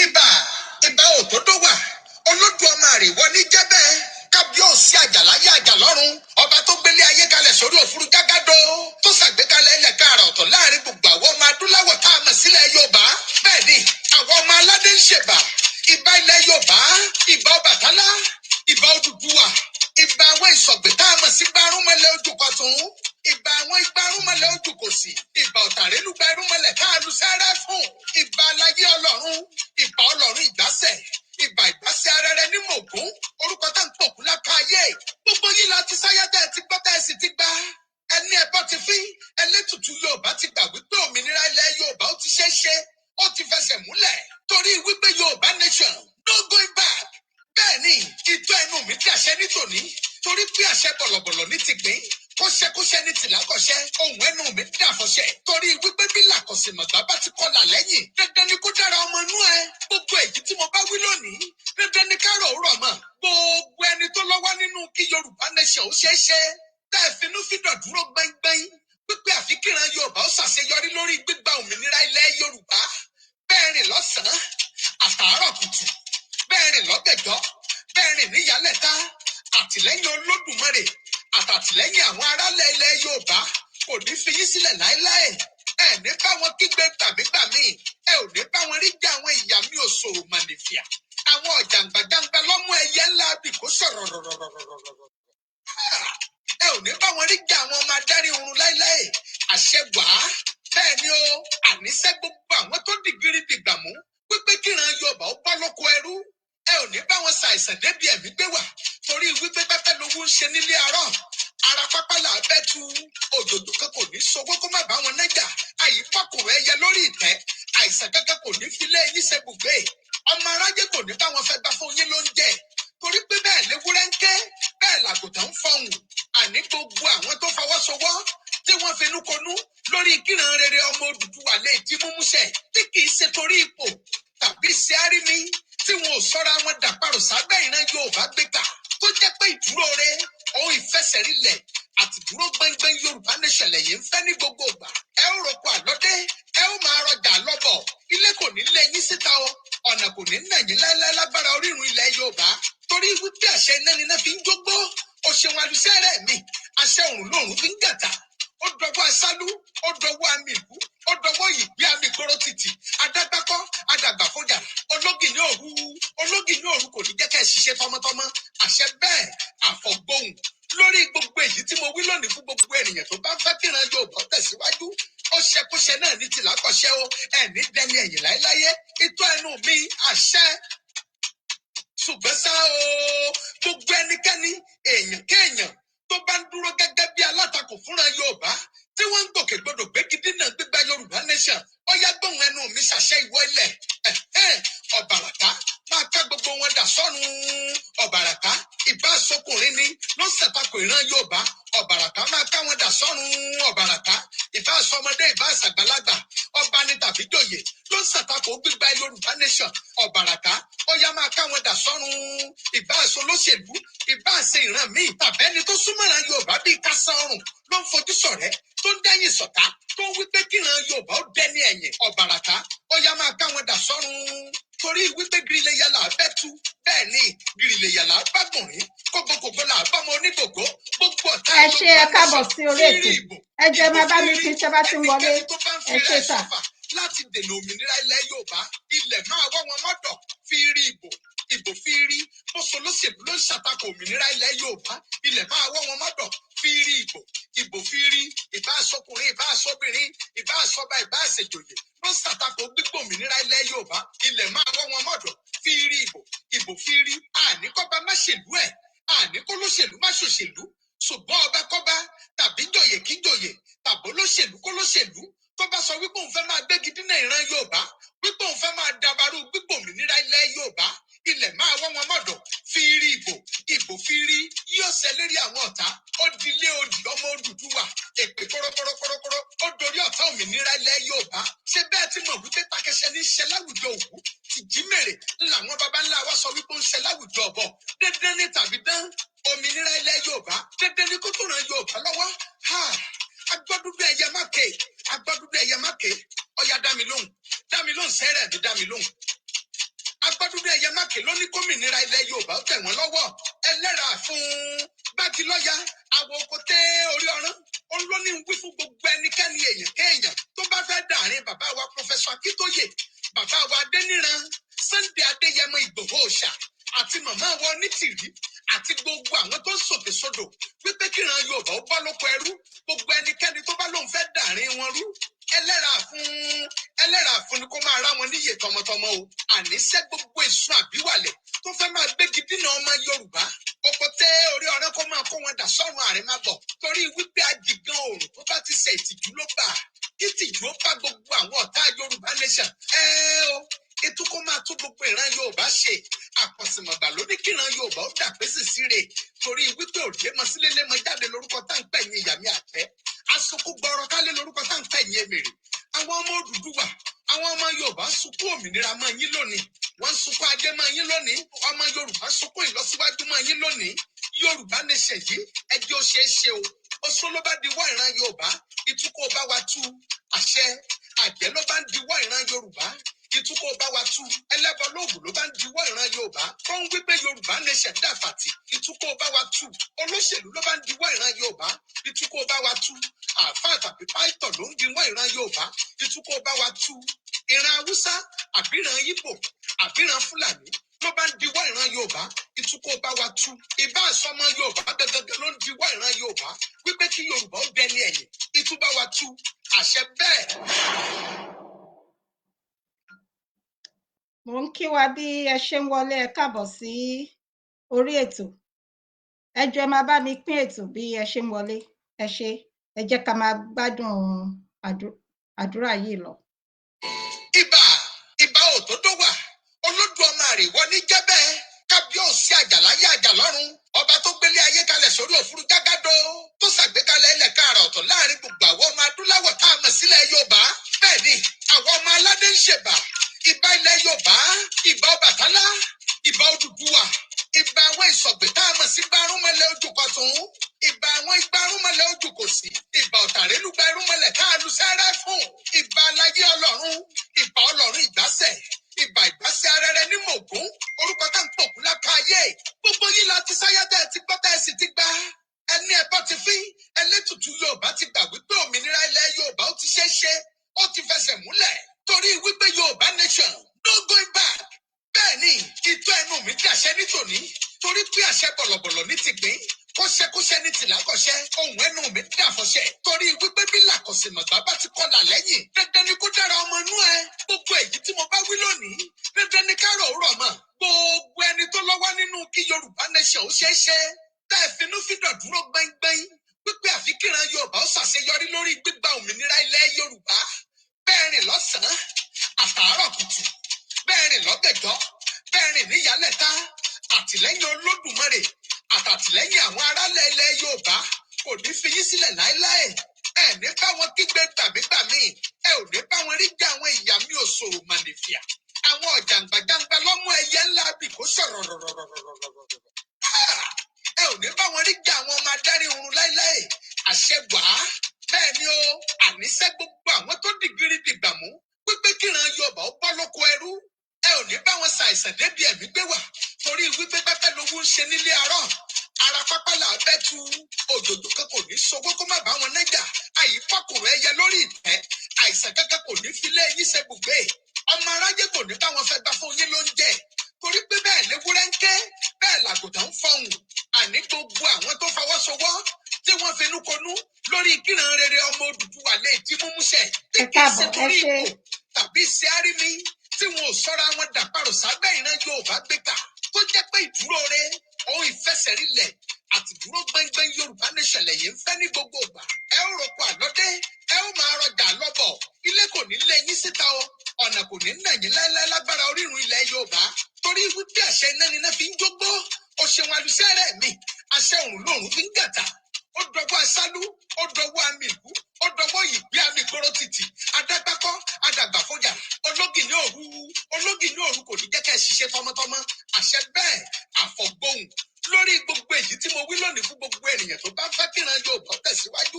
Ibà ibà òtòdó wà, Olódùmarè wọ ní jẹ́bẹ́, kábíyèsí àjàláyé àjàlọ́run, ọba tó gbélé ayé kalẹ̀ sórí òfurufú jágádó, tó ṣàgbékalẹ̀ ilẹ̀ káàrà ọ̀tọ̀ láàrin gbogbo àwọn ọmọ adúláwọ̀ tá a mọ̀ sílẹ̀ Yorùbá. Bẹ́ẹ̀ ni àwọn ọmọ aládé ń ṣèbà. Ìbà ilẹ̀ Yorùbá, ìbà Ọbàtálá, ìbà Odùduwà, ìbà àwọn ìsọ̀gbè tá a mọ̀ sí gbárùnmọ̀lẹ̀ ojúkọ̀tún, ìbà àwọn igbárùnmọ̀lẹ̀ ojúkòsì, ìbà ọ̀tàrélúgba irúnmọlẹ̀ tá a lu sẹ́rẹ́ fún, ìbà aláyé Ọlọ́run, ìbà Ọlọ́run ìgbásẹ̀, ìbà ìgbásẹ̀ arẹrẹ ní mògún, orúkọ tá ń pòkú lápá ayé. Gbogbo yìí la ti sáyá tẹ́ ẹ ti gbọ́ tẹ́ ẹ sì ti gbà. Ẹni ẹbọ ti fín ẹlẹ́tùtù Yorùbá ti gbà wípé òmìnira ilẹ̀ Yorùbá ó ti ṣeé ṣe, ó ti fẹsẹ̀ múlẹ̀, torí wípé Yorùbá nation, no going back. Bẹ́ẹ̀ ni ìtọ́ ẹnu mi tí àṣẹ ní tòní, torí pé àṣẹ bọ̀lọ̀bọ̀lọ̀ ní ti gbìn, kọ́ṣẹ́kọ́ṣẹ́ ní tìlákọ̀ṣẹ́. Ohun ẹnu mi dàfọ̀ṣẹ́, torí wípé bí làkọ̀sìmọ̀gbà bá ti kọlà lẹ́yìn, dandan ni kó dára ọmọ inú ẹ. Gbogbo èyí tí mo bá wí lónìí, dandan ni kárọ̀ òwúrọ̀ mọ̀. Gbogbo ẹni tó lọ́wọ́ nínú kí Yorùbá nation ó ṣeé ṣe, tẹ́ ẹ finúfíndọ̀ dúró gbẹ́ngbẹ́ng pípé àfikìran Yorùbá ó ṣàṣeyọrí lórí gbígba òmìnira ilẹ̀ Yorùbá, bẹ́ẹ̀ rìn lọ́sàn-án àtàárọ̀ kùtù, bẹ́ẹ̀ rìn lọ́gẹ̀jọ́, bẹ́ẹ̀ rìn níyàlẹ́ta, àtìlẹ́yìn Olódùmarè àtàtìlẹ́yìn àwọn aráàlẹ̀ ilẹ̀ Yorùbá kò ní fi yín sílẹ̀ láéláé. Ẹ ní bá wọn kígbe gbàmígbàmí, ẹ ò ní bá wọn rí jẹ àwọn ìyá mi òṣòro mànìfìà, àwọn ọ̀jàǹgbàjàǹgbà lọ́mú ẹyẹ ńlá bì kó sọ̀rọ̀ rọ̀rọ̀rọ̀rọ̀rọ̀. Ẹ ò ní bá wọn rí jẹ àwọn ọmọ adarí oorun láéláé. Àṣẹ wàá bẹ́ẹ̀ ni o. Àníṣe gbogbo àwọn tó dìgírí dìgbàmú wípé kíran Yorùbá ó bọ́ lóko ẹrú, ẹ ò ní bá wọn ṣàìsàn débi ẹ̀mí gbé wà, torí wípé pẹ́pẹ́ lowó ń ṣe nílé arọ́, ara pápá là á bẹ́ tu. Òjòjò kan kò ní sowó kó má bá wọn nájà, àyí fọkùnrin ẹyẹ lórí ìtẹ́. Àìsàn kankan kò ní fi lé yín ṣe bùgbé, ọmọ aráyé kò ní bá wọn fẹ́ gbà fún yín lóúnjẹ, torí pé bẹ́ẹ̀ léwúrẹ́ ń ké, bẹ́ẹ̀ làgùntàn ń fọhùn. Àní gbogbo àwọn tó fọwọ́sowọ́ tí wọ́n finú konú lórí kíran rere ọmọ Odùduwà lè jí múmúṣẹ, tí kì í ṣe torí ipò tàbí ṣe árími, tí wọn ò sọ́ra wọn dàparò sábẹ́ ìran Yorùbá gbé kà, tó jẹ́ pé ìdúró re ohun ìfẹsẹ̀rinlẹ̀ àti dúró gbẹ́ngbẹ́ng Yorùbá nation lẹ́yìn ń fẹ́ ní gbogbo ìgbà. Ẹ ó roko àlọ́dé, ẹ ó máa rọjà lọ́bọ̀, ilé kò ní lé yín síta o, ọ̀nà kò ní nà yín láéláé lágbára orírun ilẹ̀ Yorùbá, torí wípé àṣẹ iná níná fi ń jógbó. O ṣeun alùsẹ́rẹ̀ mi. Àṣẹ òrùn lòrùn fi ń gàtà. Ó dọwọ́ asálú, ó dọwọ́ àmì ìlú, ó dọwọ́ ìgbé àmì ìgboro títì adágbákọ́ adàgbàfọ́jà ológìní òru. Ológìní òru kò ní jẹ́ kẹ́ ẹ ṣiṣẹ́ tọmọtọmọ. Àṣẹ bẹ́ẹ̀ àfọ̀gbóhùn lórí gbogbo èyí tí mo wí lónìí fún gbogbo ènìyàn tó bá fẹ́ kíran Yorùbá tẹ̀síwájú. Ó ṣẹkúṣẹ náà ní tìlákọ̀ṣẹ́ o, ẹ̀ní dẹni ẹ̀yìn láéláyé. Itọ́ ẹnu mi àṣẹ. Ṣùgbọ́n ṣá o, gbogbo ẹnikẹ́ni, èèyàn kéèyàn tó bá ń dúró gẹ́gẹ́ bí alátakò fúnra Yorùbá tí wọ́n ń gbòkègbodò gbégidínà gbígba Yorùbá nation, ó yá, gbóhùn ẹnu mi ṣàṣẹ, ìwọ ilẹ̀ ẹ̀hẹ́n, ọ̀bàràká máa ká gbogbo wọn dà sọ́run. Ọ̀bàràká, ìbá sọkùnrin ni ló ń ṣàtakò ìran Yorùbá, ọ̀bàràká máa ká wọn dà sọ́run. Ọ̀bàràká, ìbá sọmọdé, ìbá ṣàgbàlagbà, ọba ni tàbí jòyè ló ń ṣàtakò gbígba Yorùbá nation, ọ̀bàràká ó Ọya máa káwọn dà sọ́run. Ìbáṣe olóṣèlú, ìbáṣe ìran míì, tàbẹ́ni tó súnmọ́ra Yorùbá bíi kásán ọrùn ló ń fojú sọ̀rẹ́, tó ń dẹ́yìn sọ̀tá, tó ń wípé kíran Yorùbá ó dẹni ẹ̀yìn ọ̀bàràtà. Ọya máa káwọn dà sọ́run, torí wípé gírílẹ̀yà là bẹ́ tú. Bẹ́ẹ̀ ni gírílẹ̀yà là bá gbọ̀nrín, kókókòkò là bá ọmọ onígbògbó, gbogbo ọ̀tá. Ẹ ṣé, ẹ káàbọ̀ sí orí ètò. Ẹ jẹ́ máa bá mi pín tẹ́ bá ti ń wọlé. Ẹ ṣé sà. Láti dènà òmìnira ilẹ̀ Yorùbá, ilẹ̀ máa wọ́ wọn mọ́dọ̀. Fi rí ìbò, ìbò fi rí bóso lóṣèlú ló ń ṣàtakò òmìnira ilẹ̀ Yorùbá, ilẹ̀ máa wọ́ wọn mọ́dọ̀. Fi rí ìbò, ìbò fi rí ìbá aṣọkùnrin, ìbá aṣọbìnrin, ìbá aṣọba, ìbá aṣèjòyè ló ń ṣàtakò gbígbó òmìnira ilẹ̀ Yorùbá, ilẹ̀ máa wọ́ wọn mọ́dọ̀. Fi rí ìbò, ìbò fi rí. Àníkọ́ba má ṣèlú ẹ̀, àníkó lóṣèlú má ṣòṣèlú, ṣùgbọ́n ọba kọ́ba tàbí jòyè kí jòyè tàbó lóṣèlú kó lóṣèlú tó bá sọ wípé òun fẹ́ máa gbégi dínà ìran Yorùbá, wípé òun fẹ́ máa dabarú gbígbó òmìnira ilẹ̀ Yorùbá, ilẹ̀ máa wọ́ wọn mọ́dọ̀. Fi rí ìbò, ìbò fi rí yóò ṣẹ lérí àwọn ọ̀tá. Ó dilé odì ọmọ Odùduwà, èpè kọ́rọ́kọ́rọ́kọ́rọ́ ó dorí ọ̀tá òmìnira ilẹ̀ Yorùbá. Ṣé bẹ́ẹ̀ tí mọ̀ wípé takẹsẹ ní ṣe láwùjọ òkú ti jí mèrè làwọn baba ńlá wa sọ wípé ó ń ṣe láwùjọ ọ̀bọ. Dédé ní tàbí dán òmìnira ilẹ̀ Yorùbá, dédé ní kó tó ràn Yorùbá lọ́wọ́. Agbọ́dúdú ẹyẹ mákè, agbọ́dúdú ẹyẹ mákè, ọya dá mi lóhùn, dá mi lóhùn, sẹ́rẹ̀ mi dá mi lóhùn. Agbọ́dúdú ẹyẹ mákè ló ní gómìnira ilẹ̀ Yorùbá ó tẹ̀ wọ́n lọ́wọ́. Ẹlẹ́ra fún bákilọ́yà àwọn okoté orí ọ̀rán òun ló ní wí fún gbogbo ẹnikẹ́ni, èèyàn kéèyàn tó bá fẹ́ dàrin bàbá wa Professor Akíntóyè, bàbá wa Adéníran Sunday Adéyẹmọ Ìgbòho Òòṣà àti màmá wa Onítìrí àti gbogbo àwọn tó ń sòkè sódò wípé kíran Yorùbá ó bọ́ lóko ẹrú, gbogbo ẹnikẹ́ni tó bá lóun fẹ́ dàrin wọn rú, ẹlẹ́ra fún, ẹlẹ́ra fún ni kó máa rá wọn níyè tọmọtọmọ o. Àníṣe gbogbo ìsun àbíwàlẹ̀ tó fẹ́ máa gbégi dínà ọmọ Yorùbá, ọkọ tẹ orí ọ̀rẹ́ kó máa kó wọn dà sọ́run àrèmábọ̀, torí wípé ajigan oòrùn tó bá ti ṣe ìtìjú ló bà kí tìjú ó bá gbogbo àwọn ọ̀tá Yorùbá nation. Ẹ o ètò kó máa tún gbogbo ìran Yorùbá ṣe àkọsìmọ̀gbà ló ní kíran Yorùbá ó dà pé sì síre, torí wípé òde mọ sílé lé mọ jáde lórúkọ tá ń pè yín ìyàmí àtẹ asunkún gbọrọ kálé lórúkọ tá ń pè yín èmèrè. Àwọn ọmọ Odùduwà, àwọn ọmọ Yorùbá sunkún òmìnira mọ́ yín lónìí, wọ́n sunkún ajé mọ́ yín lónìí, ọmọ Yorùbá sunkún ìlọsíwájú mọ́ yín lónìí. Yorùbá nation yìí, ẹjẹ́ ó ṣeé ṣe o. Oṣó ló bá diwọ́ ìran Yorùbá, ìtúkọ̀ bá wa tú. Àṣẹ àjẹ́ ló bá ń diwọ́ ìran Yorùbá, ìtúkọ̀ bá wa tú. Ẹlẹ́bọ lóògùn ló bá ń diwọ́ ìran Yorùbá tó ń wípé Yorùbá nation dàfàtì, ìtúkọ̀ bá wa tú. Olóṣèlú ló bá ń diwọ́ ìran Yorùbá, ìtúkọ̀ bá wa tú. Àáfàá tàbí pásítọ̀ ló ń diwọ́ ìran Yorùbá, ìtúkọ̀ bá wa tú. Ìran Haúsá àbíran Ìgbò àbíran Fúlàní ló bá ń diwọ́ ìran Yorùbá, ìtúkọ̀ bá wa tú. Ìbá àsọmọ Yorùbá gẹ́gẹ́ ló ń diwọ́ ìran Yorùbá wípé kí Yorùbá ó dẹni ẹ̀yìn, ìtúbá wa tú. Àṣẹ bẹ́ẹ̀. Mo ń kí wa bí ẹ ṣe ń wọlé. Ẹ káàbọ̀ sí orí ètò. Ẹ jọ̀ọ́, ẹ máa bá mi pín ètò bí ẹ ṣe ń wọlé. Ẹ ṣé, ẹ jẹ́ ká máa gbádùn àdúrà yìí lọ. Ibà, ibà òtótó wà, Olódùmarè wọ ní jẹ́bẹ́, kábíyèsí àjàláyé àjàlọ́run, ọba tó gbélé ayé kalẹ̀ sórí òfurufú jágádó, tó ṣàgbékalẹ̀ ilẹ̀ káàrà ọ̀tọ̀ láàrin gbogbo àwọn ọmọ adúláwọ̀ tá a mọ̀ sílẹ̀ Yorùbá. Bẹ́ẹ̀ ni àwọn ọmọ aládé ń ṣèbà. Ìbà ilẹ̀ Yorùbá, ìbà Ọbàtálá, ìbà Odùduwà, ìbà àwọn ìsọ̀gbè tá a mọ̀ sí gbarúmọlẹ̀ ojúkọ̀tún, ìbà àwọn igbarúmọlẹ̀ ojúkòsì, ìbà ọ̀tàrélúgba irúnmọlẹ̀ tá a lu sẹ́rẹ́ fún, ìbà aláyé ọlọ́run, ìbà ọlọ́run ìgbásẹ̀, ìbà ìgbásẹ̀ arẹrẹ ní mògún, orúkọ tá ń pòkú lákàáyé. Gbogbo yìí la ti sáyá tẹ́ ẹ ti gbọ́ tẹ́ ẹ sì ti gbà. Ẹni ẹbọ ti fín ẹlẹ́tùtù Yorùbá ti gbà wípé òmìnira ilẹ̀ Yorùbá ó ti ṣeé ṣe, ó ti fẹsẹ̀ múlẹ̀, torí wípé Yorùbá nation, no going back. Bẹ́ẹ̀ ni ìtọ́ ẹnu mi dàṣẹ nítòní, torí pé àṣẹ bọ̀lọ̀bọ̀lọ̀ ní tìgbín, kọ́ṣẹ́kọ́ṣẹ́ ní tìlákọ̀ṣẹ́. Ohun ẹnu mi dàfọ̀ṣẹ́, torí wípé bí làkọ̀sìmọ̀gbà bá ti kọlà lẹ́yìn, dandan ni kó dára ọmọ inú ẹ. Gbogbo èyí tí mo bá wí lónìí, dandan ni kárọ̀ òwúrọ̀ mọ̀. Gbogbo ẹni tó lọ́wọ́ nínú kí Yorùbá nation ó ṣeé ṣe, tá ẹ finúfíndọ̀ dúró gbẹ́ngbẹ́ng wípé àfi kíran Yorùbá ó ṣàṣeyọrí lórí gbígba òmìnira ilẹ̀ Yorùbá, bẹ́ẹ̀ rìn lọ́sàn-án àtàárọ̀ kùtù, bẹ́ẹ̀ rìn lọ́gẹ̀jọ́, bẹ́ẹ̀ rìn níyàlẹ́ta, àtìlẹ́yìn Olódùmarè àtàtìlẹ́yìn àwọn aráàlẹ̀ ilẹ̀ Yorùbá kò ní fi yín sílẹ̀ láéláé. Ẹ ní bá wọn kígbe gbàmígbàmí, ẹ ò ní bá wọn rí jẹ àwọn ìyá mi òṣòro mànìfìà, àwọn ọ̀jàǹgbàjàǹgbà lọ́mú ẹyẹ ńlá. Ẹ ò ní bá wọn rí jà àwọn ọmọ adarí oorun láéláé. Àṣẹ wàá. Bẹ́ẹ̀ ni o, àníṣe gbogbo àwọn tó dìgírí dìgbàmú wípé kíran Yorùbá ó bọ́ lóko ẹrú. Ẹ ò ní bá wọn ṣàìsàn débi ẹ̀mí gbé wà, torí wípé pẹ́pẹ́ lowó ń ṣe nílé arọ́. Ara pápá là bẹ́ tu, òjòjò kan kò ní sowó kó má bá wọn nájà. Àyífọ́kùnrin ẹyẹ lórí ìtẹ́, àìsàn kankan kò ní filé yín ṣe bùgbé. Ọmọ aráyé kò ní bá wọn fẹ́ gbà fún yín lóúnjẹ, torí pé bẹ́ẹ̀ léwúrẹ́ ń ké, bẹ́ẹ̀ làgùntàn ń fọhùn. Àní gbogbo àwọn tó fọwọ́sowọ́ tí wọ́n finú konú lórí kíran rere ọmọ Odùduwà lè jí múmúṣẹ, tí Ẹ kì í ṣe káàbọ̀, ẹ torí ṣé. ipò tàbí ṣe árími, tí wọn ò sọ́ra wọn dàparò sábẹ́ ìran Yorùbá gbé kà, tó jẹ́ pé ìdúró re ohun ìfẹsẹ̀rinlẹ̀ àti dúró gbẹ́ngbẹ́ng Yorùbá nation lẹ̀yìn ń fẹ́ ní gbogbo ìgbà. Ẹ ó roko àlọ́dé, ẹ ó máa rọjà lọ́bọ̀, ilé kò ní lé yín síta o, ọ̀nà kò ní nà yín láéláé lágbára orírun ilẹ̀ Yorùbá, torí wípé àṣẹ iná níná fi ń jógbó. O ṣeun alùsẹ́ rẹ̀ mi, àṣẹ òrùn lòrùn fi ń gàtà. Ó dọwọ́ aṣálú, ó dọwọ́ àmì ìlú, ó dọwọ́ ìgbé àmì ìgboro títì. Adágbákọ́, adàgbàfọ́jà, ológìní òru, ológìní òru kò ní jẹ́ kẹ́ ẹ ṣiṣẹ́ tọmọtọmọ. Àṣẹ bẹ́ẹ̀ àfọ̀gbóhùn lórí gbogbo èyí tí mo wí lónìí fún gbogbo ènìyàn tó bá fẹ́ kíran Yorùbá tẹ̀síwájú.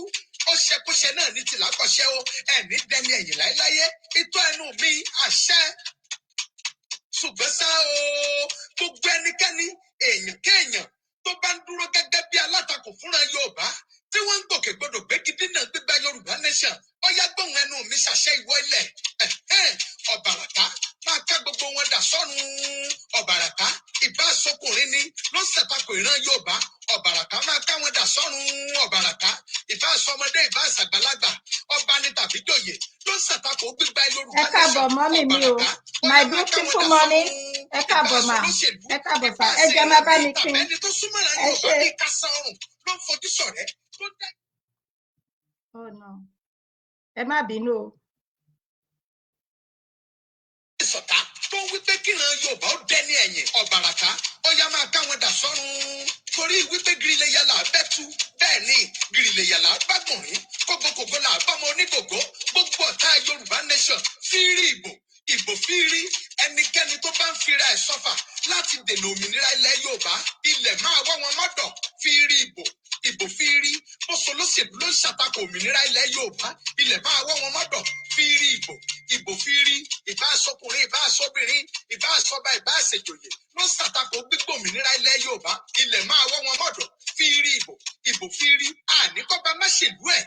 Ó ṣekúṣe náà ní tìlákọ̀ṣẹ́ o, ẹ̀ní dẹni ẹ̀yìn láéláyé. Itọ́ ẹnu mi àṣẹ. Ṣùgbọ́n ṣá o, gbogbo ẹnikẹ́ni, èèyàn kéèyàn tó bá ń dúró gẹ́gẹ́ bí alátakò fúnra Yorùbá tí wọ́n ń gbòkègbodò gbégidí náà gbígba Yorùbá nation, ọyá gbóhùn ẹnu mi ṣàṣẹ ìwọ ilẹ̀. Ọ̀bàràká máa ká gbogbo wọn dà sọ́run. Ọ̀bàràká ìbá sọkùnrin ni ló ń ṣàtakò ìran Yorùbá, ọ̀bàràká máa ká wọn dà sọ́run. Ọ̀bàràká ìbá sọmọdé ìbá ṣàgbàlagbà, ọba ni tàbí jòyè ló ń ṣàtakò gbígba Ẹ Yorùbá káàbọ̀ nation, mọ́mì mi o. ọ̀bàràká My ọyá máa ká wọn beautiful dà mommy, sọ́run. ẹ Ìbá káàbọ̀ mà, sọlóṣèlú, ẹ káàbọ̀ ìbá sà, ẹ jẹ́ máa bá ṣèyàn mi pín. tàbẹ́ni tó súnmọ́ra Ẹ Yorùbá ṣé. bí kásá ọrùn ló ń fojú sọ̀rẹ́ tó dá Oh no, ẹ má bínú o. Ìsọ̀tá tó ń wípé kíran Yorùbá ó dẹni ẹ̀yìn, ọ̀bàràká ọ̀yá máa ká wọn dà sọ́run, torí wípé gírílẹ̀yà là bẹ́ tu, bẹ́ẹ̀ ni gírílẹ̀yà là bá gùnrín, kógókógó là bá ọmọ onígògó. Gbogbo ọ̀tá Yorùbá nation fírí ìbò, ìbò fírí. Ẹnikẹ́ni tó bá ń fira ẹ̀ sọ́fà láti dènà òmìnira ilẹ̀ Yorùbá, ilẹ̀ máa wá wọn mọ́dọ̀. Fírí ìbò, ìbò fírí. Bóso lóṣèlú ló ń ṣàtakò òmìnira ilẹ̀ Yorùbá, ilẹ̀ máa wá wọn mọ́dọ̀. Fírí ìbò, ìbò fírí. Ìbá aṣọkùnrin, ìbá aṣọbìnrin, ìbá aṣọba, ìbá aṣèjòyè ló ń ṣàtakò gbígbó òmìnira ilẹ̀ Yorùbá, ilẹ̀ máa wọ́ wọn mọ́dọ̀. Fírí ìbò, ìbò fírí. Àníkọ́ba má ṣèlú ẹ̀,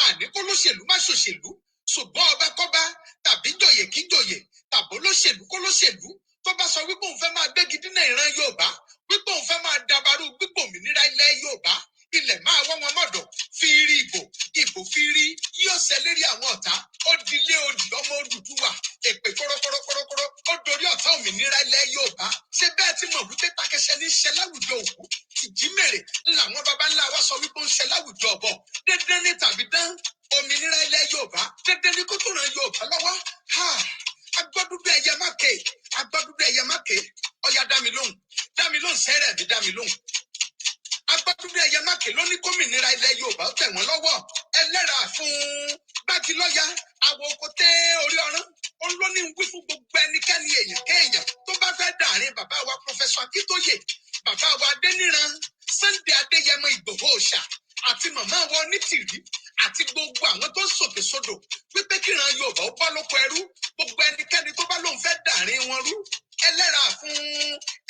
àníkólóṣèlú má ṣòṣèlú, ṣùgbọ́n ọba kọ́ba tàbí jòyè kí jòyè tàbó lóṣèlú kó lóṣèlú tó bá sọ wípé òun fẹ́ máa gbégi dínà ìran Yorùbá, wípé òun fẹ́ máa dabarú gbígbó òmìnira ilẹ̀ Yorùbá, ilẹ̀ máa wọ́ wọn mọ́dọ̀. Fírí ìbò, ìbò fírí. Yóò ṣẹ lérí àwọn ọ̀tá. Ó dilé odì ọmọ Odùduwà, èpè kórókórókórókóró ó dorí ọ̀tá òmìnira ilẹ̀ Yorùbá. Ṣé bẹ́ẹ̀ tí mọ̀ wípé takẹsẹ ní í ṣe láwùjọ òkú, tìjímèrè làwọn baba ńlá wa sọ wípé ó ń ṣe láwùjọ ọ̀bọ. Dédé ní tàbí dán òmìnira ilẹ̀ Yorùbá, dédé ní kó tó ràn Yorùbá lọ́wọ́. Ha! Agbọ́dúdú ẹyẹ má ké, agbọ́dúdú ẹyẹ má ké. Ọya dá mi lóhùn, dá mi lóhùn, sẹ́rẹ̀ mi dá mi lóhùn. Agbọ́dúdú ẹyẹ má ké ló ní gómìnira ilẹ̀ Yorùbá ó tẹ̀ wọ́n lọ́wọ́. Ẹlẹ́ra fún gbágilọ́ya àwọn oko tẹ́ orí ọ̀rán, òun ló ní wí fún gbogbo ẹnikẹ́ni, èèyàn kéèyàn tó bá fẹ́ dàrin bàbá wa Professor Akíntóyè, bàbá wa Adéníran Sunday Adéyẹmọ Ìgbòho Òòṣà àti màmá wa Onítìrí àti gbogbo àwọn tó ń sòkè sódò wípé kíran Yorùbá ó bọ́ lóko ẹrú, gbogbo ẹnikẹ́ni tó bá lóun fẹ́ dàrin wọn rú, ẹlẹ́ra fún,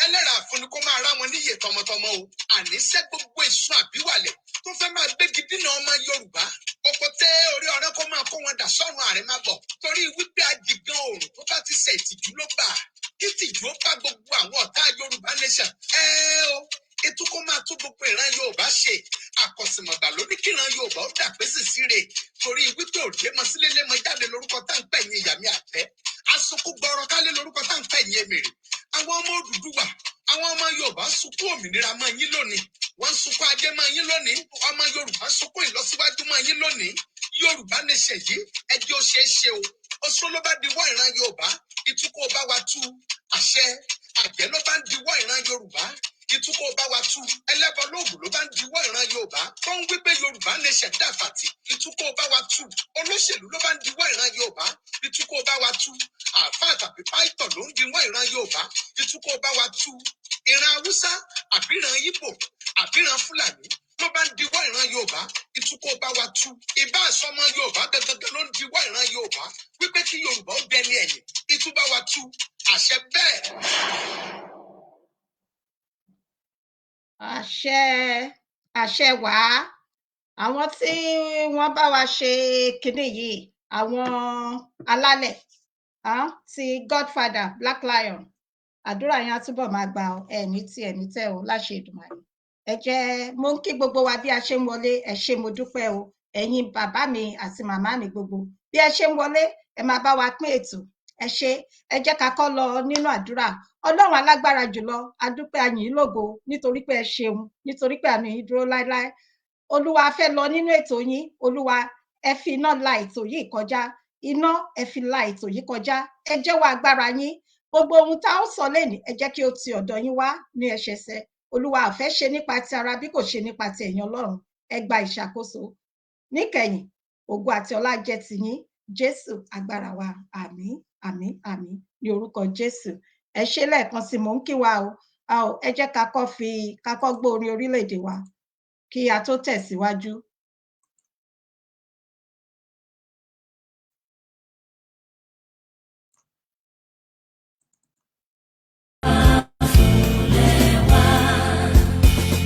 ẹlẹ́ra fún ni kó máa rá wọn níyè tọmọtọmọ o. Àníṣe gbogbo ìsun àbíwálẹ̀ tó fẹ́ máa gbégi dínà ọmọ Yorùbá, oko tẹ́ orí ọ̀rẹ́ kó máa kó wọn dà sọ́run àrèmábọ̀, torí wípé ajigan oòrùn tó bá ti ṣe ìtìjú ló bà kí tìjú ó bá gbogbo àwọn ọ̀tá Yorùbá nation. Ẹ o ètò kó máa tún gbogbo ìran Yorùbá ṣe. Àkọsìmọ̀gbà ló ní kíran Yorùbá ó dà pé sì síre, torí wípé òde mọ sílé lémọ jáde lórúkọ tá ń pè yín ìyàmí àtẹ, asunkún gbọrọ kálé lórúkọ tá ń pè yín èmèrè. Àwọn ọmọ Odùduwà, àwọn ọmọ Yorùbá sunkún òmìnira mọ́ yín lónìí, wọ́n ń sunkún ajé mọ́ yín lónìí, ọmọ Yorùbá sunkún ìlọsíwájú mọ́ yín lónìí. Yorùbá nation yìí, ẹjẹ́ ó ṣeé ṣe o. Oṣó ló bá diwọ́ ìran Yorùbá, ìtúkọ̀ bá wa tú. Àṣẹ àjẹ́ ló bá ń diwọ́ ìran Yorùbá, ìtúkọ̀ bá wa tú. Ẹlẹ́bọ lóògùn ló bá ń diwọ́ ìran Yorùbá tó ń wípé Yorùbá nation dàfàtì, ìtúkọ̀ bá wa tú. Olóṣèlú ló bá ń diwọ́ ìran Yorùbá, ìtúkọ̀ bá wa tú. Àáfàá tàbí pásítọ̀ ló ń diwọ́ ìran Yorùbá, ìtúkọ̀ bá wa tú. Ìran Haúsá àbíran Ìgbò àbíran Fúlàní ló bá ń diwọ́ ìran Yorùbá, itú kó bá wa tú. Ìbá àsọmọ Yorùbá gangan ló ń diwọ́ ìran Yorùbá wípé kí Yorùbá ó dẹni ẹ̀yìn, itú bá wa tú. Àṣẹ bẹ́ẹ̀. Àṣẹ, àṣẹ wàá. Àwọn tí wọ́n bá wa ṣe kinní yìí, àwọn alálẹ̀ ti Godfather Black Lion, àdúrà yẹn á túbọ̀ máa gbà ọ, ẹ ní tí ẹ ní tẹ́ o, láṣẹ Èdùmàrè. Ẹ jẹ́ mo ń kí gbogbo wa bí a ṣe ń wọlé. Ẹ ṣé, mo dúpẹ́ o, ẹ̀yin bàbá mi àti màmá mi gbogbo. Bí ẹ ṣe ń wọlé, ẹ máa bá wa pín ètò. Ẹ ṣé. Ẹ jẹ́ ká kọ́ lọ nínú àdúrà. Ọlọ́run alágbára jùlọ, a dúpẹ́, a yìn yín lógo nítorí pé ẹ ṣeun, nítorí pé àánú yín dúró láéláé. Olúwa, fẹ́ lọ nínú ètò yín. Olúwa, ẹ fi iná la ètò yìí kọjá. Iná, ẹ fi la ètò yìí kọjá. Ẹ jẹ́wọ́ agbára yín. Gbogbo ohun tá ó sọ lénìí, ẹ jẹ́ kí ó ti ọ̀dọ̀ yín wá ní ẹsẹsẹ. Olúwa, a fẹ́ ṣe nípa ti ara bí kò ṣe nípa ti ẹ̀yin. Ọlọ́run, ẹ gba ìṣàkóso. Níkẹyìn, ògo àti ọlá jẹ́ tiyín. Jésù agbára wa, àmín, àmín, àmín ní orúkọ Jésù. Ẹ ṣé lẹ́ẹ̀kan sí, mò ń kí wa o. A ò ẹ jẹ́ ká kọ́ fi ká kọ́ gbọ́ orin orílẹ̀-èdè wa kí a tó tẹ̀síwájú.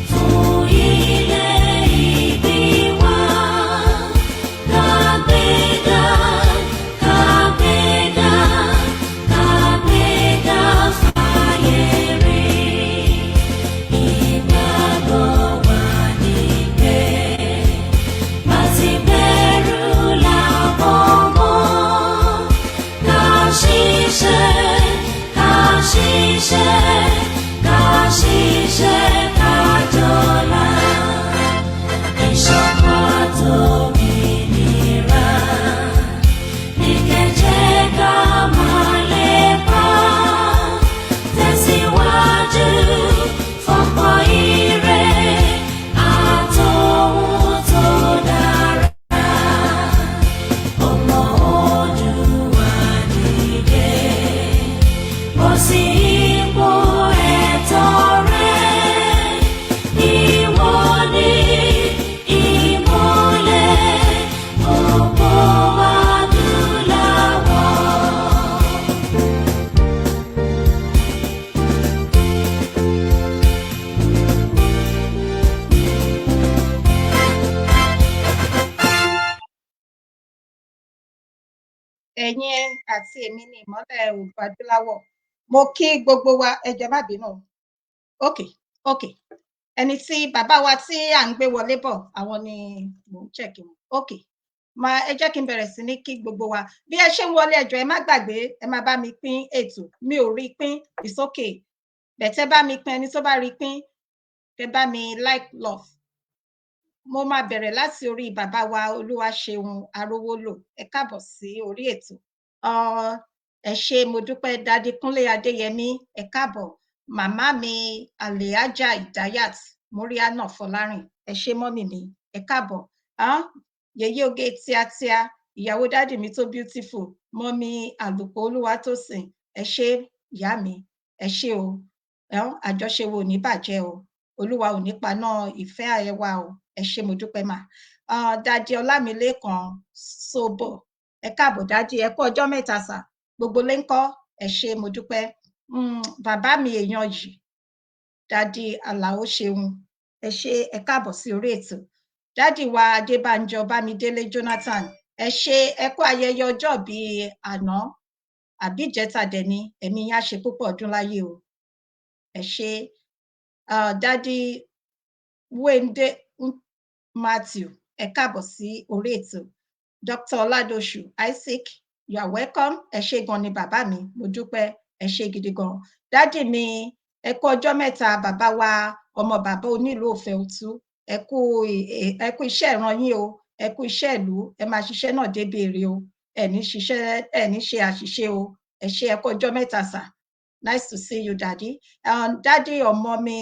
Fún ilẹ̀ ìbí wa, kàgbéga, kàgbéga, kàgbéga fàyè rí. Ìgbàgbọ́ wa ní pé má ti bẹ̀rù làbọ̀ mọ́. Ká ṣiṣẹ́, ká ṣiṣẹ́, ká ṣiṣẹ́, ká jọlá. Ìṣọ̀kan àtòmìnira ní kẹ̀jẹ́ ká máa lépa. Tẹ̀síwájú fọ́pọ̀ ire àtòhun tó dára. Ọmọ Oòduà dìde, bọ́ sí ipò ẹ̀tọ́ rẹ. Ìwọ ni ìmọ́lẹ̀ gbogbo adúláwọ̀. Ẹ̀yin àti èmi ni ìmọ́lẹ̀ ògo adúláwọ̀. Mo kí gbogbo wa. Ẹ jọ̀ọ́, má bínú o. Ok, ẹni tí bàbá wa tí à ń gbé wọlé bọ̀, àwọn ni mò ń check wọn. Ok, máa ẹ jẹ́ kí n bẹ̀rẹ̀ sí ní kí gbogbo wa bí ẹ ṣe ń wọlé. Ẹ jọ̀ọ́, ẹ má gbàgbé, ẹ má bá mi pín ètò. Mi ò rí pín, it's okay, bẹ̀tẹ́ bá mi pín. Ẹni tó bá rí pín, kẹ bá mi like love. Mo máa bẹ̀rẹ̀ láti orí bàbá wa Olúwaṣeun Arówólò. Ẹ káàbọ̀ sí orí ètò. Ẹ ṣé, mo dúpẹ́. Daddy Kúnlé Adéyẹmí, ẹ káàbọ̀. Màmá mi Alhaja Idayat Moriana Fọlárìn, ẹ ṣé. Mummy mi, ẹ káàbọ̀. Yèyé oge tíátíá, ìyàwó daddy mi tó beautiful, mummy Àlùkò Olúwatósìn, ẹ ṣé ìyá mi, ẹ ṣé o. Àjọṣe wo ò ní bàjẹ́ o. Olúwa ò ní paná ìfẹ́ ẹ wa o. Ẹ ṣé, mo dúpẹ́ mà. Daddy Ọlámilékan Sóbọ̀, ẹ káàbọ̀ daddy, ẹ kú ọjọ́ mẹ́ta sà. Gbogbo lé ńkọ́? Ẹ ṣé, mo dúpẹ́. Bàbá mi èèyàn yìí, Daddy Àlàó Ṣeun, ẹ ṣé, ẹ káàbọ̀ sí orí ètò. Daddy wa Adébánjọ Bámidélé Jonathan, ẹ ṣé, ẹ kú ayẹyẹ ọjọ́ bíi àná àbí ìjẹta dẹ̀ ni. Ẹ̀mí yín á ṣe púpọ̀ ọdún láyé o. Ẹ ṣé. Daddy Wéndé Matthew, ẹ káàbọ̀ sí orí ètò. Dr. Ọládọ̀ṣù Isaac, you are welcome. Ẹ ṣé gan ni bàbá mi, mo dúpẹ́, ẹ ṣé gidi gan. Daddy mi, ẹ kú ọjọ́ mẹ́ta. Bàbá wa, ọmọ bàbá onílùú òfẹ́ òtú, ẹ kú iṣẹ́ ìran yín o, ẹ kú iṣẹ́ ìlú. Ẹ máa ṣiṣẹ́ náà débi èrè o. Ẹ ní ṣiṣẹ́, ẹ ní ṣe àṣìṣe o. Ẹ ṣé, ẹ kú ọjọ́ mẹ́ta sà. Nice to see you, Daddy. Daddy ọmọ mi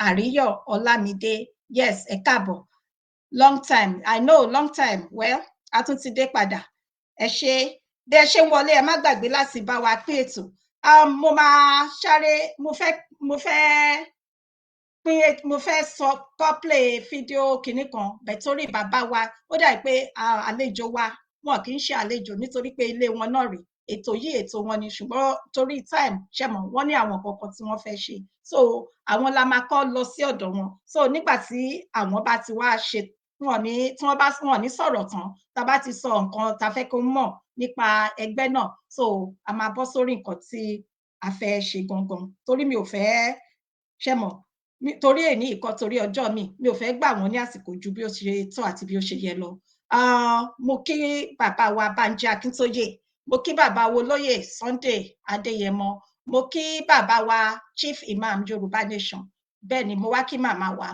Àríyọ̀ Ọlámídé, yes, ẹ káàbọ̀. Long time, I know, long time. Well, a tún ti dé padà. Ẹ ṣé. Bí ẹ ṣe ń wọlé, ẹ má gbàgbé láti bá wa pín ètò. Mo máa sáré, mo fẹ́ pín, mo fẹ́ sọ kọ́ play fídíò kinní kan bẹ̀ torí bàbá wa. Ó dàbí pé àlejò wa, wọn kì í ṣe àlejò nítorí pé ilé wọn náà rèé, ètò yìí ètò wọn ni, ṣùgbọ́n torí time, ṣe mọ̀, wọ́n ní àwọn kankan tí wọ́n fẹ́ ṣe, so àwọn la máa kọ́ lọ sí ọ̀dọ̀ wọn. So nígbà tí àwọn bá ti wá ṣe, wọn ní tí wọ́n bá wọn ní sọ̀rọ̀ tán, tá a bá ti sọ nǹkan tá a fẹ́ kó mọ̀ nípa ẹgbẹ́ náà, so a máa bọ́ sórí nǹkan tí a fẹ́ ṣe gangan, torí mi ò fẹ́, ṣe mọ̀, torí èní ìkọ́, torí ọjọ́ mi, mi ò fẹ́ gbà wọ́n ní àsìkò ju bí ó ṣe tọ́ àti bí ó ṣe yẹ lọ. Mo kí bàbá wa Bánjí Akíntóyè, mo kí bàbá wo lóyè Sunday Adéyẹmọ, mo kí bàbá wa Chief Imam Yorùbá Nation. Bẹ́ẹ̀ ni mo wá kí màmá wa,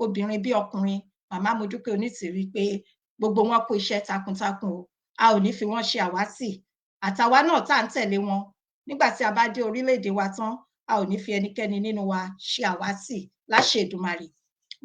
obìnrin bí ọkùnrin, Màmá Modúpẹ́ Onítìrí, pé gbogbo wọn kú iṣẹ́ takuntakun o. A ò ní fi wọ́n ṣe àwátì, àtàwa náà tá à ń tẹ̀lé wọn. Nígbà tí a bá dé orílẹ̀-èdè wa tán, a ò ní fi ẹnikẹ́ni nínú wa ṣe àwátì, láṣẹ Èdùmàrè.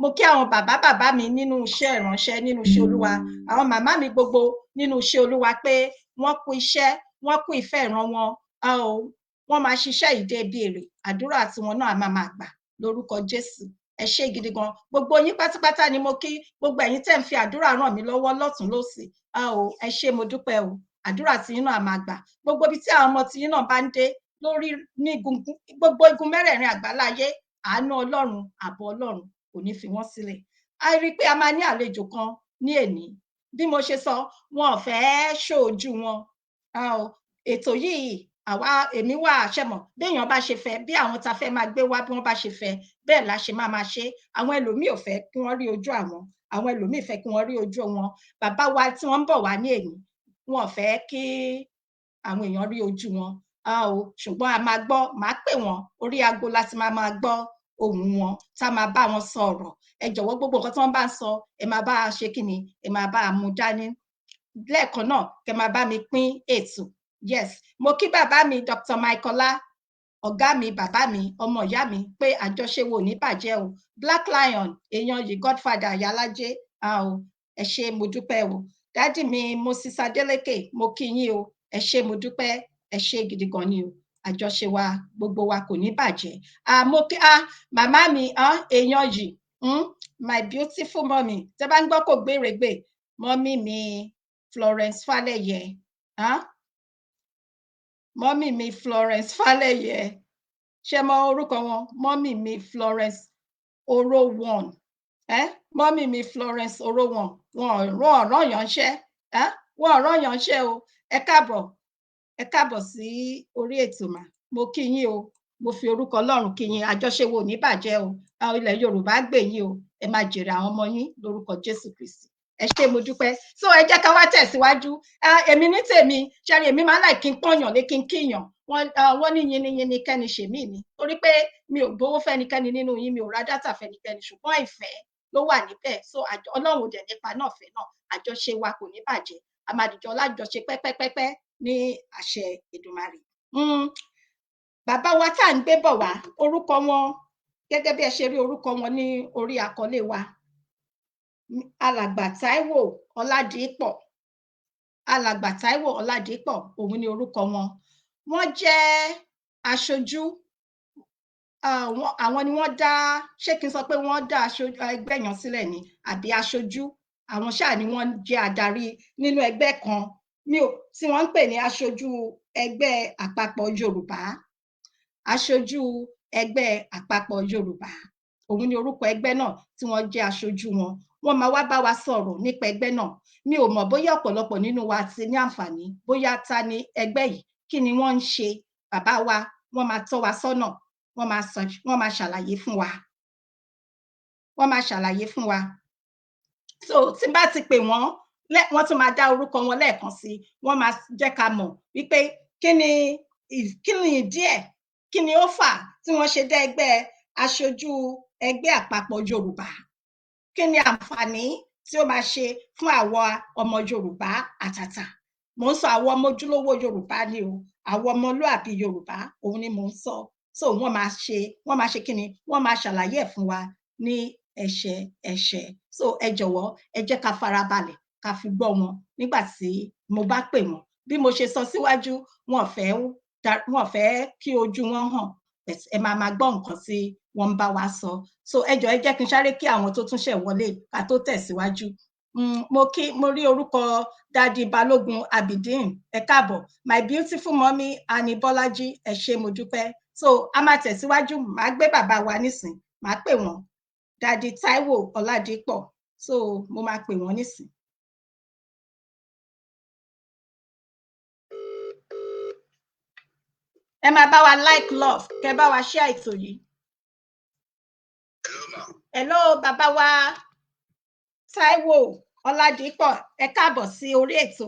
Mo kí àwọn bàbá bàbá mi nínú iṣẹ́ ìránṣẹ́, nínú iṣẹ́ Olúwa, àwọn màmá mi gbogbo nínú iṣẹ́ Olúwa, pé wọ́n kú iṣẹ́, wọ́n kú ìfẹ́ ìran wọn. A ò wọ́n máa ṣiṣẹ́ ìdè bí èrè, àdúrà tiwọn náà a máa máa gbà lórúkọ Jésù. Ẹ ṣé gidi gan, gbogbo yín pátápátá ni mo kí, gbogbo ẹ̀yin tẹ́ ń fi àdúrà ràn mí lọ́wọ́ lọ́tùn lósì. A ò ẹ ṣé, mo dúpẹ́ o. Àdúrà tiyín náà a máa gbà. Gbogbo ibi tí àwọn ọmọ tiyín náà bá ń dé lórí ní gbogbo igun mẹ́rẹ̀ẹ̀rin àgbáláyé, àánú Ọlọ́run, ààbò Ọlọ́run kò ní fi wọ́n sílẹ̀. A rí i pé a máa ní àlejò kan ní èní. Bí mo ṣe sọ, wọn ò fẹ́ ṣojú wọn. Ètò yìí, àwa èmi wà, ṣẹmọ béèyàn bá ṣe fẹ́, bí àwọn tá fẹ́ máa gbé wá, bí wọ́n bá ṣe fẹ́, bẹ́ẹ̀ la ṣe máa máa ṣe. Àwọn ẹlòmíì ò fẹ́ kí wọ́n rí ojú àwọn, àwọn ẹlòmíì fẹ́ kí wọ́n rí ojú wọn. Bàbá wa tí wọ́n ń bọ̀ wá ní èní, wọn ò fẹ́ kí àwọn èèyàn rí ojú wọn a o, ṣùgbọ́n a máa gbọ́. Màá pè wọ́n orí aago láti máa máa gbọ́ ohùn wọn, tá a máa bá wọn sọ ọ̀rọ̀. Ẹ jọ̀wọ́, gbogbo nǹkan tí wọ́n bá ń sọ, ẹ máa bá a ṣe kí ni, ẹ máa bá a mú dání lẹ́ẹ̀kan náà, kẹ máa bá mi pín ètò. Yes, mo kí bàbá mi Dr. Michaela, ọ̀gá mi, bàbá mi, ọmọ ìyá mi, pé àjọṣe wo ò ní bàjẹ́ o. Black Lion, èèyàn yìí, Godfather Ayálájé, o ẹ ṣé, mo dúpẹ́ o. Daddy mi Moses Adeleke, mo kí yín o. Ẹ ṣé, mo dúpẹ́, ẹ ṣé gidi gan ni o. Àjọṣe wa, gbogbo wa kò ní bàjẹ́. Mo kí màmá mi, èèyàn yìí, my beautiful mommy, tẹ́ bá ń gbọ́ kò gbèrègbè, mommy mi Florence Falẹyẹ, mommy mi Florence Falẹyẹ, ṣe mọ orúkọ wọn? Mommy mi Florence Orowon, mommy mi Florence Orowon, wọn ò rán yànṣẹ́, wọn ò rán yànṣẹ́ o. Ẹ káàbọ̀, ẹ káàbọ̀ sí orí ètò mà. Mo kí yín o, mo fi orúkọ Ọlọ́run kí yín. Àjọṣe wo ò ní bàjẹ́ o. Ilẹ̀ Yorùbá gbè yín o. Ẹ máa jèrè àwọn ọmọ yín lórúkọ Jésù Kristi. Ẹ ṣé, mo dúpẹ́. So ẹ jẹ́ ká wá tẹ̀síwájú. Èmi ní tèmi ṣẹ́rí, èmi máa ń láì kí n pọ̀yàn lé, kí n kíyàn. Wọ́n ní yiniyini kẹ́ni ṣèmí ni, torí pé mi ò gbowó fẹ́nikẹ́ni nínú yín, mi ò ra data fẹ́nikẹ́ni, ṣùgbọ́n ìfẹ́ ló wà níbẹ̀. So Ọlọ́run ò dẹ̀ nípa náà fẹ́ náà, àjọṣe wa kò ní bàjẹ́. A máa dìjọ lájọṣe pẹ́pẹ́pẹ́pẹ́ ní àṣẹ Èdùmàrè. Bàbá wa tá à ń gbé bọ̀ wá, orúkọ wọn, gẹ́gẹ́ bí ẹ ṣe rí orúkọ wọn ní orí àkọlé wa, Alàgbà Táíwò Ọládìípọ̀. Alàgbà Táíwò Ọládìípọ̀, òun ni orúkọ wọn. Wọ́n jẹ́ aṣojú, àwọn ni wọ́n dá, ṣé kí n sọ pé wọ́n dá aṣojú ẹgbẹ́ yẹn sílẹ̀ ni, àbí aṣojú? Àwọn ṣáà ni wọ́n jẹ́ adarí nínú ẹgbẹ́ kan mi ò tí wọ́n ń pè ní aṣojú ẹgbẹ́ àpapọ̀ Yorùbá. Aṣojú ẹgbẹ́ àpapọ̀ Yorùbá, òun ni orúkọ ẹgbẹ́ náà tí wọ́n jẹ́ aṣojú wọn. Wọ́n máa wá bá wa sọ̀rọ̀ nípa ẹgbẹ́ náà. Mi ò mọ̀ bóyá ọ̀pọ̀lọpọ̀ nínú wa ti ní àǹfààní, bóyá ta ni ẹgbẹ́ yìí, kí ni wọ́n ń ṣe. Bàbá wa, wọ́n máa tọ́ wa sọ́nà, wọ́n máa ṣàlàyé fún wa, wọ́n máa ṣàlàyé fún wa. So tí n bá ti pè wọ́n, wọ́n tún máa dá orúkọ wọn lẹ́ẹ̀kan sí. Wọ́n máa jẹ́ ká mọ̀ wípé kí ni ìdí ẹ̀, kí ni ó fà tí wọ́n ṣe dá ẹgbẹ́ aṣojú ẹgbẹ́ àpapọ̀ Yorùbá, kí ni àǹfààní tí ó máa ṣe fún àwa ọmọ Yorùbá àtàtà. Mò ń sọ àwọn ọmọ ojúlówó Yorùbá ni o, àwọn ọmọlúàbí Yorùbá, òun ni mò ń sọ. So wọ́n máa ṣe kí ni, wọ́n máa ṣàlàyé ẹ̀ fún wa ní ẹsẹ ẹsẹ. So ẹ jọ̀wọ́, ẹ jẹ́ ká farabalẹ̀ ká fi gbọ́ wọn nígbà tí mo bá pè wọ́n. Bí mo ṣe sọ síwájú, wọn ò fẹ́ wọn fẹ́ kí ojú wọn hàn. Ẹ máa máa gbọ́ nǹkan tí wọ́n ń bá wa sọ. So ẹ jọ̀ọ́, ẹ jẹ́ kí n sáré kí àwọn tó tún ṣẹ̀ wọlé ká tó tẹ̀síwájú. Mo kí, mo rí orúkọ Daddy Balógun Abidin, ẹ káàbọ̀. My beautiful mommy Annie Bọ́lájí, ẹ ṣé, mo dúpẹ́. So a máa tẹ̀síwájú, màá gbé bàbá wa nísìn, màá pè wọ́n, Daddy Táíwò Ọládípọ̀. So mo máa pè wọ́n nísìn. Ẹ máa bá wa like, love, kẹ bá wa share ètò yìí. Hello bàbá wa Táíwò Ọládípọ̀, ẹ káàbọ̀ sí orí ètò.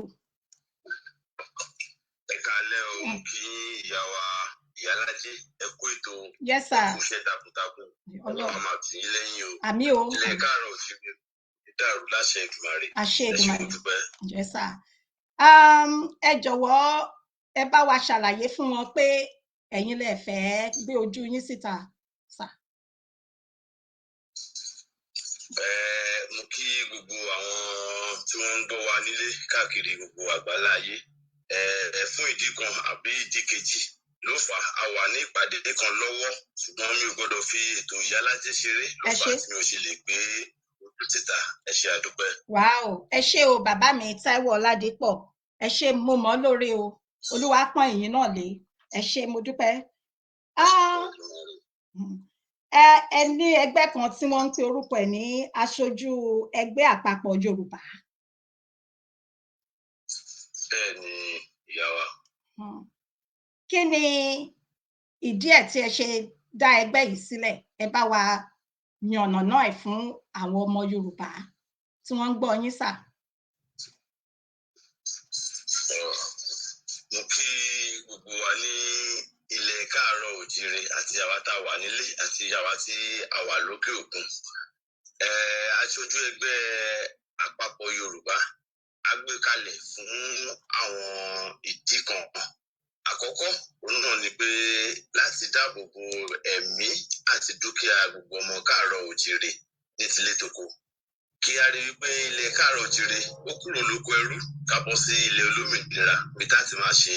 Ẹ káalẹ́ o, kí ìyá wa Ìyálájé, ẹ kú ètò. Yes sir. Ẹ kú iṣẹ́ takuntakun, Ọlọ́run máa tì í lẹ́yìn o. Àmín o. Ilẹ̀ káàárọ̀ òjìrè dàrú láṣẹ Èdùmàrè. Àṣẹ Ẹ ṣé, mo Èdùmàrè. dúpẹ́. Yes sir. Ẹ jọ̀wọ́, ẹ bá wa ṣàlàyé fún wọn pé ẹ̀yin lẹ fẹ́ gbé ojú yín síta sà. Mo kí gbogbo àwọn tí wọ́n ń gbọ́ wa nílé káàkiri gbogbo àgbáláyé. Fún ìdí kan àbí ìdí kejì ló fà á, a wà ní ìpàdé kan lọ́wọ́, ṣùgbọ́n mi ò gbọ́dọ̀ fi ètò Ìyálájé ṣeré, ló Ẹ fà á ṣé. tí mi ò ṣe lè gbé ojú síta. Ẹ ṣé, àdúpẹ́. Wàá ẹ ṣé o bàbá mi Táíwò Ọládípọ̀, ẹ ṣé, mo mọ̀ ọ́ lóore o, Olúwa pọ́n ẹ̀yin náà lé, ẹ ṣé, mo dúpẹ́. Ẹ ní ẹgbẹ́ kan tí wọ́n ń pe orúkọ ẹ̀ ní aṣojú ẹgbẹ́ àpapọ̀ Yorùbá. Bẹ́ẹ̀ ni ìyá wa. Kí ni ìdí ẹ̀ tí ẹ ṣe dá ẹgbẹ́ yìí sílẹ̀? Ẹ bá wa yànnàná ẹ̀ fún àwọn ọmọ Yorùbá tí wọ́n ń gbọ́ yín sà. Mo kí gbogbo wa ní ilẹ̀ káàárọ̀ òjíire, àti àwa tá a wà nílé àti àwa tí a wà lókè òkun. Aṣojú ẹgbẹ́ àpapọ̀ Yorùbá a gbé kalẹ̀ fún àwọn ìdí kan. Àkọ́kọ́ òun náà ni pé láti dáàbò bo ẹ̀mí àti dúkìá gbogbo ọmọ káàárọ̀ òjíire ní tilé toko, kí a rí wípé ilẹ̀ káàárọ̀ òjíire ó kúrò lóko ẹrú ká bọ́ sí ilẹ̀ olómìnira bí tá a ti máa ṣe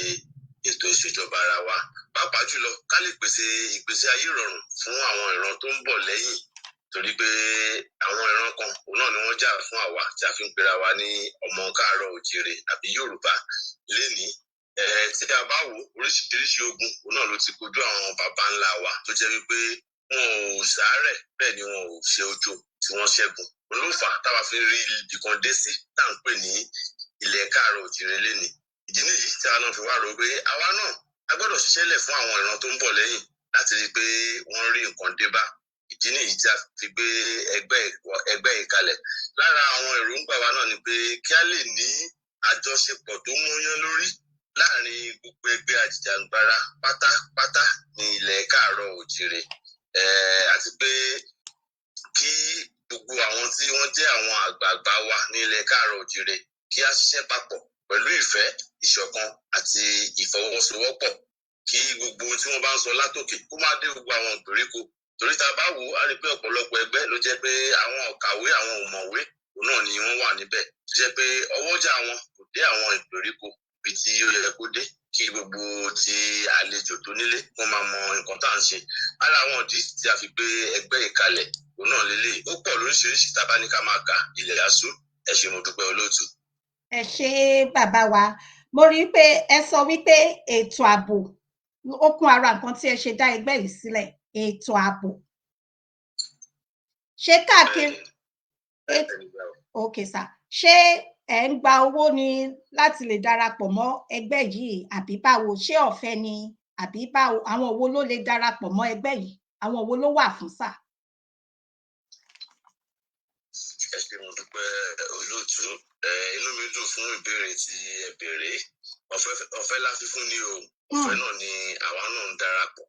ètò ìṣèjọba ara wa, pàápàá jùlọ ká lè pèsè ìgbésí ayé ìrọ̀rùn fún àwọn ìran tó ń bọ̀ lẹ́yìn, torí pé àwọn ìran kan òun náà ni wọ́n jà fún àwa tí a fi ń pera wa ní ọmọ káàárọ̀ òjíire àbí Yorùbá lénìí. Tí a bá wò, oríṣiríṣi ogun òun náà ló ti kojú àwọn baba ńlá wa tó jẹ́ wípé wọn ò sàárẹ̀, bẹ́ẹ̀ ni wọn ò ṣe ojo tí wọ́n ṣẹ́gun. Òun ló fà á táwa fi rí ibì kan dé sí tá à ń pè ní ilẹ̀ káàárọ̀ òjíire lénìí. Ìdí nìyí tí àwa náà fi wá rò pé àwa náà a gbọ́dọ̀ ṣiṣẹ́ lẹ̀ fún àwọn ìran tó ń bọ̀ lẹ́yìn láti rí i pé wọ́n rí nǹkan dé bá. Ìdí nìyí tí a fi gbé ẹgbẹ́ yìí kalẹ̀. Lára àwọn èròǹgbà wa náà ni pé kí a lè ní àjọṣepọ̀ tó múyán lórí láàrin gbogbo ẹgbẹ́ ajìjàǹgbara pátápátá ní ilẹ̀ káàárọ̀ òjíire, àti pé kí gbogbo àwọn tí wọ́n jẹ́ àwọn àgbààgbà wa ní ilẹ̀ káàárọ̀ òjíire kí a ṣiṣẹ́ papọ̀ pẹ̀lú ìfẹ́, ìṣọ̀kan àti ìfọwọ́sowọ́pọ̀, kí gbogbo ohun tí wọ́n bá ń sọ látòkè kó má dé gbogbo àwọn ìgbèríko, torí tá a bá wò ó, a rí i pé ọ̀pọ̀lọpọ̀ ẹgbẹ́ ló jẹ́ pé àwọn ọ̀kàwé, àwọn ọ̀mọ̀wé òun náà ni wọ́n wà níbẹ̀, tó jẹ́ pé ọwọ́jà wọn kò dé àwọn ìgbèríko ibi tí ó yẹ kó dé, kí gbogbo ti àlejò tó nílé wọ́n máa mọ nǹkan tá à ń ṣe. Ara àwọn ìdí tí a fi gbé ẹgbẹ́ yìí kalẹ̀ òun náà lélẹ̀, ó pọ̀ lóríṣiríṣi tá a bá ní ká máa kà, ilẹ̀ asú. Ẹ ṣé, mo dúpẹ́ olóòtú. Ẹ ṣé bàbá wa. Mo rí i pé ẹ sọ wípé ètò ààbò ó kún ara nǹkan tí ẹ ṣe dá ẹgbẹ́ yìí sílẹ̀, ètò ààbò. Ṣé káàkiri? Ok sir, ṣé ẹ ń gba owó ni láti lè darapọ̀ mọ́ ẹgbẹ́ yìí àbí báwo? Ṣé ọ̀fẹ́ ni àbí báwo? Àwọn wo ló lè darapọ̀ mọ́ ẹgbẹ́ yìí? Àwọn wo ló wà fún sà? Ẹ ṣé, mo dúpẹ́ olóòtú. Inú mi dùn fún ìbéèrè tí ẹ béèrè. Ọ̀fẹ́ la fi fún ni o, ọ̀fẹ́ náà ni àwa náà ń darapọ̀.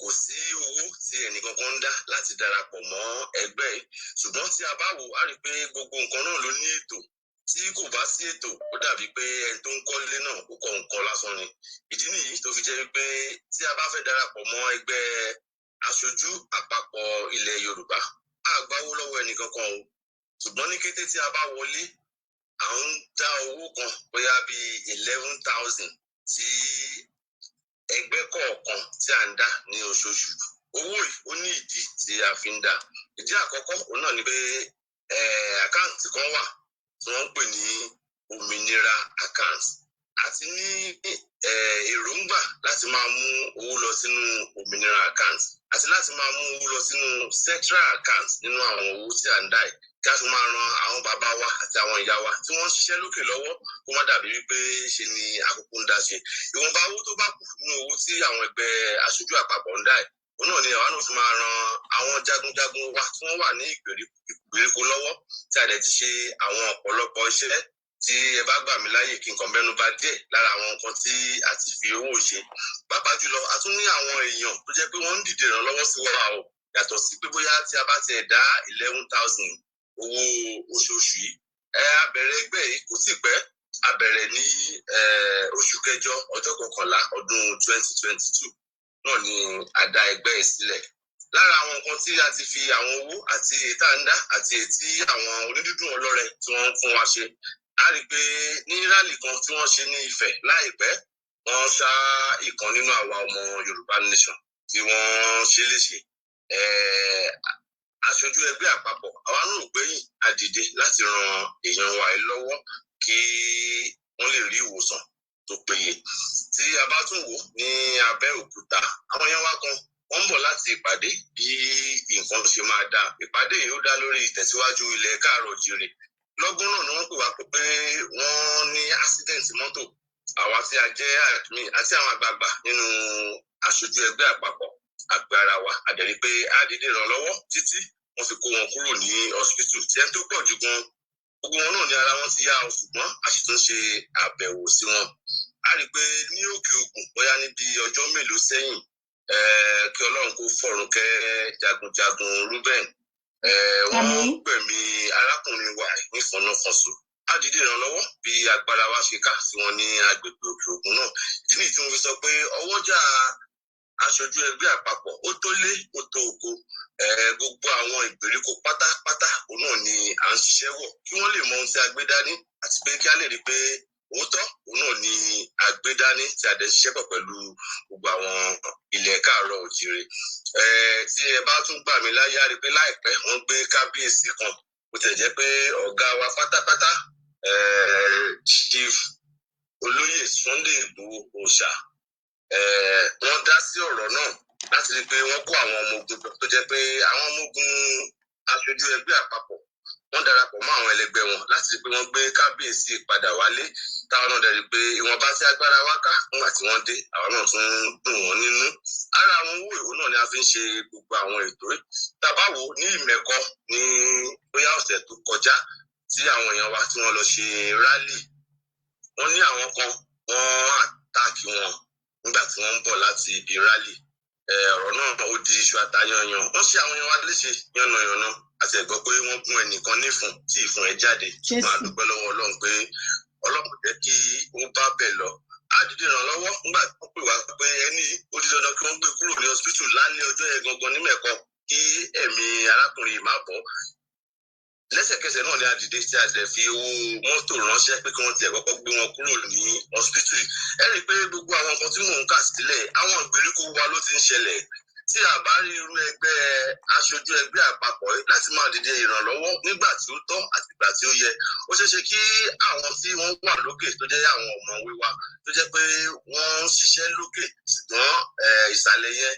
Kò sí owó tí ẹnìkankan ń dá láti darapọ̀ mọ́ ẹgbẹ́ yìí, ṣùgbọ́n tí a bá wò á rí i pé gbogbo nǹkan náà ló ní ètò. Tí kò bá sí ètò, ó dàbí pé ẹni tó ń kọ́lé náà ó kọ́ nǹkan lásán ni. Ìdí nìyí tó fi jẹ́ wípé tí a bá fẹ́ darapọ̀ mọ́ ẹgbẹ́ aṣojú àpapọ̀ ilẹ̀ Yorùbá, a gbáwó lọ́wọ́ ẹnìkankan o, ṣùgbọ́n ní kété tí a bá wọlé, à ń dá owó kan bóyá bíi 11,000 tí Ẹgbẹ́ kọ̀ọ̀kan tí à ń dá ní oṣooṣù, owó yìí ó ní ìdí tí a fi ń dá. Ìdí àkọ́kọ́ òun náà ni pé account kan wà tí wọ́n ń pè ní Òmìnira account, àti ní èròǹgbà láti máa mú owó lọ sínú Òmìnira account àti láti máa mú owó lọ sínú central account nínú àwọn owó tí à ń dá yìí, kí a tún máa ran àwọn bàbá wa àti àwọn ìyá wa tí wọ́n ń ṣiṣẹ́ lókè lọ́wọ́, kó má dàbí wípé ṣe ni àkókò ń dá ṣe. Ìwọ̀nba owó tó bá kù nínú owó tí àwọn ẹgbẹ́ aṣojú àpapọ̀ ń dá yìí, òun náà ni àwa náà fi máa ran àwọn jagunjagun wa tí wọ́n wà ní ìgbèríko lọ́wọ́, tí a dẹ̀ ti ṣe àwọn ọ̀pọ̀lọpọ̀ iṣẹ́. Tí ẹ bá gbà mí láàyè, kí n kàn mẹ́nu bà díẹ̀ lára àwọn nǹkan tí a ti fi owó ṣe. Pàápàá jùlọ, a tún ní àwọn èèyàn tó jẹ́ pé wọ́n ń dìde ìrànlọ́wọ́ sí wa o, yàtọ̀ sí pé bóyá tí a bá tiẹ̀ dá 11,000 owó oṣooṣù yìí. Ẹ a bẹ̀rẹ̀ ẹgbẹ́ yìí kò tíì pẹ́. A bẹ̀rẹ̀ ní oṣù kẹjọ, ọjọ́ 11, ọdún 2022 náà ni a dá ẹgbẹ́ yìí sílẹ̀. Lára àwọn nǹkan tí a ti fi àwọn owó àti èyí tá à ń dá àti èyí tí àwọn onídùúdùn ọlọ́rẹ tí wọ́n ń fún wa ṣe, a rí i pé ní rally kan tí wọ́n ṣe ní Ifẹ̀ láìpẹ́, wọ́n ṣá ìkan nínú àwa ọmọ Yorùbá Nation tí wọ́n ṣe léṣe. Aṣojú ẹgbẹ́ àpapọ̀, àwa náà ò gbẹ́yìn, a dìde láti ran èèyàn wa yìí lọ́wọ́ kí wọ́n lè rí ìwòsàn tó péye. Tí a bá tún wò ní Abẹ́òkúta, àwọn èèyàn wa kan wọ́n ń bọ̀ láti ìpàdé bí nǹkan ṣe máa dáa. Ìpàdé yìí ó dá lórí ìtẹ̀síwájú ilẹ̀ káàárọ̀ oòjíire. Lọ́gán náà ni wọ́n pè wá pé wọ́n ní accident mọ́tò. Àwa tí a jẹ́ admin àti àwọn àgbààgbà nínú aṣojú ẹgbẹ́ àpapọ̀ agbára wa, a dẹ̀ rí pé a dìde ìrànlọ́wọ́ títí wọ́n fi kó wọn kúrò ní hospital, tí ẹni tó pọ̀ jù gan, gbogbo wọn náà ní ara wọn ti yá o, ṣùgbọ́n a sì tún ṣe àbẹ̀wò sí wọn. A rí i pé ní Òkè Ògùn, bóyá níbi ọjọ́ mélòó sẹ́yìn, kí Ọlọ́run kó fọ̀run kẹ́ jagunjagun Ruben. Wọ́n gbẹ̀mí arákùnrin wa nífọ̀nàfọ̀sù. A dìde ìrànlọ́wọ́ bí agbára wa ṣe ká sí wọn ní agbègbè Òkè Ògùn náà. Ìdí nìyí tí mo fi sọ pé ọwọ́jà aṣojú ẹgbẹ́ àpapọ̀ ó tó lé, ó tó oko. Gbogbo àwọn ìgbèríko pátápátá òun náà ni à ń ṣiṣẹ́ wọ̀, kí wọ́n lè mọ ohun tí a gbé dání, àti pé kí a lè rí i pé òótọ́ òun náà ni a gbé dání, tí a dẹ̀ ṣiṣẹ́ pọ̀ pẹ̀lú gbogbo àwọn ilẹ̀ káàárọ̀ oòjíire. Tí ẹ bá tún gbà mí láyé, á rí i pé láìpẹ́ wọ́n gbé kábíyèsí kan, bó tilẹ̀ jẹ́ pé ọ̀gá wa pátápátá, Chief Olóyè Sunday Igboho Òòṣà, wọ́n dá sí ọ̀rọ̀ náà láti rí i pé wọ́n kó àwọn ọmọ ogun, tó jẹ́ pé àwọn ọmọ ogun aṣojú ẹgbẹ́ àpapọ̀, wọ́n darapọ̀ mọ́ àwọn ẹlẹgbẹ́ wọn láti rí i pé wọ́n gbé kábíyèsí padà wálé. Táwọn náà dẹ̀ rí i pé ìwọ̀nba tí agbára wa ká nígbà tí wọ́n dé, àwọn náà tún dùn wọ́n nínú. Ara àwọn owó ìwò náà ni a fi ń ṣe gbogbo àwọn ètò yìí. Tàbá wò ní Ìmẹ̀kọ ní bóyá ọ̀sẹ̀ tó kọjá, tí àwọn èèyàn wa tí wọ́n lọ ṣe rally, wọ́n ní àwọn kan wọ́n attack wọn nígbà tí wọ́n ń bọ̀ láti ibi rally. Ọ̀rọ̀ náà ó di iṣu àtayànyàn. Wọ́n ṣe àwọn èèyàn wa léṣe yánnayànna, àti ẹ̀gbọ́ pé wọ́n gún ẹnìkan nífun tí ìfun ẹ̀ jáde. Máa dúpẹ́ lọ́wọ́ Ọlọ́run pé Ọlọ́run jẹ́ kí ó bá bẹ̀ lọ. Á dìde ìrànlọ́wọ́ nígbà tí wọ́n pè wá pé ẹni ó di dandan kí wọ́n gbé kúrò ní hospital lálẹ́ ọjọ́ yẹn gangan ní Mẹ̀kọ, kí ẹ̀mí arákùnrin yìí má bọ́. Lẹ́sẹ̀kẹsẹ̀ náà ni a dìde tí a dẹ̀ fi owó mọ́tò ránṣẹ́ pé kí wọ́n tiẹ̀ kọ́kọ́ gbé wọn kúrò ní hospital. Ẹ rí i pé gbogbo àwọn nǹkan tí mò ń kà sílẹ̀, àwọn ìgbèríko wa ló ti ń ṣẹlẹ̀. Tí a bá rí irú ẹgbẹ́ aṣojú ẹgbẹ́ àpapọ̀ láti máa dìde ìrànlọ́wọ́ nígbà tí ó tọ́ àti ìgbà tí ó yẹ, ó ṣeé ṣe kí àwọn tí wọ́n wà lókè, tó jẹ́ àwọn ọ̀mọ̀wé wa, tó jẹ́ pé wọ́n ń ṣiṣẹ́ lókè, ṣùgbọ́n ìsàlẹ̀ yẹn,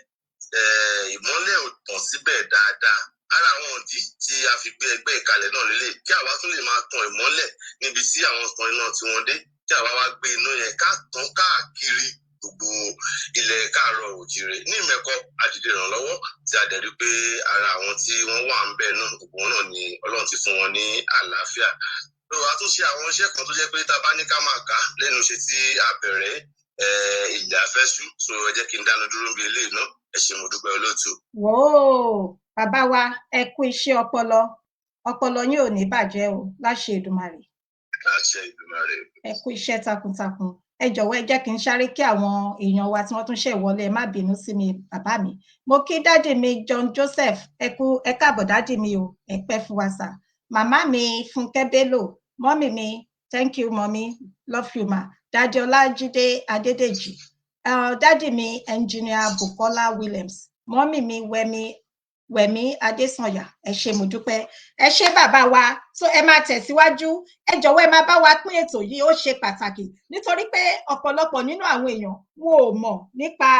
ìmọ́lẹ̀ ò tàn síbẹ̀ dáadáa. Ara àwọn ìdí tí a fi gbé ẹgbẹ́ ìkalẹ̀ náà lélẹ̀, kí àwa tún lè máa tan ìmọ́lẹ̀ níbi tí àwọn tan iná tí wọ́n dé, kí àwa wá gbé iná yẹn ká tàn káàkiri gbogbo ilẹ̀ káàárọ̀ oòjíire. Ní Ìmẹ̀kọ, a dìde ìrànlọ́wọ́, tí a dẹ̀ rí pé ara àwọn tí wọ́n wà ń bẹ̀ náà, gbogbo wọn náà ni Ọlọ́run ti fún wọn ní àlàáfíà. A tún ṣe àwọn iṣẹ́ kan tó jẹ́ pé tá a bá ní ká máa kà lẹ́nu iṣẹ́ tí a bẹ̀rẹ̀, ìjà fẹ́ sú. So ẹ jẹ́ kí n dánu dúró níbi eléyìí náà. Ẹ ṣé, mo dúpẹ́, olóòtú. Wòó, bàbá wa, ẹ kú iṣẹ́ ọpọlọ. Ọpọlọ yín ò ní bàjẹ́ o, láṣẹ Èdùmàrè. Àṣẹ Èdùmàrè. Ẹ kú iṣẹ́ takuntakun. Ẹ jọ̀wọ́, ẹ jẹ́ kí n sáré kí àwọn èèyàn wa tí wọ́n tún ṣẹ̀ wọlé. Ẹ má bínú sí mi, bàbá mi. Mo kí daddy mi John Joseph, ẹ kú, ẹ káàbọ̀ daddy mi o, ẹ pẹ́ fún wa sà. Màmá mi Fúnkẹ́ Bello, mummy mi, thank you mummy, love you ma. Daddy Ọlájídé Adédèjì. Daddy mi Engineer Bukola Williams, mummy mi Wẹ̀mí Wẹ̀mí Adésànyà, ẹ ṣé, mo dúpẹ́. Ẹ ṣé, bàbá wa. So ẹ máa tẹ̀síwájú. Ẹ jọ̀wọ́, ẹ máa bá wa pín ètò yìí. Ó ṣe pàtàkì nítorí pé ọ̀pọ̀lọpọ̀ nínú àwọn èèyàn wọn ò mọ̀ nípa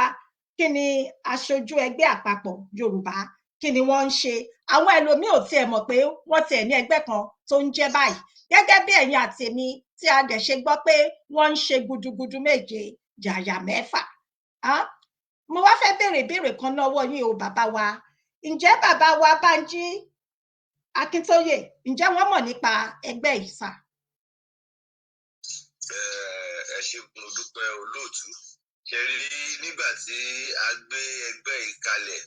kí ni aṣojú ẹgbẹ́ àpapọ̀ Yorùbá, kí ni wọ́n ń ṣe. Àwọn ẹlòmíì ò tiẹ̀ mọ̀ pé wọ́n tiẹ̀ ní ẹgbẹ́ kan tó ń jẹ́ báyìí, gẹ́gẹ́ bí ẹ̀yin àti èmi tí a dẹ̀ ṣe gbọ́ pé wọ́n ń ṣe gudugudu méje yàyà mẹ́fà. Mo wá fẹ́ béèrè ìbéèrè kan lọ́wọ́ yín o, bàbá wa. Ǹjẹ́ bàbá wa Bánjí Akíntóyè, ǹjẹ́ wọ́n mọ̀ nípa ẹgbẹ́ yìí sà? Ẹ ṣe, mo dúpẹ́, olóòtú. Ṣe rí, nígbà tí a gbé ẹgbẹ́ yìí kalẹ̀,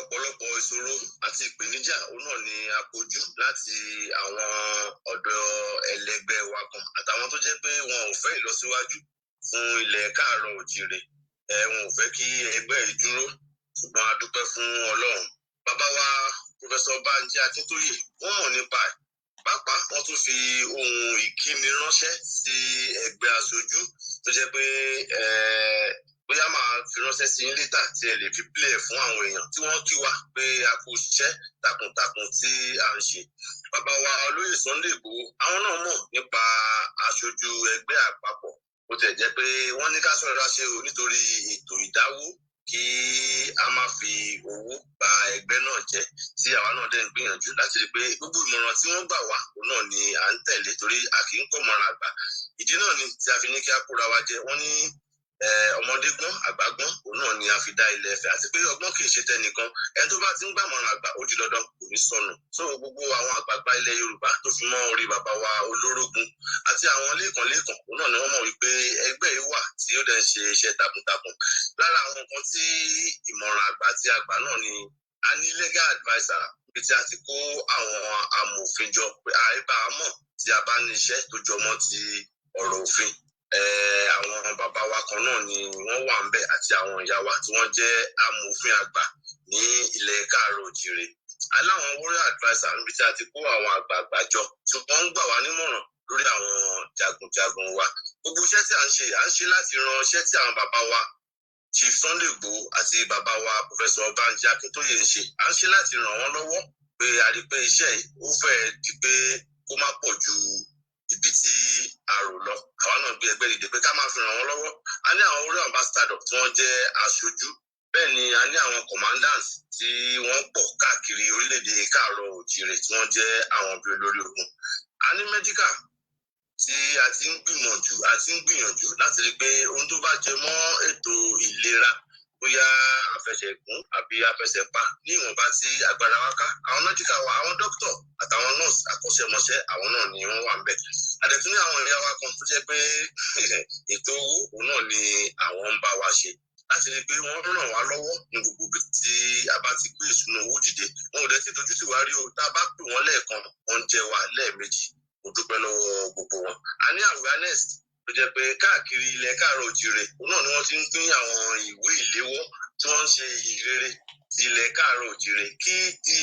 ọ̀pọ̀lọpọ̀ ìṣòro àti ìpèníjà òun náà ni a kojú láti àwọn ọ̀dọ̀ ẹlẹgbẹ́ wa kan àtàwọn tó jẹ́ pé wọn ò fẹ́ ìlọsíwájú fún ilẹ̀ káàárọ̀ òjìrè. Wọn ò fẹ́ kí ẹgbẹ́ yìí dúró, ṣùgbọ́n a dúpẹ́ fún Ọlọ́run. Bàbá wa Professor Banji Akíntóyè, wọ́n mọ̀ nípa ẹ̀. Pàápàá, wọ́n tún fi ohun ìkíni ránṣẹ́ sí ẹgbẹ́ aṣojú tó jẹ́ pé bóyá máa fi ránṣẹ́ sí yín later tí ẹ lè fi play fún àwọn èèyàn tí wọ́n kí wa pé a kú iṣẹ́ takuntakun tí à ń ṣe. Bàbá wa olóyè Sunday Igboho, àwọn náà mọ̀ nípa aṣojú ẹgbẹ́ àpapọ̀. Ó tẹ̀ jẹ́ pé wọ́n ní ká ṣọ́ra ṣe o nítorí ètò ìdáwó, kí a má fi owó ba ẹgbẹ́ náà jẹ́, tí àwa náà dẹ̀ ń gbìyànjú láti rí i pé gbogbo ìmọ̀ràn tí wọ́n gbà wá, òun náà ni à ń tẹ̀lé, torí a kì í kọ̀mọ̀ràn àgbà. Ìdí náà ni tí a fi ní kí a kóra wa jẹ. Wọ́n ní ọmọdé gbọ́n, àgbà gbọ́n, òun náà ni a fi dá ilẹ̀ Ifẹ̀, àti pé ọgbọ́n kì í ṣe tẹnìkan. Ẹni tó bá ti ń gbàmọ̀ràn àgbà, ó di dandan kò ní sọnù. So gbogbo àwọn àgbààgbà ilẹ̀ Yorùbá, tó fi mọ́ orí bàbá wa Olórógun àti àwọn lẹ́ẹ̀kan lẹ́ẹ̀kan, òun náà ni wọ́n mọ̀ wípé ẹgbẹ́ yìí wà tí ó dẹ̀ ń ṣe iṣẹ́ takuntakun. Lára àwọn nǹkan tí ìmọ̀ràn àgbà àti àgbà náà ni a ní legal adviser, ibi tí a ti kó àwọn amòfin jọ pé àìbá mọ̀ tí a bá ní iṣẹ́ tó jọmọ́ ti ọ̀rọ̀ òfin. Àwọn bàbá wa kan náà ni wọ́n wà ńbẹ̀ àti àwọn ìyá wa tí wọ́n jẹ́ amòfin àgbà ní ilẹ̀ káàárọ̀ òjìrè. Aláwọn warrior adviser, níbi tí a ti kó àwọn àgbààgbà jọ tí wọ́n ń gbà wá nímọ̀ràn lórí àwọn jagunjagun wa. Gbogbo iṣẹ́ tí à ń ṣe, à ń ṣe láti ran iṣẹ́ tí àwọn bàbá wa Chief Sunday Igboho àti bàbá wa Professor Banji Akintoye ń ṣe, à ń ṣe láti ràn wọ́n lọ́wọ́, pé a rí pé iṣẹ́ yìí ó fẹ́ẹ́ di pé kó má pọ̀ ju ibi tí a rò lọ. Àwa náà gbé ẹgbẹ́ dìde pé ká máa fi ràn wọ́n lọ́wọ́. A ní àwọn orí ambassador tí wọ́n jẹ́ aṣojú. Bẹ́ẹ̀ ni a ní àwọn commandants tí wọ́n pọ̀ káàkiri orílẹ̀-èdè káàárọ̀ òjìrè tí wọ́n jẹ́ àwọn bíi olórí ogun. A ní medical tí a ti ń gbìyànjú láti rí i pé ohun tó bá jẹ mọ́ ètò ìlera, bóyá àfẹsẹ̀gún àbí àfẹsẹ̀pa, ní ìwọ̀nba tí agbára wa ká, àwọn medical wa, àwọn dókítà àtàwọn nọ́ọ̀sì akọ́ṣẹ́mọṣẹ́, àwọn náà ni wọ́n wà ń bẹ̀. Àdẹ̀tún ní àwọn ìyá wa kan tó jẹ́ pé ètò owó òun náà ni àwọn ń bá wa ṣe láti rí i pé wọ́n ràn wá lọ́wọ́ ní gbogbo ibi tí a bá ti gbé ìṣúná owó dìde. Wọn ò dẹ̀ tí dojú tì wá rí o. Tá a bá pè wọ́n lẹ́ẹ̀kan, wọ́n ń jẹ́ wa lẹ́ẹ̀mejì. Mo dúpẹ́ lọ́wọ́ gbogbo wọn. A ní awareness tó jẹ́ pé káàkiri ilẹ̀ káàárọ̀ òjìrè, òun náà ni wọ́n ti ń pín àwọn ìwé ìléwọ́ tí wọ́n ń ṣe ìrere ti ilẹ̀ káàárọ̀ òjìrè, kí ti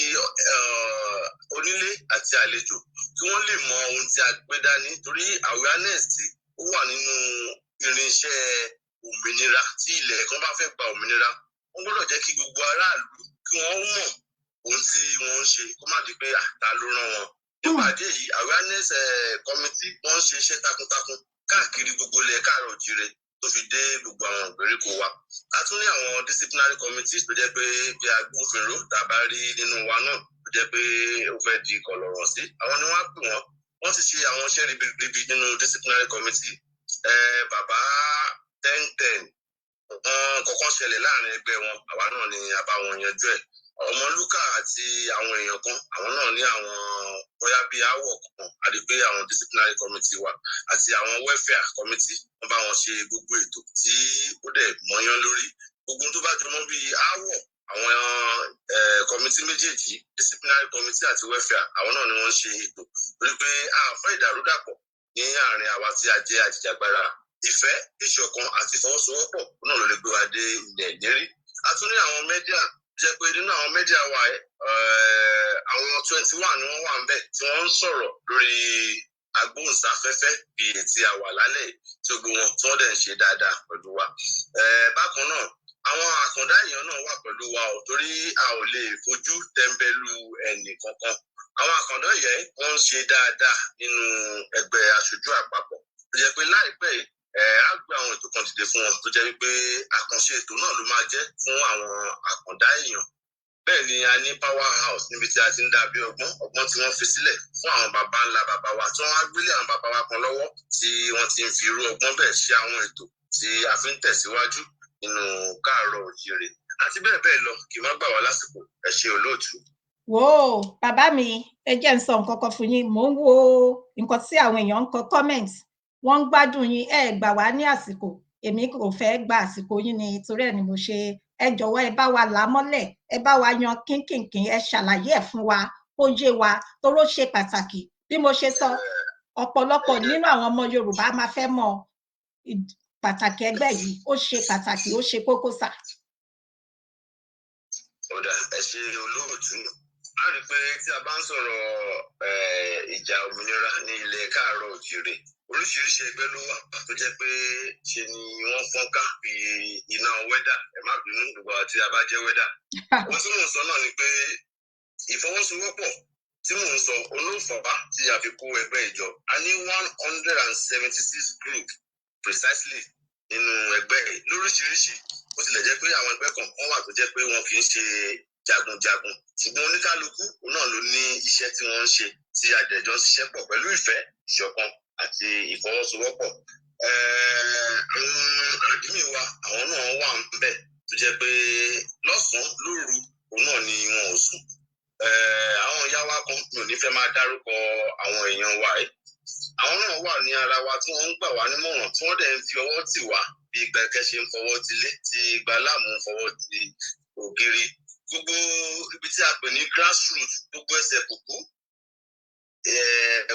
onílé àti àlejò kí wọ́n lè mọ ohun tí a gbé dání, torí awareness ó wà nínú irinṣẹ́ òmìnira. Tí ilẹ̀ kan bá fẹ́ gba òmìnira, wọ́n gbọ́dọ̀ jẹ́ kí gbogbo aráàlú kí wọ́n mọ̀ ohun tí wọ́n ń ṣe, kó má di pé àta ló rán wọn. Nípàdé yìí, awareness committee, wọ́n ń ṣe iṣẹ́ takuntakun káàkiri gbogbo ilẹ̀ káàárọ̀ òjìrè tó fi dé gbogbo àwọn ìgbèríko wa. A tún ní àwọn disciplinary committees tó jẹ́ pé bí agbófinró tá a bá rí nínú wa náà tó jẹ́ pé ó fẹ́ di kọ̀lọ̀rọ̀ sí, àwọn ni wọ́n á pè wọ́n. Wọ́n ti ṣe àwọn iṣẹ́ ribiribi nínú disciplinary committee. Bàbá 10-10, wọn kọ́kọ́ ṣẹlẹ̀ láàrin ẹgbẹ́ wọn, àwa náà ni a bá wọn yanjú ẹ̀. Ọmọlúkà àti àwọn èèyàn kan, àwọn náà ní àwọn bóyá bíi aáwọ̀ kan, a rí pé àwọn disciplinary committee wa àti àwọn welfare committee, wọ́n bá wọn ṣe gbogbo ètò tí ó dẹ̀ mọ́yán lórí. Gbogbo tó bá jọmọ́ bíi aáwọ̀, àwọn committee méjèèjì, disciplinary committee àti welfare, àwọn náà ni wọ́n ń ṣe ètò, torí pé a fẹ́ ìdàrúdàpọ̀ ní àárín àwa tí a jẹ́ àjìjàgbara. Ìfẹ́, ìṣọ̀kan àti ìfọwọ́sowọ́pọ̀ náà ló lè gbé wa dé ilẹ̀ ìlérí. A tún ní àwọn media, jẹ́ pé nínú àwọn media wa, àwọn 21 ni wọ́n wà ń bẹ̀ tí wọ́n ń sọ̀rọ̀ lórí agbóhùnsáfẹ́fẹ́ bíi ètí àwà lálẹ́ tí gbogbo wọn tí wọ́n dẹ̀ ń ṣe dáadáa pẹ̀lú wa. Bákan náà, àwọn àkàndá èèyàn náà wà pẹ̀lú wa ò, torí a ò lè fojú tẹ́ńbẹ́lú ẹnì kankan. Àwọn àkàndá yẹn, wọ́n ń ṣe dáadáa nínú ẹgbẹ́ aṣojú àpapọ̀, tó jẹ́ pé láìpẹ́ yìí á gbé àwọn ètò kan dìde fún wọn, tó jẹ́ wípé àkànṣe ètò náà ló máa jẹ́ fún àwọn àkàndá èèyàn. Bẹ́ẹ̀ ni a ní power house níbi tí a ti ń dá bí ọgbọ́n ọgbọ́n tí wọ́n fi sílẹ̀ fún àwọn baba ńlá baba wa, tí wọ́n á gbélé àwọn baba wa kan lọ́wọ́, tí wọ́n ti ń fi irú ọgbọ́n bẹ́ẹ̀ ṣe àwọn ètò tí a fi ń tẹ̀síwájú nínú Káàárọ̀ Òjíire, àti bẹ́ẹ̀ bẹ́ẹ̀ lọ. Kì í má gbà wá lásìkò. Ẹ ṣe, olóòtú. Wò ó, bàbá mi, ẹ jẹ́ ń sọ nǹkan kan fún yín. Mò ń wo nǹkan tí àwọn èèyàn ń kọ comment, wọ́n ń gbádùn yín. Ẹ gbà wá ní àsìkò, èmi kò fẹ́ gba àsìkò yín ni, torí ẹ̀ ni mo ṣe. Ẹ jọ̀wọ́, ẹ bá wa là á mọ́lẹ̀, ẹ bá wa yan kínkìnkín, ẹ ṣàlàyé ẹ̀ fún wa kó yé wa, toró ṣe pàtàkì. Bí mo ṣe sọ, ọ̀pọ̀lọpọ̀ nínú àwọn ọmọ Yorùbá máa fẹ́ mọ pàtàkì ẹgbẹ́ yìí. Ó ṣe pàtàkì, ó ṣe kókó sà. Ó dáa, ẹ ṣe, olóòtú. A rí i pé tí a bá ń sọ̀rọ̀ ìjà òmìnira ní ilẹ̀ Káàárọ̀ Òjìrè, oríṣiríṣi ẹgbẹ́ ló wà tó jẹ́ pé ṣe ni wọ́n fọ́n ká bí iná wẹ́dà. Ẹ má bínú, gbogbo àti a bá jẹ́ wẹ́dà. Ohun tí mò ń sọ náà ni pé ìfọwọ́sowọ́pọ̀ tí mò ń sọ olóòfà tí a fi kó ẹgbẹ́ ìjọ. A ní 176 group precisely nínú ẹgbẹ́ yìí lóríṣiríṣi. Ó tilẹ̀ jẹ́ pé àwọn ẹgbẹ́ kan wà tó jẹ́ pé wọn kì í ṣe jagunjagun, ṣùgbọ́n oníkálukú òun náà ló ní iṣẹ́ tí wọ́n ń ṣe, tí àjẹjọ́ ń ṣiṣẹ́ pọ̀ pẹ̀lú ìfẹ́, ìṣọ̀kan àti ìfọwọ́sowọ́pọ̀. Àwọn admin wa, àwọn náà wà ń bẹ̀, tó jẹ́ pé lọ́sàn-án lóru òun náà ni wọn ò sùn. Àwọn ìyá wa kan, mi ò ní fẹ́ máa dárúkọ àwọn èèyàn wa yìí, àwọn náà wà ní ara wa tí wọ́n ń gbà wá nímọ̀ràn, tí wọ́n dẹ̀ ń fi ọwọ́ tì wá bí gbẹ̀kẹ́ ṣe ń fọwọ́ ti lé, tí igba láàmú ń fọwọ́ ti ògiri. Gbogbo ibi tí a pè ní grassroots, gbogbo ẹsẹ̀ kùkú,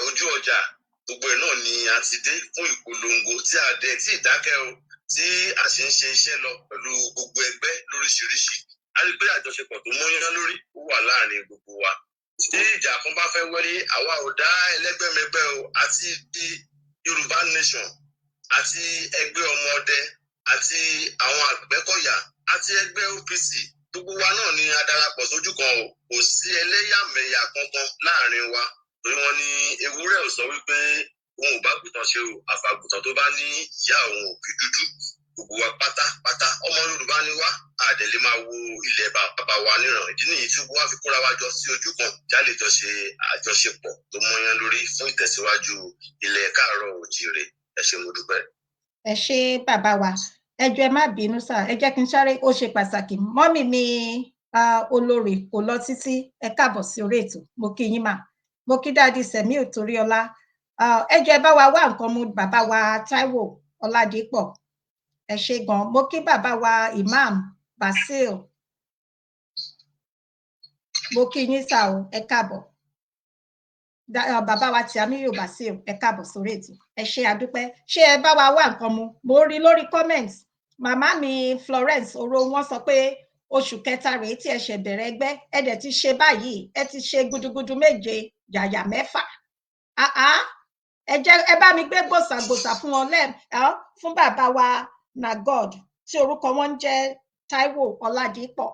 ojú ọjà, gbogbo ẹ̀ náà ni a ti dé fún ìpolongo, tí a dẹ̀ tí ìdákẹ́ o, tí a sì ń ṣe iṣẹ́ lọ pẹ̀lú gbogbo ẹgbẹ́ lóríṣiríṣi. A rí i pé àjọṣepọ̀ tó mọ́yán lórí ó wà láàrin gbogbo wa. Tí ìjà kan bá fẹ́ wẹ́rí, àwa ò dá ẹlẹ́gbẹ́mẹgbẹ́ o. Àti Yorùbá Nation, àti ẹgbẹ́ ọmọdé, àti àwọn Àgbẹ̀kọ̀yà, àti ẹgbẹ́ OPC, gbogbo wa náà ni a darapọ̀ sójú kan o. Kò sí ẹlẹ́yàmẹ̀yà kankan láàrin wa, torí wọ́n ní ewúrẹ́ ò sọ wípé òun ò bá gùtàn ṣe o, àfàgùtàn tó bá ní ìyá òun ò bí dúdú. Gbogbo wa pátápátá, ọmọ Yorùbá ni wá. Àdẹ̀lé máa wo ilẹ̀ bàbá wa níran. Ìdí nìyí tí wọ́n fi kóra wa jọ sí ojú kan, jálè jọ ṣe àjọṣepọ̀ tó mọ́yán lórí fún ìtẹ̀síwájú ilẹ̀ Káàárọ̀ Òjíire. Ẹ ṣé, mo dúpẹ́. Ẹ ṣé, bàbá wa. Ẹ jọ̀ọ́, ẹ má bínú sà, ẹ jẹ́ kí n sáré, ó ṣe pàtàkì. Mummy mi, olórí kò lọ títí, ẹ káàbọ̀ sí orí ètò. Mo kí yín mà, mo kí Daddy Sẹ̀míù Toríọlá. Ẹ jọ̀ọ́, ẹ bá wa wá nǹkan mu. Bàbá wa Táíwò Ọládípọ̀, ẹ ṣé gan. Mo kí bàbá wa Imam Basil, mo kí yín sà o, ẹ káàbọ̀. Bàbá wa Tìámíyù Basil, ẹ káàbọ̀ sórí ètò. Ẹ ṣé, àdúpẹ́. Ṣé ẹ bá wa wá nǹkan mu? Mo rí lórí comment, màmá mi Florence Oro, wọn sọ pé oṣù kẹta rèé tí ẹ ṣẹ̀ bẹ̀rẹ̀ ẹgbẹ́, ẹ dẹ̀ ti ṣe báyìí, ẹ ti ṣe gudugudu méje yàyà mẹ́fà. Àá, ẹ jẹ́ ẹ bá mi gbé gbòsàgbòsà fún wọn lẹ fún bàbá wa na God, tí orúkọ wọn ń jẹ́ Táíwò Ọládípọ̀.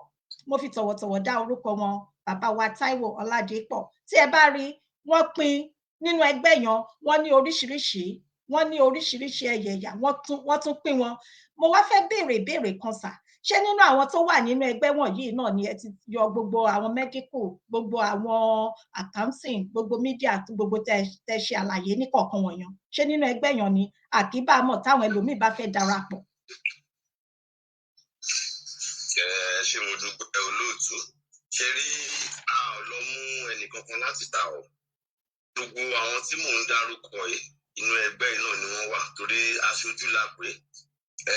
Mo fi tọ̀wọ̀tọ̀wọ̀ dá orúkọ wọn, bàbá wa Táíwò Ọládípọ̀. Tí ẹ bá rí wọ́n pín nínú ẹgbẹ́ yẹn, wọ́n ní oríṣiríṣi, wọ́n ní oríṣiríṣi ẹ̀yẹ̀yà, wọ́n tún pín wọn. Mo wá fẹ́ béèrè ìbéèrè kan sà. Ṣé nínú àwọn tó wà nínú ẹgbẹ́ wọ̀nyí náà ni ẹ ti yọ gbogbo àwọn medical, gbogbo àwọn accounting, gbogbo media, gbogbo tẹ ṣe àlàyé ní kọ̀ọ̀kan wọ̀nyàn? Ṣé nínú ẹgbẹ́ yẹn ni àkíbàámọ̀ táwọn ẹlòmíì bá fẹ́ darapọ̀? Ẹ ṣé, mo dúpẹ́, olóòtú. Ṣe rí, a ò lọ mú ẹnìkankan láti ta ọ. Gbogbo àwọn tí mò ń dárúkọ yìí, inú ẹgbẹ́ yìí náà ni wọ́n wà, torí aṣojú la pè é.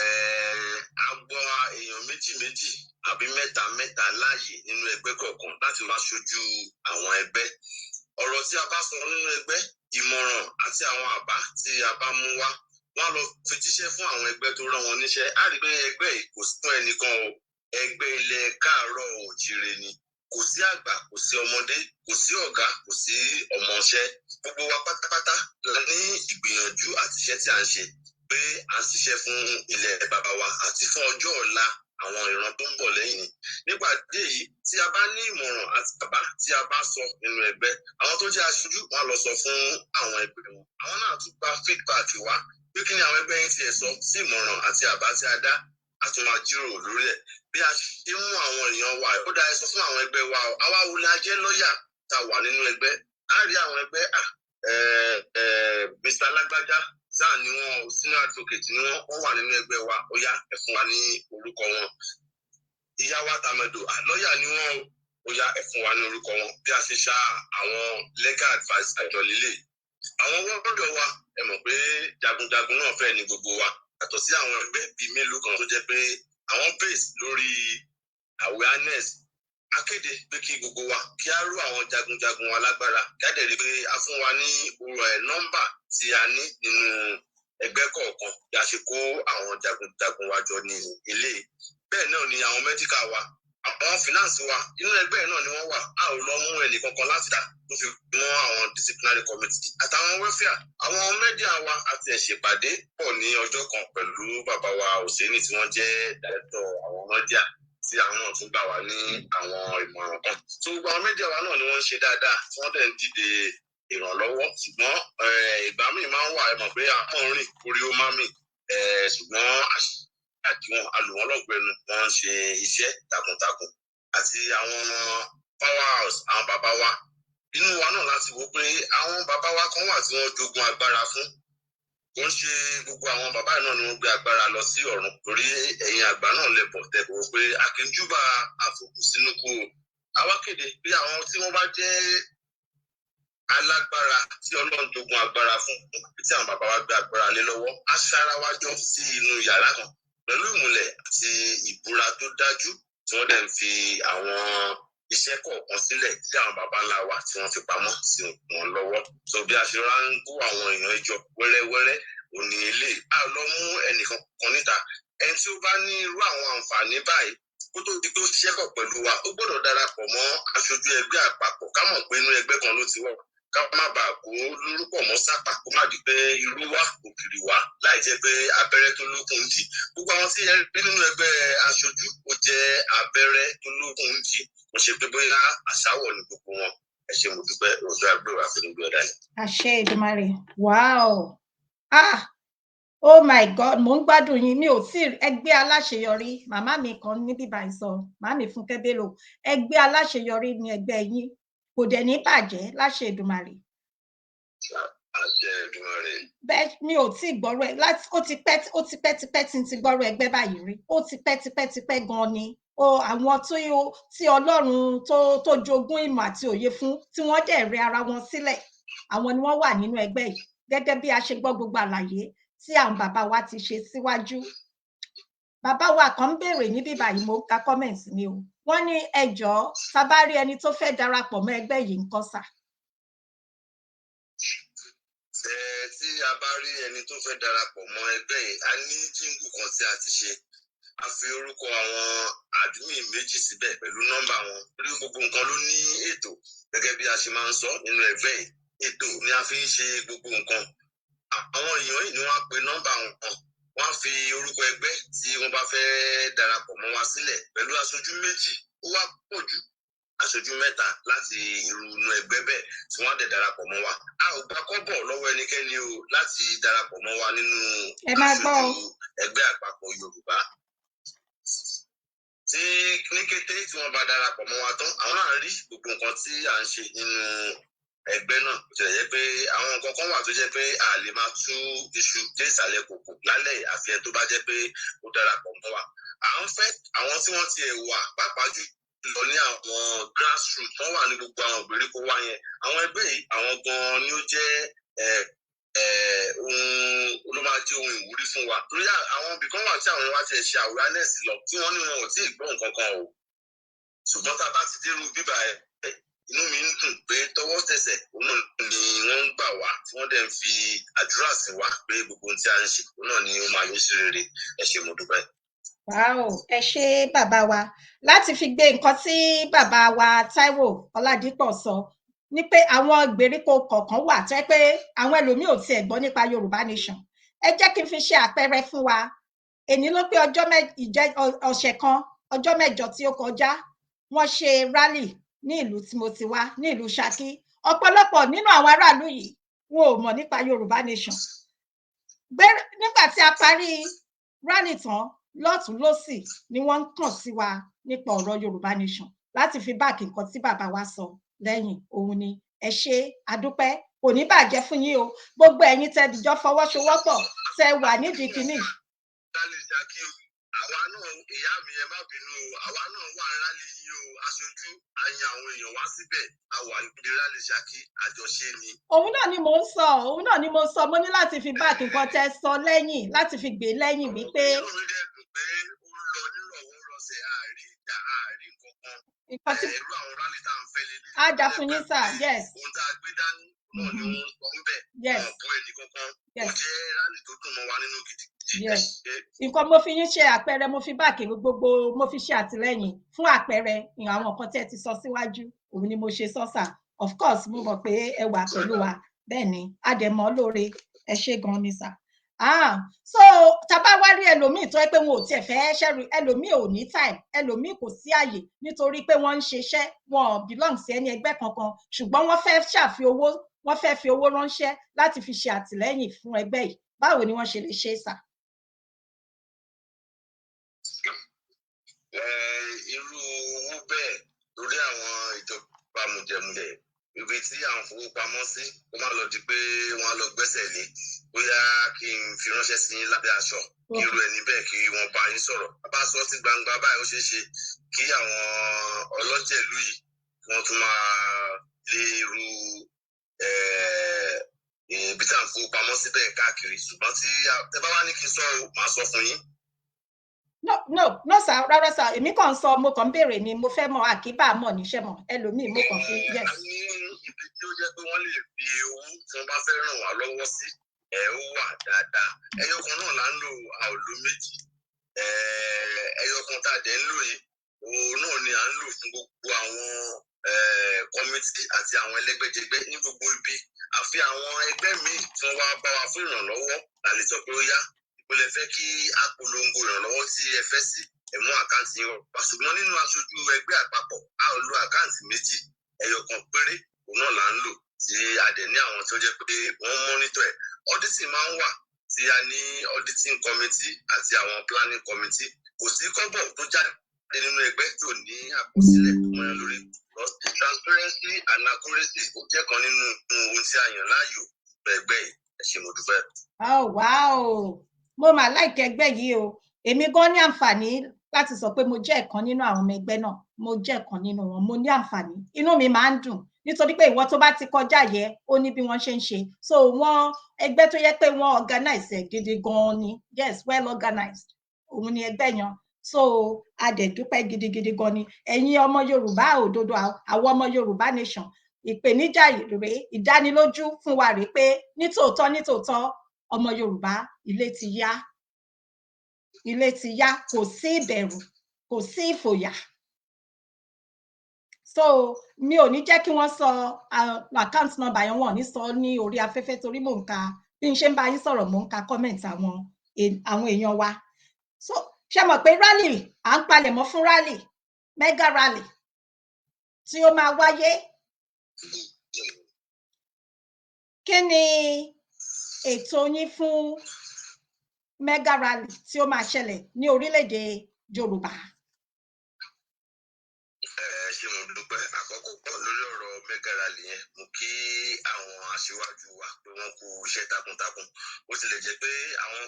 A gbọ́ èèyàn méjì méjì àbí mẹ́ta mẹ́ta láàyè nínú ẹgbẹ́ kọ̀ọ̀kan láti wá ṣojú àwọn ẹgbẹ́. Ọ̀rọ̀ tí a bá sọ nínú ẹgbẹ́, ìmọ̀ràn àti àwọn àbá tí a bá mú wá, wọ́n á lọ fi jíṣẹ́ fún àwọn ẹgbẹ́ tó rán wọn níṣẹ́. Á rí i pé ẹgbẹ́ yìí kò sí fún ẹnìkan o. Ẹgbẹ́ ilẹ̀ Káàárọ̀ Òjíire ni. Kò sí àgbà, kò sí ọmọdé, kò sí ọ̀gá, kò sí ọmọọṣẹ́. Gbogbo wa pátápátá la ní ìgbìyànjú àti iṣẹ́ tí à ń ṣe, pé à ń ṣiṣẹ́ fún ilẹ̀ bàbá wa àti fún ọjọ́ ọ̀la àwọn ìran tó ń bọ̀ lẹ́yìn ni. Nípa ìdí èyí, tí a bá ní ìmọ̀ràn àti àbá tí a bá sọ nínú ẹgbẹ́, àwọn tó jẹ́ aṣojú wọn á lọ sọ fún àwọn ẹgbẹ́ wọn. Àwọn náà tún gba feedback wá pé kí ni àwọn ẹgbẹ́ yín tiẹ̀ sọ sí ìmọ̀ràn àti àbá tí a dá. A tún máa jíròrò lórí ẹ̀ bí a ṣe mú àwọn èèyàn wa. Ó dáa, ẹ sọ fún àwọn ẹgbẹ́ wa o. Àwa wo la jẹ́ lọ́ọ̀yà tá a wà nínú ẹgbẹ́? Á rí àwọn ẹgbẹ́ Mr. Lágbájá sáà ni wọn, senior advocate ni wọn, wọ́n wà nínú ẹgbẹ́ wa. Ó yá, ẹ fún wa ní orúkọ wọn. Ìyá wa tàmẹ̀dò, lọ́ọ̀yà ni wọ́n, ó yá, ẹ fún wa ní orúkọ wọn. Bí a ṣe ṣá àwọn legal advice àjọ líle àwọn wọ́ọ̀dọ̀ wa, ẹ mọ̀ pé jagunjagun náà fẹ́ ní gbogbo wa, yàtọ̀ sí àwọn ẹgbẹ́ bíi mélòó kan tó jẹ́ pé àwọn base lórí awareness. Akéde pé kí gbogbo wa kí á rú àwọn jagunjagun wa lágbára, kí á dẹ̀ rí pé a fún wa ní ẹ̀ nọ́mbà tí a ní nínú ẹgbẹ́ kọ̀ọ̀kan. Bí a ṣe kó àwọn jagunjagun wa jọ ní ilé, bẹ́ẹ̀ náà ni àwọn medical wa, àwọn finance wa, inú ẹgbẹ́ náà ni wọ́n wà. A ò lọ mú ẹnì kankan láti dà tó fi mọ́ àwọn disciplinary committee àtàwọn welfare, àwọn media wa. Àti ẹ̀ṣèpàdé pọ̀ ní ọjọ́ kan pẹ̀lú bàbá wa Òsínì tí wọ́n jẹ́ director àwọn media, tí àwọn náà tún gbà wá ní àwọn ìmọ̀ràn kan. Tó gbogbo àwọn media wa náà ni wọ́n ń ṣe dáadáa, tí wọ́n dẹ̀ ń dìde ìrànlọ́wọ́. Ṣùgbọ́n ìgbà míì máa ń wà, ẹ mọ̀ pé àwọn rìn orí ó má mì, ṣùgbọ́n àti wọn alùwọ́n lọ́gbẹ̀ẹ́nu, wọ́n ń ṣe iṣẹ́ takuntakun. Àti àwọn power house, àwọn bàbá wa inú wa náà, láti wò pé àwọn bàbá wa kan wà tí wọ́n jogún agbára fún. Kò ń ṣe gbogbo àwọn bàbá náà ni wọ́n gbé agbára lọ sí ọ̀run, torí ẹ̀yin àgbà náà lè bọ̀ tẹ̀ wò pé akínjúbà àfòkù sínú kú o. Àwa kéde pé àwọn tí wọ́n bá jẹ́ alágbára tí Ọlọ́run jogún agbára fún, tí àwọn bàbá wa gbé agbára lé lọ́wọ́, á ṣára wá jọ sí inú yàrá kan pẹ̀lú ìmùlẹ̀ àti ìbúra tó dájú, tí wọ́n dẹ̀ ń fi àwọn iṣẹ́ kọ̀ọ̀kan sílẹ̀ tí àwọn baba ńlá wa tí wọ́n fi pamọ́ sí wọn lọ́wọ́. So bí a ṣe rán ń kó àwọn èèyàn jọ wẹ́rẹ́wẹ́rẹ́ òní ilé, a lọ mú ẹnìkan kan níta. Ẹni tí ó bá ní irú àwọn àǹfààní báyìí, kó tó di pé ó ṣiṣẹ́ pọ̀ pẹ̀lú wa, ó gbọ́dọ̀ darapọ̀ mọ́ aṣojú ẹgbẹ́ àpapọ̀, ká mọ̀ pé inú ẹgbẹ́ kan ló ti wọ̀, ká má bàa kó lórúkọ mọ́ sápà, kó má di pé irú wa ògiri wa láì jẹ́ pé abẹ́rẹ́ tó lókun ń dì. Gbogbo àwọn tí ẹ rí nínú ẹgbẹ́ aṣojú, ó jẹ́ abẹ́rẹ́ tó lókun ń dì, kò ṣe pé bóyá àṣàwọ̀ ní gbogbo wọn. Ẹ ṣé, mo dúpẹ́. Òótọ́ àgbèrò àfẹnugbẹ ọ̀dà ni. Àṣẹ Èdùmàrè. Wow, ah, oh my God, mò ń gbádùn yín. Mi ò tí ẹgbẹ́ aláṣeyọrí. Màmá mi kan níbí báyìí sọ, màmí Fúnkẹ́ Bello, ẹgbẹ́ aláṣeyọrí ni ẹgbẹ́ yín, kò dẹ̀ ní bàjẹ́ láṣẹ Èdùmàrè. Àṣẹ Èdùmàrè. Bẹ́ẹ̀, mi ò tí gbọ́rọ̀ ẹ láti, ó ti pẹ́, ó ti pẹ́ tipẹ́ tí n ti gbọ́rọ̀ ẹgbẹ́ báyìí rí. Ó ti pẹ́ tipẹ́ tipẹ́ gan ni o. Àwọn tí Ọlọ́run tó jogún ìmọ̀ àti òye fún, tí wọ́n dẹ̀ rẹ ara wọn sílẹ̀, àwọn ni wọ́n wà nínú ẹgbẹ́ yìí. Gẹ́gẹ́ bí a ṣe gbọ́ gbogbo àlàyé tí àwọn bàbá wa ti ṣe síwájú, bàbá wa kan ń béèrè níbí báyìí, mo ka comment ni o. Wọ́n ní ẹ jọ̀ọ́, tá bá rí ẹni tó fẹ́ darapọ̀ mọ́ ẹgbẹ́ yìí ńkọ́ sà? Ẹ tí a bá rí ẹni tó fẹ́ darapọ̀ mọ́ ẹgbẹ́ yìí, a ní jingle kan tí a ti ṣe. A fi orúkọ àwọn admin méjì síbẹ̀ pẹ̀lú nọ́mbà wọn. Torí gbogbo nǹkan ló ní ètò, gẹ́gẹ́ bí a ṣe máa ń sọ nínú ẹgbẹ́ yìí, ètò ni a fi ń ṣe gbogbo nǹkan. Àwọn èèyàn yìí ni wọ́n á pe nọ́mbà wọn, wọ́n á fi orúkọ ẹgbẹ́ tí wọ́n bá fẹ́ darapọ̀ mọ́ wa sílẹ̀ pẹ̀lú aṣojú méjì, ó wá pọ̀ jù aṣojú mẹ́ta láti irú inú ẹgbẹ́ bẹ́ẹ̀, tí wọ́n á dẹ̀ darapọ̀ mọ́ wa. A ò gba kọ́bọ̀ lọ́wọ́ ẹnikẹ́ni o láti darapọ̀ mọ́ wa nínú Ẹ máa gbọ́ o. aṣojú ẹgbẹ́ àpapọ̀ Yorùbá. Tí ní kété tí wọ́n bá darapọ̀ mọ́ wa tán, àwọn náà rí gbogbo nǹkan tí à ń ṣe nínú ẹgbẹ́ náà. Ó tilẹ̀ jẹ́ pé àwọn nǹkan kan wà tó jẹ́ pé a lè máa tú iṣu dé ìsàlẹ̀ kòkò lálẹ́, àfihàn tó bá jẹ́ pé ó darapọ̀ mọ́ wa. À ń fẹ́ àwọn tí wọ́n ti wà, pàápàá jù lọ ní àwọn grassroots tó wà ní gbogbo àwọn ìgbèríko wa yẹn. Àwọn ẹgbẹ́ yìí, àwọn gan-an ni ó jẹ́ ohun ló máa jẹ́ ohun ìwúrí fún wa, torí àwọn ibì kan wà tí àwọn wa ti ṣe awareness lọ, tí wọ́n ní wọn ò tí ì gbọ́ nǹkan kan o. Ṣùgbọ́n tá a bá ti dérú bíbá ẹ, inú mi ń dùn pé tọwọ́ tẹsẹ̀ òun náà ni wọ́n ń gbà wá, tí wọ́n dẹ̀ ń fi àdúrà sí wa pé gbogbo ohun tí a ń ṣe, òun náà ni ó máa yọ sí rere. Ẹ ṣé, mo dúpẹ́. Wow, ẹ ṣé bàbá wa. Láti fi gbé nǹkan tí bàbá wa Táíwò Ọládípọ̀ sọ ni pé àwọn ìgbèríko kọ̀ọ̀kan wà tó jẹ́ pé àwọn ẹlòmíì ò tiẹ̀ gbọ́ nípa Yorùbá Nation. Ẹ jẹ́ kí n fi ṣe àpẹẹrẹ fún wa. Èní ló pé ọjọ́ ọ̀sẹ̀ kan, ọjọ́ 8 tí ó kọjá, wọ́n ṣe rally ní ìlú tí mo ti wá, ní ìlú Ṣakí. Ọ̀pọ̀lọpọ̀ nínú àwọn aráàlú yìí, wọn ò mọ̀ nípa Yorùbá Nation. Nígbà tí a parí rally tán, lọ́tùn lósì ni wọ́n ń kàn sí wa nípa ọ̀rọ̀ Yorùbá Nation. Láti fi back nǹkan tí bàbá wa sọ lẹ́yìn òun ni, ẹ ṣé, adúpẹ́, kò ní bàjẹ́ fún yín o. Gbogbo ẹ̀yin tẹ́ dìjọ fọwọ́sowọ́pọ̀, tẹ́ wà nídìí kínní. Rally Ṣakí o, àwa náà, ìyá mi, ẹ má bínú o, àwa náà wà ní rally yín o. Aṣojú àyàn àwọn èèyàn wá síbẹ̀, a wà níbi rally Ṣakí, àjọṣe ni. Òun náà ni mò ń sọ, òun náà ni mo sọ. Mo ní láti fi back nǹkan tẹ́ sọ lẹ́yìn, láti fi gbé lẹ́yìn wípé Inú mi dẹ̀ dùn pé ó ń lọ nírọ̀wọ́rọsẹ̀, àárí ìjà, àárí nǹkan kan. Nǹkan tí Irú àwọn rally tá à ń fẹ́ lélẹ̀. Á dá fún yín sir, yes. Ohun tá a gbé dání náà ni wọ́n ń sọ ń bẹ̀. Wọn ò bú ẹnì kankan. Ó jẹ́ rally tó dùn mọ́ wa nínú gidigidi. Ẹ ṣé. Nǹkan mo fi yín ṣe àpẹẹrẹ, mo fi back gbogbo, mo fi ṣe àtìlẹ́yìn fún àpẹẹrẹ àwọn nǹkan tí ẹ ti sọ síwájú, òun ni mo ṣe sọ sir. Of course, mo mọ̀ pé ẹ wà pẹ̀lú wa. Bẹ́ẹ̀ ni, a dẹ̀ mọ́ lóore. Ẹ ṣé gan ni sir. Ah, so tá a bá wá rí ẹlòmíì tó yẹ pé wọn ò tiẹ̀ fẹ́ ṣẹ́rí, ẹlòmíì ò ní time, ẹlòmíì kò sí àyè nítorí pé wọ́n ń ṣiṣẹ́, wọn ò belong sí ẹni ẹgbẹ́ kankan, ṣùgbọ́n wọ́n fẹ́ ṣàfi owó, wọ́n fẹ́ fi owó ránṣẹ́ láti fi ṣe àtìlẹ́yìn fún ẹgbẹ́ yìí, báwo ni wọ́n ṣe lè ṣe sir? Irú owó bẹ́ẹ̀, lórí àwọn ìjọba mùjẹ̀mùjẹ̀, ibi tí à ń fowópamọ́ sí, kó má lọ di pé wọ́n á lọ gbẹ́sẹ̀ lé, bóyá kí n fi ránṣẹ́ sí yín lábẹ́ aṣọ, kí irú ẹni bẹ́ẹ̀ kí wọ́n bá yín sọ̀rọ̀. Bá a sọ sí gbangba báyìí, ó ṣeé ṣe kí àwọn ọlọ́jẹ̀lú yìí kí wọ́n tún máa lé irú ibi tí à ń fowópamọ́ síbẹ̀ káàkiri. Ṣùgbọ́n tí tẹ bá wá ní kí n sọ o, màá sọ fún yín. No, no, no sir, rárá sir. Èmi kàn ń sọ, mo kàn ń béèrè ni. Mo fẹ́ mọ àkíbà mọ̀ níṣẹ́ mọ̀ ẹlòmíì, mo kàn fi, yes. A ní ibi tí ó jẹ́ pé wọ́n lè fi owó tí wọ́n bá fẹ́ ràn wá lọ́wọ́ sí, ẹ̀ ó wà dáadáa. Ẹyọ kan náà là ń lò, a ò lo méjì. Ẹyọ kan tá a dẹ̀ ń lò yìí, òun náà ni à ń lò fún gbogbo àwọn committee àti àwọn ẹlẹ́gbẹ́jẹgbẹ́ ní gbogbo ibi. Àfi àwọn ẹgbẹ́ míì tí wọ́n wá bá wa fún ìrànlọ́wọ́ la lè sọ pé ó yá, ìpìlẹ̀ fẹ́ kí a polongo ìrànlọ́wọ́ tí ẹ fẹ́ sí, ẹ mú account yín wá. Ṣùgbọ́n nínú aṣojú ẹgbẹ́ àpapọ̀, a ò lo account méjì, ẹyọ kan péré òun náà là ń lò, tí a dẹ̀ ní àwọn tó jẹ́ pé wọ́n monitor ẹ̀. Auditing máa ń wà, tí a ní auditing committee àti àwọn planning committee. Kò sí kọ́bọ̀ tó jáde nínú ẹgbẹ́ tí ò ní àkọsílẹ̀ tó mọ́yán lórí. Transparency and accuracy ó jẹ́ kan nínú ohun tí a yàn láàyò ẹgbẹ́ yìí. Ẹ ṣé, mo dúpẹ́. Oh wow, mo mà like ẹgbẹ́ yìí o. Èmi gan ní àǹfààní láti sọ pé mo jẹ́ ẹ̀kan nínú àwọn ọmọ ẹgbẹ́ náà. Mo jẹ́ ẹ̀kan nínú wọn. Mo ní àǹfààní, inú mi máa ń dùn nítorí pé ìwọ tó bá ti kọjá yẹ, ó ní bí wọ́n ṣe ń ṣe. So wọ́n, ẹgbẹ́ tó yẹ pé wọ́n organize ẹ̀ gidi gan ni. Yes, well organized òun ni ẹgbẹ́ yẹn. So a dẹ̀ dúpẹ́ gidigidi gan ni. Ẹ̀yin ọmọ Yorùbá òdodo, àwọn ọmọ Yorùbá Nation, ìpèníjà rèé, ìdánilójú fún wa rèé pé nítòótọ́ nítòótọ́, ọmọ Yorùbá, ilé ti yá, ilé ti yá. Kò sí ìbẹ̀rù, kò sí ìfòyà. So mi ò ní jẹ́ kí wọ́n sọ account number yẹn, wọ́n ò ní sọ ní orí afẹ́fẹ́ torí mò ń ka, bí n ṣe ń bá yín sọ̀rọ̀, mò ń ka comment àwọn èèyàn wa. So ṣe mọ̀ pé rally, à ń palẹ̀mọ́ fún rally, mega rally tí ó máa wáyé. Kí ni ètò yín fún mega rally tí ó máa ṣẹlẹ̀ ní orílẹ̀-èdè Yorùbá? Ẹ ṣé, mo dúpẹ́. Àkọ́kọ́ lórí ọ̀rọ̀ mega rally yẹn, mo kí àwọn aṣíwájú wa pé wọ́n kú iṣẹ́ takuntakun. Bó tilẹ̀ jẹ́ pé àwọn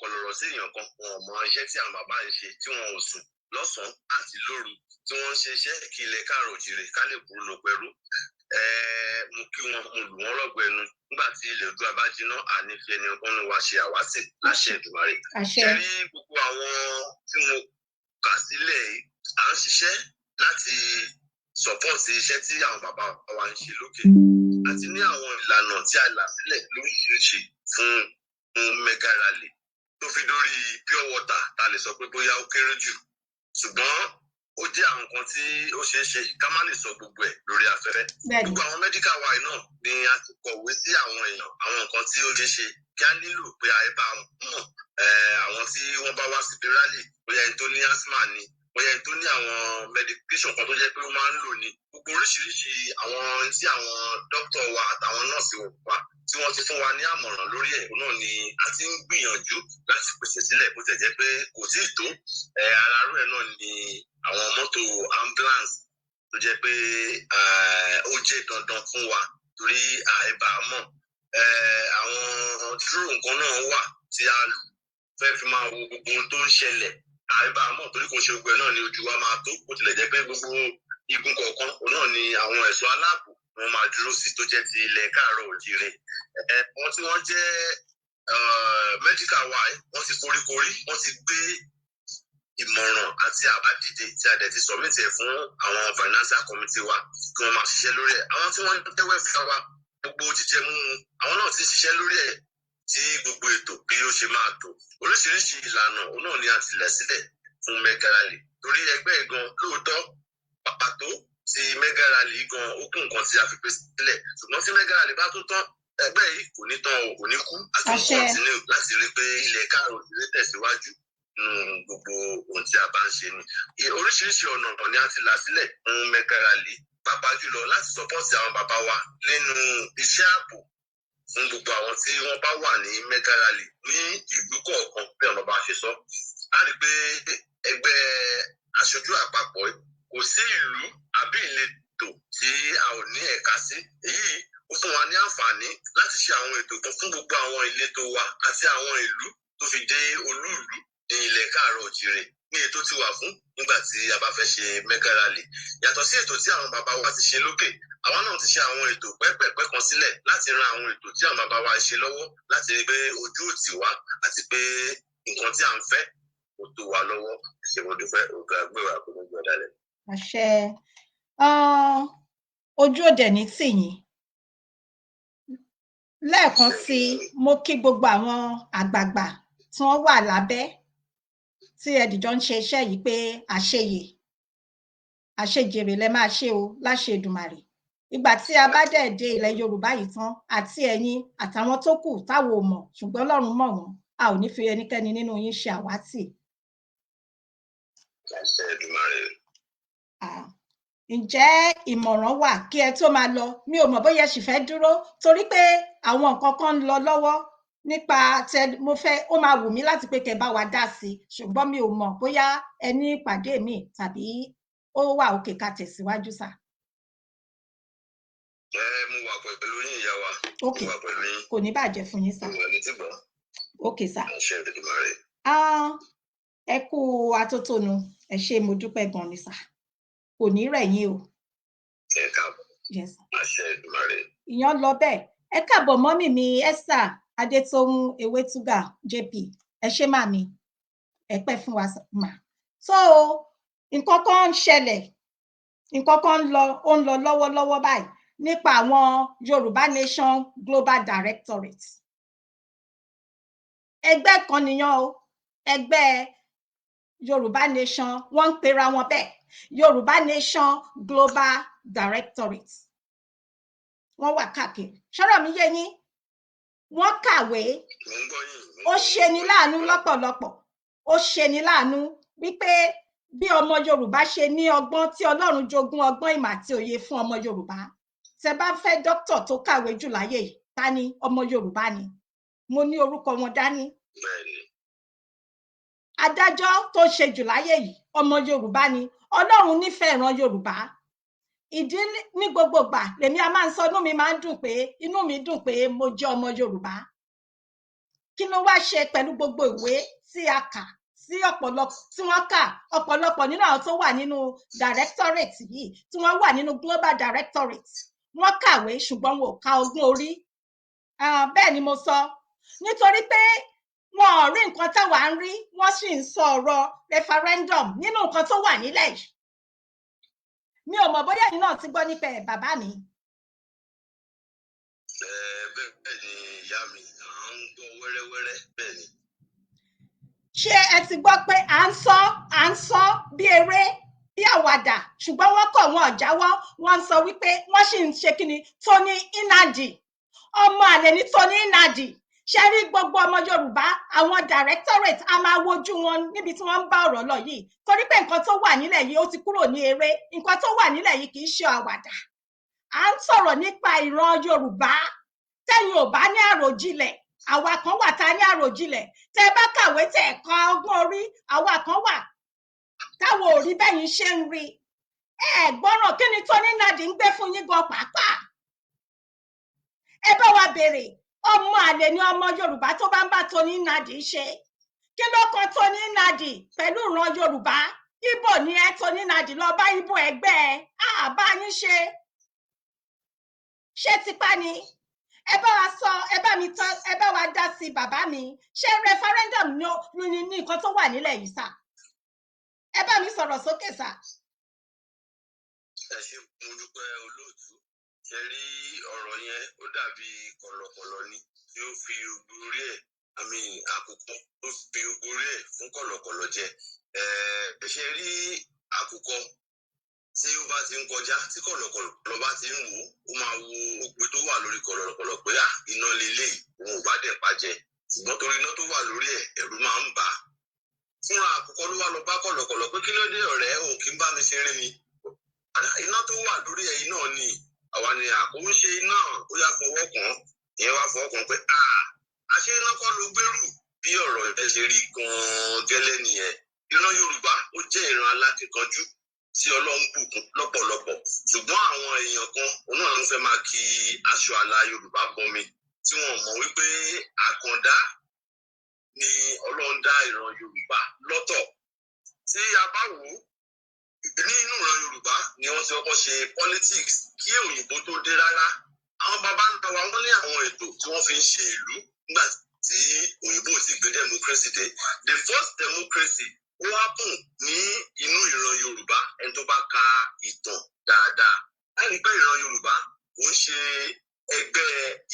kọlọ̀rọ̀ sí èèyàn kan, wọn ò mọ iṣẹ́ tí àwọn bàbá ń ṣe, tí wọn ò sùn lọ́sàn-án àti lóru, tí wọ́n ń ṣe iṣẹ́ kí ilẹ̀ káàrọ̀ òjìrè ká lè kúrò lóko ẹrú. Mo kí wọn, mo lù wọ́n lọ́gọ ẹnu. Nígbà tí ilẹ̀ Oòduà bá jiná, àní fi ẹni kan wa ṣe àwátì, láṣẹ Èdùmàrè. Àṣẹ. Ṣe rí gbogbo àwọn tí mo kà sílẹ̀ yìí, à ń ṣiṣẹ́ láti support iṣẹ́ tí àwọn bàbá wa ń ṣe lókè, àti ní àwọn ìlànà tí a là sílẹ̀ lóríṣiríṣi fún mega rally. Tó fi dórí pure water ta lè sọ pé bóyá ó kéré jù, ṣùgbọ́n ó jẹ́ àwọn nǹkan tí ó ṣeé ṣe ká má lè sọ gbogbo ẹ̀ lórí afẹ́fẹ́. Gbogbo àwọn medical wa náà ni a ti kọ̀wé sí àwọn èèyàn, àwọn nǹkan tí ó ṣeé ṣe kí á nílò pé àyè bá mọ̀, àwọn tí wọ́n bá wá síbi rally, bóyá ẹni tó ní asthma ni, bóyá ẹni tó ní àwọn medication kan tó jẹ́ pé ó máa ń lò ní, gbogbo oríṣiríṣi àwọn tí àwọn dókítà wa àtàwọn nọ́ọ̀sì wa tí wọ́n ti fún wa ní àmọ̀ràn lórí ẹ̀ náà ni a ti ń gbìyànjú láti pèsè sílẹ̀, bó tẹ̀ jẹ́ pé kò tíì tó. Ara rú ẹ̀ náà ni àwọn mọ́tò ambulance tó jẹ́ pé ó jẹ́ dandan fún wa torí àìbámọ̀. Àwọn drone kan náà wà tí a fẹ́ fi máa wo gbogbo ohun tó ń ṣẹlẹ̀, àìbámọ̀, torí kò ṣe gbogbo ẹ̀ náà ni ojú wa máa tó, bó tilẹ̀ jẹ́ pé gbogbo igun kọ̀ọ̀kan òun náà ni àwọn ẹ̀ṣọ́ aláàbò wọn máa dúró sí tó jẹ́ ti ilẹ̀ káàárọ̀ òjíire. Wọ́n tí wọ́n jẹ́ medical wa, wọ́n ti foríkorí, wọ́n ti gbé ìmọ̀ràn àti àbá dìde tí a dẹ̀ ti submit ẹ̀ fún àwọn financial committee wa kí wọ́n máa ṣiṣẹ́ lórí ẹ̀. Àwọn tí wọ́n ń tẹ́wẹ́ fẹ́ wa gbogbo jíjẹ múmu, àwọn náà ti ń ṣiṣẹ́ lórí ẹ̀ tí gbogbo ètò bí ó ṣe máa tò. Oríṣiríṣi ìlànà òun náà ni a ti lẹ̀ sílẹ̀ fún mega rally, torí ẹgbẹ́ gan lóòótọ́ pàtó ti mega rally gan ó kún nǹkan tí a fi pèsè sílẹ̀, ṣùgbọ́n tí mega rally bá tó tán, ẹgbẹ́ yìí kò ní tán o, kò ní kú. Àti continue láti rí pé ilẹ̀ káàró ìdílé tẹ̀síwájú nínú gbogbo ohun tí a bá ń ṣe ni. Oríṣiríṣi ọ̀nà ni a ti là sílẹ̀ fún mega rally, pàápàá jùlọ láti support àwọn bàbá wa nínú iṣẹ́ ààbò fún gbogbo àwọn tí wọ́n bá wà ní mega rally ní ìlú kọ̀ọ̀kan. Bí àwọn bàbá ṣe sọ, a rí pé ẹgbẹ́ aṣojú àpapọ̀ kò sí ìlú àbí ìletò tí a ò ní ẹ̀ka sí. Èyí ó fún wa ní àǹfààní láti ṣe àwọn ètò kan fún gbogbo àwọn ìletò wa àti àwọn ìlú tó fi dé olúùlú ní ilẹ̀ káàárọ̀ òjìrè ní ètò tí wà fún nígbà tí a bá fẹ́ ṣe mega rally. Yàtọ̀ sí ètò tí àwọn bàbá wa ti ṣe lókè, àwa náà ti ṣe àwọn ètò pẹ́pẹ̀pẹ́ kan sílẹ̀ láti ran àwọn ètò tí àwọn bàbá wa ṣe lọ́wọ́, láti rí pé ojú ò tì wá àti pé nǹkan tí à ń fẹ́ kò tó wa lọ́wọ́. Ṣe mo dúpẹ́, ògá gbéra kó gbogbo ọ̀dàlẹ̀. Àṣẹ. Ojú òde ní tìyín. Lẹ́ẹ̀kan sí, mo kí gbogbo àwọn àgbààgbà tí wọ́n wà lábẹ́ tí ẹdìjọ ń ṣe iṣẹ́ yìí pé àṣeyè àṣejèrè lẹ máa ṣe o, láṣẹ Èdùmàrè. Ìgbà tí a bá dẹ̀ dé ilẹ̀ Yorùbá yìí tán, àti ẹ̀yin àtàwọn tó kù táwọn ò mọ̀ ṣùgbọ́n Ọlọ́run mọ̀ wọ́n, a ò ní fi ẹnikẹ́ni nínú yín ṣe àwátì. Àṣẹ Èdùmàrè. Ǹjẹ́ ìmọ̀ràn wà kí ẹ tó máa lọ? Mi ò mọ̀ bóyá ẹ sì fẹ́ dúró, torí pé àwọn nǹkan kan ń lọ lọ́wọ́ nípa tẹ mo fẹ́, ó máa wù mí láti pé kẹ́ bá wa dá sí i, ṣùgbọ́n mi ò mọ̀ bóyá ẹ ní ìpàdé mi tàbí ó wà òkè ká tẹ̀síwájú sà. Mo wà pẹ̀lú yín, ìyá wa. Ok, mo wà pẹ̀lú yín. Kò ní bàjẹ́ fún yín sà. Mo wà létí gbọ́. Ok sà. Àṣẹ Èdùmàrè. Ẹ kú atótónu, ẹ ṣé, mo dúpẹ́ gan ni sà, kò ní rẹ̀ yín o. Ẹ káàbọ̀. Yes. Àṣẹ Èdùmàrè. Ìyẹn lọ bẹ́ẹ̀. Ẹ káàbọ̀ mọ́mì mi Esther Adétóhùn Ewétúgà JP, ẹ ṣé màmí, ẹ pẹ́ fún wa mà. So nǹkan kan ń ṣẹlẹ̀, nǹkan kan ń lọ, ó ń lọ lọ́wọ́lọ́wọ́ báyìí nípa àwọn Yorùbá Nation Global Directorate. Ẹgbẹ́ kan nìyẹn o, ẹgbẹ́ Yorùbá Nation, wọ́n ń pera wọn bẹ́ẹ̀, Yorùbá Nation Global Directorate. Wọ́n wà káàkiri. Ṣọ́rọ̀ mi yé yín? Wọ́n kàwé, ó ṣeni láàánú lọ́pọ̀lọpọ̀, ó ṣeni láàánú wípé bí ọmọ Yorùbá ṣe ní ọgbọ́n tí Ọlọ́run jogún ọgbọ́n ìmọ̀ àti òye fún ọmọ Yorùbá. Tẹ́ bá fẹ́ dókítà tó kàwé jù láyé yìí, ta ni? Ọmọ Yorùbá ni. Mo ní orúkọ wọn dání. Adájọ́ tó ṣe jù láyé yìí, ọmọ Yorùbá ni. Ọlọ́run nífẹ̀ẹ́ ìran Yorùbá. Ìdí ní gbogbo ìgbà lèmi a máa ń sọ, inú mi máa ń dùn pé, inú mi dùn pé mo jẹ́ ọmọ Yorùbá. Kí ló wá ṣe pẹ̀lú gbogbo ìwé tí a kà sí ọ̀pọ̀lọpọ̀ tí wọ́n kà, ọ̀pọ̀lọpọ̀ nínú àwọn tó wà nínú directorate yìí, tí wọ́n wà nínú global directorate, wọ́n kàwé ṣùgbọ́n wọn ò ka ogún orí. Bẹ́ẹ̀ ni mo sọ, nítorí pé wọn ò rí nǹkan táwa ń rí, wọ́n sì ń sọ ọ̀rọ̀ referendum nínú nǹkan tó wà nílẹ̀ yìí. Mi ò mọ̀ bóyá ẹ̀yin náà ti gbọ́ nípa ẹ̀, bàbá mi. Bẹ́ẹ̀ ni ìyá mi, à ń gbọ́ wẹ́rẹ́wẹ́rẹ́, bẹ́ẹ̀ ni. Ṣé ẹ ti gbọ́ pé à ń sọ bí eré bí àwàdà, ṣùgbọ́n wọ́n kọ̀, wọn ò jáwọ́. Wọ́n ń sọ wípé wọ́n sì ń ṣe kíni Tony Nnadi. Ọmọ àlè ní Tony Nnadi. Ṣe rí gbogbo ọmọ Yorùbá, àwọn directorate, a máa wojú wọn níbi tí wọ́n ń bá ọ̀rọ̀ lọ yìí, torí pé nǹkan tó wà nílẹ̀ yìí, ó ti kúrò ní eré. Nǹkan tó wà nílẹ̀ yìí kì í ṣe àwàdà. À ń sọ̀rọ̀ nípa ìran Yorùbá. Tẹ́yin ò bá ní àròjinlẹ̀, àwa kan wà tá a ní àròjinlẹ̀. Tẹ́ ẹ bá kàwé, tẹ́ ẹ kan ọgbọ́n orí, àwa kan wà táwọn ò rí bẹ́yìn ṣe ń rí. Ẹ gbọ́ràn, kí ni Tony Nnadi ń gbé fún yín gan pàápàá? Ẹ bá wa béèrè. Ọmọ àlè ni ọmọ Yorùbá tó bá ń bá Tony Nnadi ṣe. Kí ló kan Tony Nnadi pẹ̀lú ìran Yorùbá? Ibo ni ẹ, Tony Nnadi, lọ bá ibo ẹgbẹ́ ẹ. Àbá yín ṣe ṣé tipa ni? Ẹ bá wa sọ, ẹ bá mi tọ́, ẹ bá wa dá sí. Bàbá mi, ṣé referendum ní nǹkan tó wà nílẹ̀ yìí sà? Ẹ bá mi sọ̀rọ̀ sókè sà. Ẹ ṣe, mo dúpẹ́, olóòtú. Ṣe rí ọ̀rọ̀ yẹn, ó dàbí kọ̀lọ̀kọ̀lọ̀ ni tí ó fi ogun orí ẹ̀, àmì àkùkọ tó fi ogun orí ẹ̀ fún kọ̀lọ̀kọ̀lọ̀ jẹ. Ẹ ṣe rí àkùkọ tí ó bá ti ń kọjá, tí kọ̀lọ̀kọ̀lọ̀ bá ti ń wò ó, ó máa wo ogbe tó wà lórí kọ̀lọ̀kọ̀lọ̀ pé à, iná leléyìí, òun ò bá dẹ̀ pàjẹ́, ṣùgbọ́n torí iná tó wà lórí ẹ̀, ẹ̀rù máa ń bà á. Fúnra àkùkọ ló wá lọ bá kọ̀lọ̀kọ̀lọ̀ pé kí ló dé, ọ̀rẹ́, òun kì í bá mi ṣeré ni. Iná tó wà lórí ẹ̀ náà ni àwa ni àkó ń ṣe iná. Ó yá, fọwọ́ kàn án. Ìyẹn wá fọwọ́ kàn án pé à, àṣé iná kọ́ ló gbèrú. Bí ọ̀rọ̀ ẹ ṣe rí gan-an gẹ́lẹ́ nìyẹn. Ìran Yorùbá, ó jẹ́ ìran alákíkanjú tí Ọlọ́run bùkún lọ́pọ̀lọpọ̀, ṣùgbọ́n àwọn èèyàn kan, òun náà ló fẹ́ máa kí aṣọ àlà Yorùbá bọmi, tí wọ́n mọ̀ wípé àkàndá ni Ọlọ́run dá ìran Yorùbá lọ́tọ̀. Tí a bá wò ó, ní inú ìran Yorùbá ni wọ́n ti kọ́kọ́ ṣe politics kí òyìnbó tó dé rárá. Àwọn baba ńlá wa, wọ́n ní àwọn ètò tí wọ́n fi ń ṣe ìlú nígbà tí òyìnbó ò sì gbé democracy dé. The first democracy, ó happen ní inú ìran Yorùbá. Ẹni tó bá ka ìtàn dáadáa á rí pé ìran Yorùbá kò ń ṣe ẹgbẹ́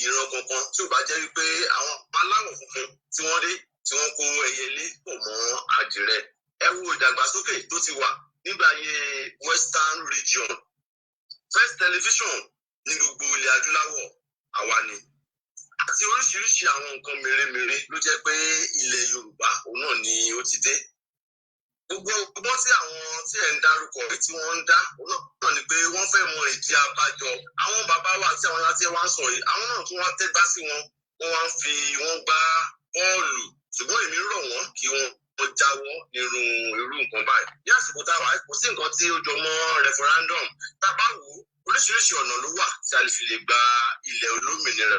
ìran kankan, tí ò bá jẹ́ wípé àwọn aláwọ̀ funfun tí wọ́n dé, tí wọ́n kó ẹyẹlé pọ̀ mọ́ àdìrẹ. Ẹ wo ìdàgbàsókè tó ti wà nígbà ayé Western region. First television ní gbogbo ilẹ̀ adúláwọ̀, àwa ni, àti oríṣiríṣi àwọn nǹkan mèremère ló jẹ́ pé ilẹ̀ Yorùbá òun náà ni ó ti dé. Gbogbo ọgbọ́n tí àwọn tí ẹ̀ ń dárúkọ yìí tí wọ́n ń dá, òun náà ni pé wọ́n fẹ́ mọ ìdí abájọ. Àwọn bàbá wa àti àwọn láti wá ń sọ yìí, àwọn náà tún wá tẹ́gbá sí wọn, wọ́n wá ń fi wọ́n gbá bọ́ọ̀lù. Ṣùgbọ́n èmi rọ̀ wọ́n kí wọ́n jáwọ́ nírú irú nǹkan báyìí ní àsìkò táwa. Kò sí nǹkan tí ó jọ mọ́ referendum. Tá a bá wò ó, oríṣiríṣi ọ̀nà ló wà tí a lè fi lè gba ilẹ̀ olómìnira.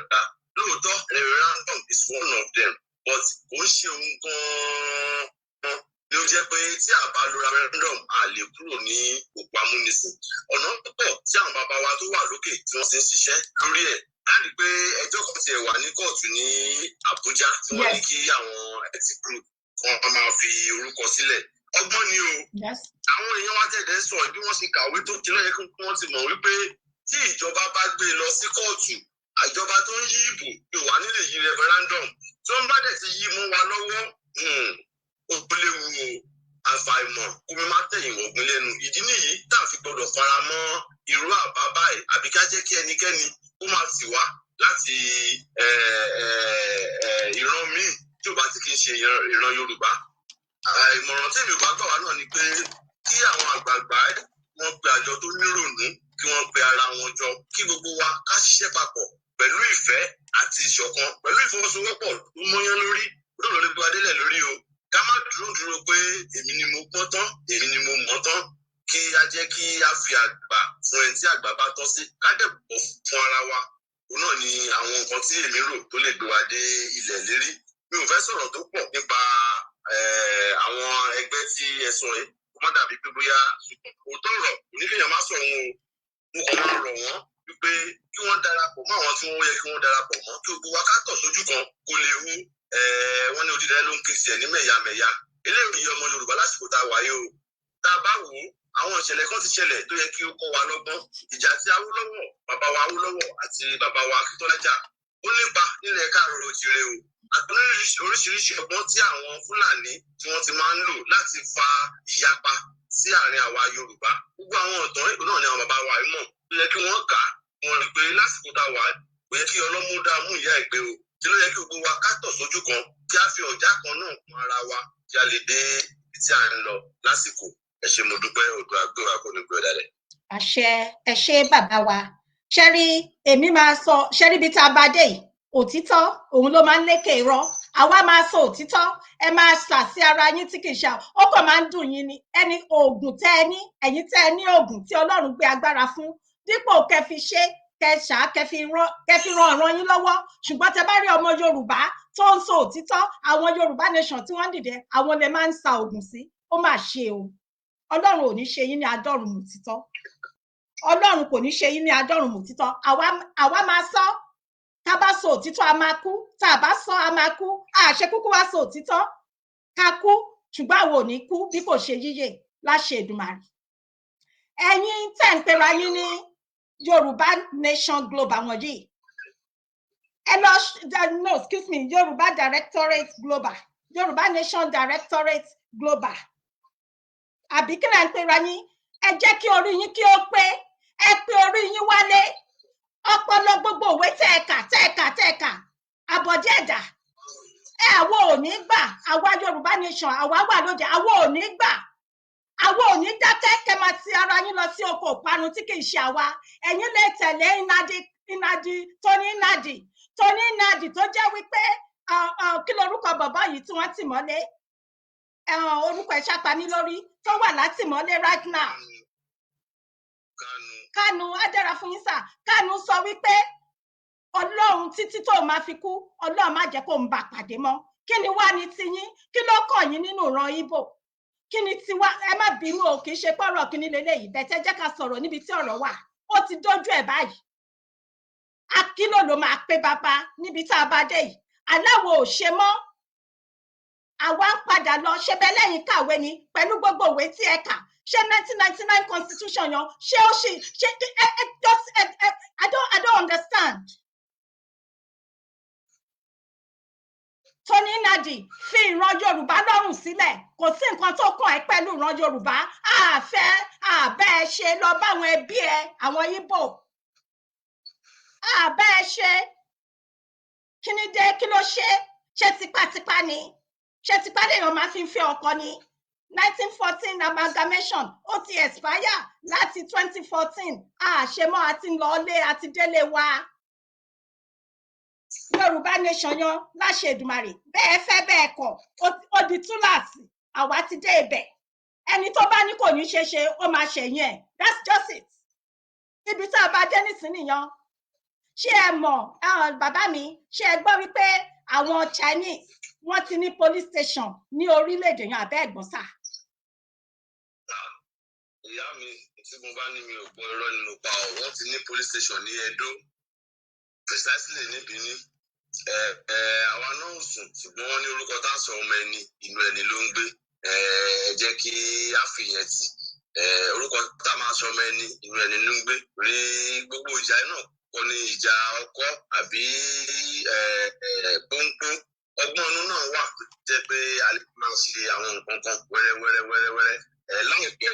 Lóòótọ́, referendum is one of them, but kò ń ṣe ohun gan-an ni ó jẹ́ pé tí a bá lo referendum, a lè kúrò ní òpó amúnisìn. Ọ̀nà púpọ̀ tí àwọn bàbá wa tó wà lókè tí wọ́n ti ń ṣiṣẹ́ lórí ẹ̀. Á rí i pé ẹjọ́ kan tiẹ̀ wà ní kóòtù ní Àbújá tí wọ́n ní kí àwọn ethnic group kan máa fi orúkọ sílẹ̀. Ọgbọ́n ni o. Àwọn èèyàn wa tẹ̀lé sọ bí wọ́n ṣe kàwé tó ti lọ́yẹ kí wọ́n ti mọ̀ wípé tí ìjọba bá gbé e lọ sí kóòtù, ìjọba tó ń yí ìbò yóò wà nílé yí referendum tí wọ́n bá dẹ̀ ti yí mú wa lọ́wọ́, ó léwu o. Àfàìmọ̀ kómi má tẹ̀yìn wọ̀gbìn lẹ́nu. Ìdí nìyí tá a fi gbọdọ̀ fara mọ́ irú àbá báyìí, àbí ká jẹ́ kí ẹnikẹ́ni kó máa tì wá láti ìran míì tí ò bá ti kí ń ṣe ìran Yorùbá. Ìmọ̀ràn tí èmi ò bá gbà wá náà ni pé kí àwọn àgbààgbà wọn pe àjọ tó nírònú, kí wọ́n pe ara wọn jọ, kí gbogbo wa ká ṣiṣẹ́ papọ̀ pẹ̀lú ìfẹ́ àti ìṣọ̀kan, pẹ̀lú ìfọwọ́sowọ́pọ̀ tó mọ́yán lórí lórí lórí gbé adélẹ̀ lórí o. Ká má dúró dúró pé èmi ni mo gbọ́n tán, èmi ni mo mọ̀ tán. Kí a jẹ́ kí a fi àgbà fún ẹni tí àgbà bá tọ́ sí, ká dẹ̀ bọ̀ fún ara wa. Òun náà ni àwọn nǹkan tí èmi rò tó lè gbé wa dé ilẹ̀ lérí. Mi ò fẹ́ sọ̀rọ̀ tó pọ̀ nípa àwọn ẹgbẹ́ tí ẹ sọ yìí, kó má dàbí pé bóyá òótọ́ ọ̀rọ̀ kò ní kéèyàn má sọ òun o. Mo kàn máa rọ̀ wọ́n wípé kí wọ́n darapọ̀ mọ́ àwọn tí wọ́n yẹ kí wọ́n darapọ̀ mọ́, kí gbogbo wa ká tọ̀ sójú kan kó lè hu. Wọ́n ní odidi ló ń ké sí ẹ̀ ní mẹ̀yàmẹ̀yà. Eléyìí ọmọ Yorùbá lásìkò tá a wáyé o. Tá a bá wò ó, àwọn ìṣẹ̀lẹ̀ kan ti ṣẹlẹ̀ tó yẹ kí ó kọ́ wa lọ́gbọ́n. Ìjà tí Awólọ́wọ̀, bàbá wa Awólọ́wọ̀ àti bàbá wa Akíntọ́lá jà, ó nípa nílẹ̀ káàárọ̀ oòjíire o. Àti oríṣiríṣi ọgbọ́n tí àwọn Fúlàní tí wọ́n ti máa ń lò láti fa ìyapa sí àárín àwa Yorùbá. Gbogbo àwọn ọ̀tàn ìlú náà ni àwọn bàbá wa yìí mọ̀. Ó yẹ kí wọ́n kà á, wọ́n rí pé lásìkò tá a wà, kò yẹ kí ọlọ́mú dá mú ìyá ìgbé o. Tí ló yẹ kí gbogbo wa ká tọ̀ sójú kan, kí a fi ọ̀já kan náà kún ara wa, kí a lè dé ibi tí à ń lọ lásìkò. Ẹ ṣé, mo dúpẹ́. Odò àgbé wa kò ní gbé ọ̀dàlẹ̀. Àṣẹ. Ẹ ṣé, bàbá wa. Ṣẹ́rí, èmi máa sọ, ṣẹ́rí, ibi tá a bá dé yìí, òtítọ́ òun ló máa ń lékè irọ́. Àwa máa sọ òtítọ́. Ẹ máa sà sí ara yín tí kì í ṣe àwọn ó kàn máa ń dùn yín ni. Ẹni oògùn tẹ́ ẹ ní, ẹ̀yin tẹ́ ẹ ní oògùn tí Ọlọ́run gbé agbára fún, dípò kẹ́ fi ṣe, kẹ́ ṣá, kẹ́ fi ran ọ̀ràn yín lọ́wọ́. Ṣùgbọ́n tẹ́ bá rí ọmọ Yorùbá tó ń sọ òtítọ́, àwọn Yorùbá Nation tí wọ́n ń dìde, àwọn lè máa ń sa oògùn sí. Ó mà ṣe o. Ọlọ́run ò ní ṣe yín ní adọ́run òtítọ́. Ọlọ́run kò ní ṣe yín ní adọ́run òtítọ́. Àwa máa sọ. Tá a bá sọ òtítọ́, a máa kú. Tá a bá sọ, a máa kú. Àṣẹ kúkú wá sọ òtítọ́ ká kú, ṣùgbọ́n àwọn ò ní kú bí kò ṣe yíyè láṣẹ Èdùmàrè. Ẹ̀yin tẹ̀ ń pera yín ní Yorùbá Nation Global wọ̀nyí, ẹ lọ, no, excuse me, Yorùbá Directorate Global, Yorùbá Nation Directorate Global, àbí kí lẹ̀ ń pera yín? Ẹ jẹ́ kí orí yín kí ó pé. Ẹ pé orí yín wálé. Ọpọlọ gbogbo òwe tẹ́ ẹ kà, tẹ́ ẹ kà, tẹ́ ẹ kà, àbọ̀dé ẹ̀dá ẹ. Àwa ò ní gbà. Àwa Yorùbá Nation, àwa wà lóde. Àwa ò ní gbà, àwa ò ní dákẹ́ kẹ́ máa ti ara yín lọ sí oko ìparun tí kì í ṣe àwa. Ẹ̀yin lè tẹ̀lé Nnamdi Nnamdi Tony Nnadi Tony Nnadi tó jẹ́ wípé kí lorúkọ bàbá yìí tí wọ́n tì mọ́lé? Orúkọ ẹ̀ ṣàpamí lórí, tó wà látìmọ́lé right now. Kanu. Kánú, á dára fún yín sà. Kánú sọ wípé Ọlọ́run, títí tó máa fi kú, Ọlọ́run má jẹ́ kó ń bá pàdé mọ́. Kí ni wá ní tiyín? Kí ló kàn yín nínú ìran Ìgbò? Kí ni tiwa? Ẹ má bínú o, kì í ṣe pọ̀rọ̀ kíní leléyìí bẹ̀tẹ̀. Jẹ́ ká sọ̀rọ̀ níbi tí ọ̀rọ̀ wà. Ó ti dójú ẹ̀ báyìí. Akílò ló máa pé bàbá níbi tá a bá dé yìí. Aláwo ò ṣe mọ́, àwa ń padà lọ. Ṣe bẹ́ẹ̀ lẹ́yìn kàwé ni pẹ̀lú gbogbo ìwé tí ẹ kà? Ṣé 1999 constitution yan, ṣé ó ṣì ṣe? Ẹ just ẹ I don't understand. Tony Nnadi, fi ìran Yorùbá lọ́rùn sílẹ̀. Kò sí nǹkan tó kàn ẹ́ pẹ̀lú ìran Yorùbá. Àfẹ́ àbẹ́ ẹ ṣe, lọ báwọn ẹbí ẹ, àwọn Ìgbò. Àbẹ́ ẹ ṣe. Kí ni dé? Kí ló ṣe? Ṣé tipátipá ni? Ṣé tipá lèèyàn máa fi ń fẹ́ ọkọ ni? 1914 amalgamation, ó ti expire láti 2014. Àṣemọ́ àti lọ́ọ́lé àti délé wa. Yorùbá Nation yan láṣẹ Èdùmàrè. Bẹ́ẹ̀ fẹ́ bẹ́ẹ̀ kọ̀, ó di túláàsì. Àwa ti dé ibẹ̀. Ẹni tó bá ní kò ní ṣe ṣe, ó máa ṣẹ̀yìn ẹ̀. That's just it. Ibi tá a bá dé nísìnyí yan. Ṣé ẹ mọ̀, bàbá mi, ṣé ẹ gbọ́ wípé àwọn Chinese, wọ́n ti ní police station ní orílẹ̀-èdè yẹn? Àbẹ́ ẹ̀gbọ́n sà? Ìyá mi, tí mo bá ní mi ò gbọ́, irọ́ ni mo pa ọ́. Wọ́n ti ní police station ní Edo, precisely ní Benin. Ẹ ẹ àwa náà ò sùn, ṣùgbọ́n wọ́n ní orúkọ tá a sọ ọmọ ẹni, inú ẹni ló ń gbé. Ẹ jẹ́ kí a fi yẹn tì. Ẹ orúkọ tá a máa sọ ọmọ ẹni, inú ẹni ló ń gbé. Rí gbogbo ìjà náà kọ́ ní ìjà ọkọ àbí ẹ ẹ pọ́npọ́n. Ọgbọ́n inú náà wà tó jẹ́ pé a lè máa ṣe àwọn nǹkan kan wẹ́rẹ́wẹ́rẹ́ wẹ́rẹ́wẹ́rẹ́. Ẹ láìpẹ́,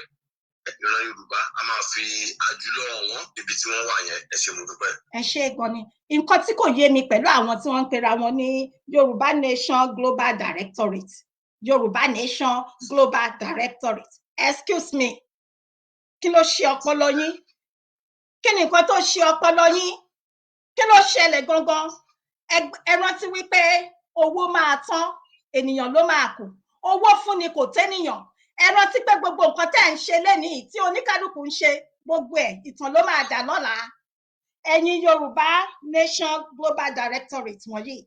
ìran Yorùbá a máa fi àjùlọ wọn níbi tí wọ́n wà yẹn. Ẹ ṣé, mo dúpẹ́. Ẹ ṣe gan ni. Nǹkan tí kò yé mi pẹ̀lú àwọn tí wọ́n ń pera wọn ní Yorùbá Nation Global Directorate, Yorùbá Nation Global Directorate, excuse me, kí ló ṣe ọpọlọ yín? Kí ni nǹkan tó ṣe ọpọlọ yín? Kí ló ṣẹlẹ̀ gangan? Ẹ rántí wípé owó máa tán, ènìyàn ló máa kù. Owó fúnni kò tẹ́nìyàn. Ẹ rántí pé gbogbo nǹkan tẹ́ ẹ̀ ń ṣe lénìí, tí oníkálukú ń ṣe, gbogbo ẹ̀, ìtàn ló máa dà lọ́la. Ẹ̀yin Yorùbá Nation Global Directorate wọ̀nyí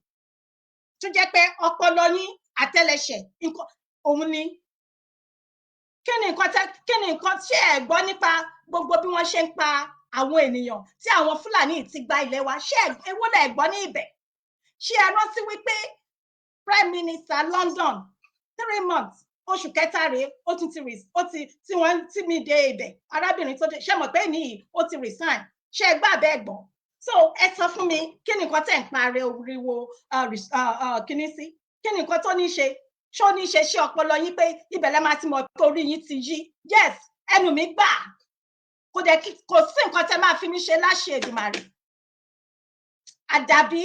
tó jẹ́ pé ọpọlọ yín àtẹlẹsẹ̀ nǹkan òun ni, kí ni nǹkan tẹ́, kí ni nǹkan tí ẹ gbọ́ nípa gbogbo bí wọ́n ṣe ń pa àwọn ènìyàn tí àwọn Fúlàní ti gba ilẹ̀ wa? Ṣé èwo lẹ gbọ́ ní ibẹ̀? Ṣé ẹ rántí wípé Prime Minister London, 3 months, oṣù kẹta rèé, ó tún ti ó ti tí wọ́n tí mi dé ibẹ̀, arábìnrin tó dé, ṣé mọ̀ pé níyì ó ti resign? Ṣé ẹ gbà bẹ́ẹ̀ gbọ́? So ẹ sọ fún mi, kí ni nǹkan tẹ̀ ń pariwo kíní sí? Kí ni nǹkan tó ní ṣe? Ṣó ní ṣe ṣé ọpọlọ yín pé ibẹ̀ lẹ́ máa ti mọ̀ pé orí yín ti yí? Yes, ẹnu mi gbà, kò dẹ̀ kò sí nǹkan tẹ́ máa fi mí ṣe láṣẹ Èdùmàrè. Àdàbí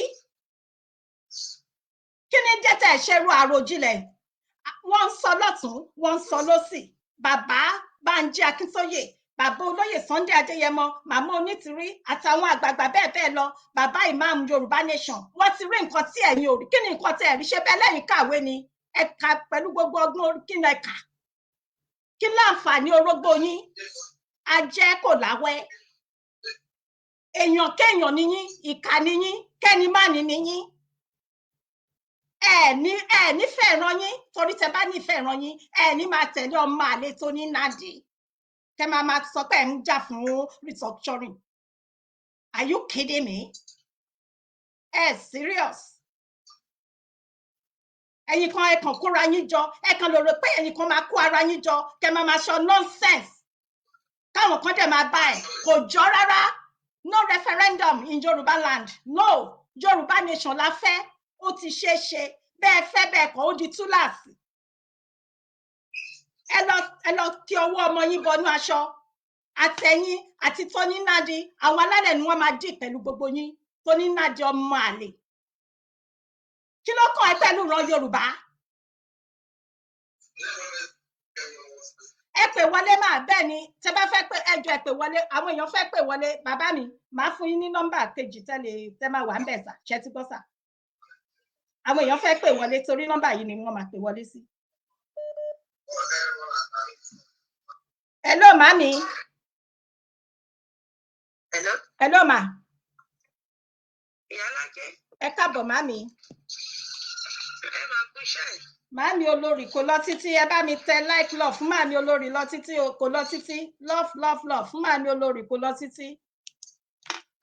kí ni jẹ́ tẹ̀ ṣe ru àròjinlẹ̀? Wọ́n ń sọ lọ́tún, wọ́n ń sọ lọ́sì. Bàbá Bánjí Akíntóyè, bàbá olóyè Sunday Adéyẹmọ, màmá Onítìrí àtàwọn àgbààgbà bẹ́ẹ̀ bẹ́ẹ̀ lọ, bàbá ìmáàmù Yorùbá Nation, wọ́n ti rí nǹkan tí ẹ̀yin ò rí. Kí ni nǹkan tẹ́ ẹ̀ rí? Ṣe bẹ́ẹ̀ lẹ́yìn kàwé ni? Ẹ kà pẹ̀lú gbogbo ọgbọ́n orí. Kí ni ẹ kà? Kí láǹfààní orógbó yín? Ajẹ́ kò láwẹ́. Èèyàn kéèyàn níyín, ìkà níyín, kẹ́ni má ní níyín. Ẹ ní ẹ nífẹ̀ẹ́ ran yín, torí tẹ bá nífẹ̀ẹ́ ran yín, ẹ ní máa tẹ̀lé ọmọ àlè tó ní nàdí, kẹ máa sọ pé ẹ ń jà fún restructuring. Are you kidding me? Ẹ serious? Ẹ̀yin kan, ẹ kàn kóra yín jọ, ẹ kàn lè rò pé ẹ̀yin kan máa kó ara yín jọ, kẹ máa sọ nonsense, káwọn kan dẹ̀ máa bá ẹ̀. Kò jọ rárá. No referendum in Yorùbá land, no. Yorùbá Nation la fẹ́. Ó ti ṣeé ṣe, bẹ́ẹ̀ fẹ́ bẹ́ẹ̀ kọ́, ó di túláàsì. Ẹ lọ kí ọwọ́ ọmọ yín bọnú aṣọ. Àtẹ̀yìn àti Tony Nnadi, àwọn alálẹ̀ ni wọ́n máa dì pẹ̀lú gbogbo yín. Tony Nnadi, ọmọ àlè, kí ló kàn ẹ́ pẹ̀lú ìran Yorùbá? Ẹ pè wọlé máa. Bẹ́ẹ̀ ni, tẹ bá fẹ́ pé ẹjọ́, ẹ pè wọlé. Àwọn èèyàn fẹ́ pè wọlé. Bàbá mi, màá fún yín ní nọ́mbà kejì tẹ́lẹ̀ tẹ́ máa wà ń bẹ̀ sà. Ṣẹ́ ti gbọ́ sà? Àwọn èèyàn fẹ́ pè wọlé, torí nọ́mbà yìí ni wọ́n máa pè wọlé sí. Hello, màmí. Hello. Hello, ma. Ìyálájé. Ẹ káàbọ̀, màmí. Ẹ máa kú iṣẹ́ ẹ̀. Màmí olórí kò lọ títí. Ẹ bá mi tẹ like love fún màmí olórí lọ títí o, kò lọ títí. Love, love, love fún màmí olórí kò lọ títí.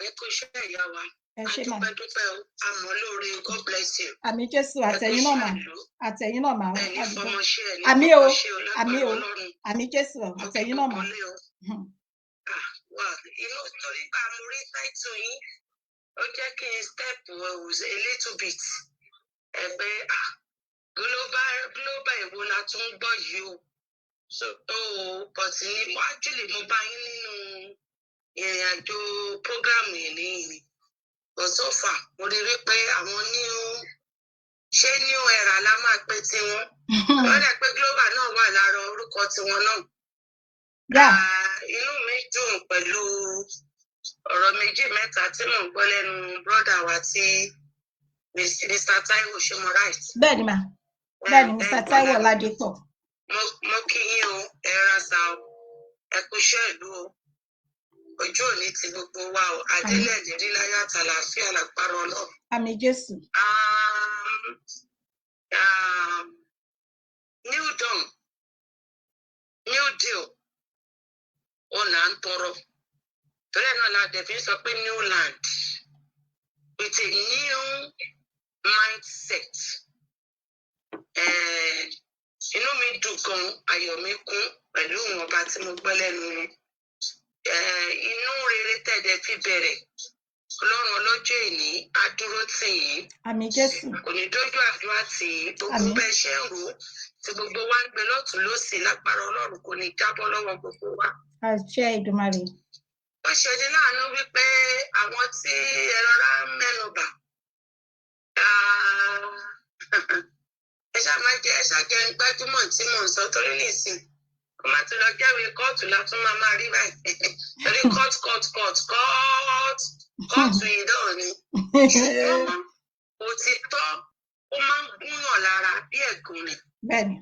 Ẹ kú iṣẹ́, ìyá wa. Ẹ ṣé mà. Adúpẹ́ dúpẹ́ o, àmọ́ lóore. God bless you. Àmín Jésù. Ẹ kú Àtẹ̀yìn náà iṣẹ́ mà. ìlú. Àtẹ̀yìn náà mà. Ẹ ní Àdúgbò. fọmọṣẹ́ ẹ ní Àmín o. fọmọṣẹ́ o. Àmín Lágbára o. Ọlọ́run. Àmín Jésù. Mo kí Àtẹ̀yìn náà gbogbo mà. ilé o. Ah, wà inú torí pé mo rí title yín, ó jẹ́ kí n step a little bit ẹ pé ah, global, global, èwo la tún ń gbọ́ yìí o? So but ní mo actually mo bá yín nínú ìrìn àjò program yìí ní ìrìn, but so far mo rí rí pé àwọn new, ṣé new era la máa pè tiwọn? Wọ́n dẹ̀ pé global náà wà lára orúkọ tiwọn náà. Ah, inú mi dùn pẹ̀lú ọ̀rọ̀ méjì mẹ́ta tí mò ń gbọ́ lẹ́nu brọ́dà wa tí Mr. Taiwo, ṣe mo right? Bẹ́ẹ̀ ni mà, bẹ́ẹ̀ ni, Mr. Taiwo Ládépọ̀. Mo kí yín o, ẹ ra sa o, ẹ kú iṣẹ́ ìlú o, ojú òní ti gbogbo wa o, adélẹ̀ lérí láyọ̀ àtàlàáfíà lágbára Ọlọ́run. Àmín Jésù. New dawn, new deal, ó là ń tọrọ, torí ẹ̀ náà la dẹ̀ fi ń sọ pé new land with a new mindset. Inú mi dùn gan, ayọ̀ mi kún pẹ̀lú ìwọ̀nba tí mo gbọ́ lẹ́nu wọn. Inú rere tẹ̀dẹ̀ fi bẹ̀rẹ̀, Ọlọ́run ọlọ́jọ́ èní á dúró tì yín. Àmín Jésù. Kò ní dójú àdúrà tì yín. Gbogbo Àmín. bẹ́ẹ̀ ṣe ń rò ó tí gbogbo wa ń gbé lọ́tún lọ́sì, lágbára Ọlọ́run, kò ní jábọ́ lọ́wọ́ gbogbo wa. Àṣẹ Ìdùmarè. Ó ṣe ní láàánú wípé àwọn tí ẹ rọra ń mẹ́nu bà, ah, ẹ ṣáà máa jẹ, ẹ ṣáà jẹ ń gbájúmọ̀ tí mò ń sọ, torí nìsín kó má ti lọ jẹ́wèé kóòtù la tún máa máa rí báyìí, torí court, court, court, court, kóòtù yìí náà ni. Ṣùgbọ́n òtítọ́, ó máa ń gúnyàn lára bí ẹ̀gún ni. Bẹ́ẹ̀ni.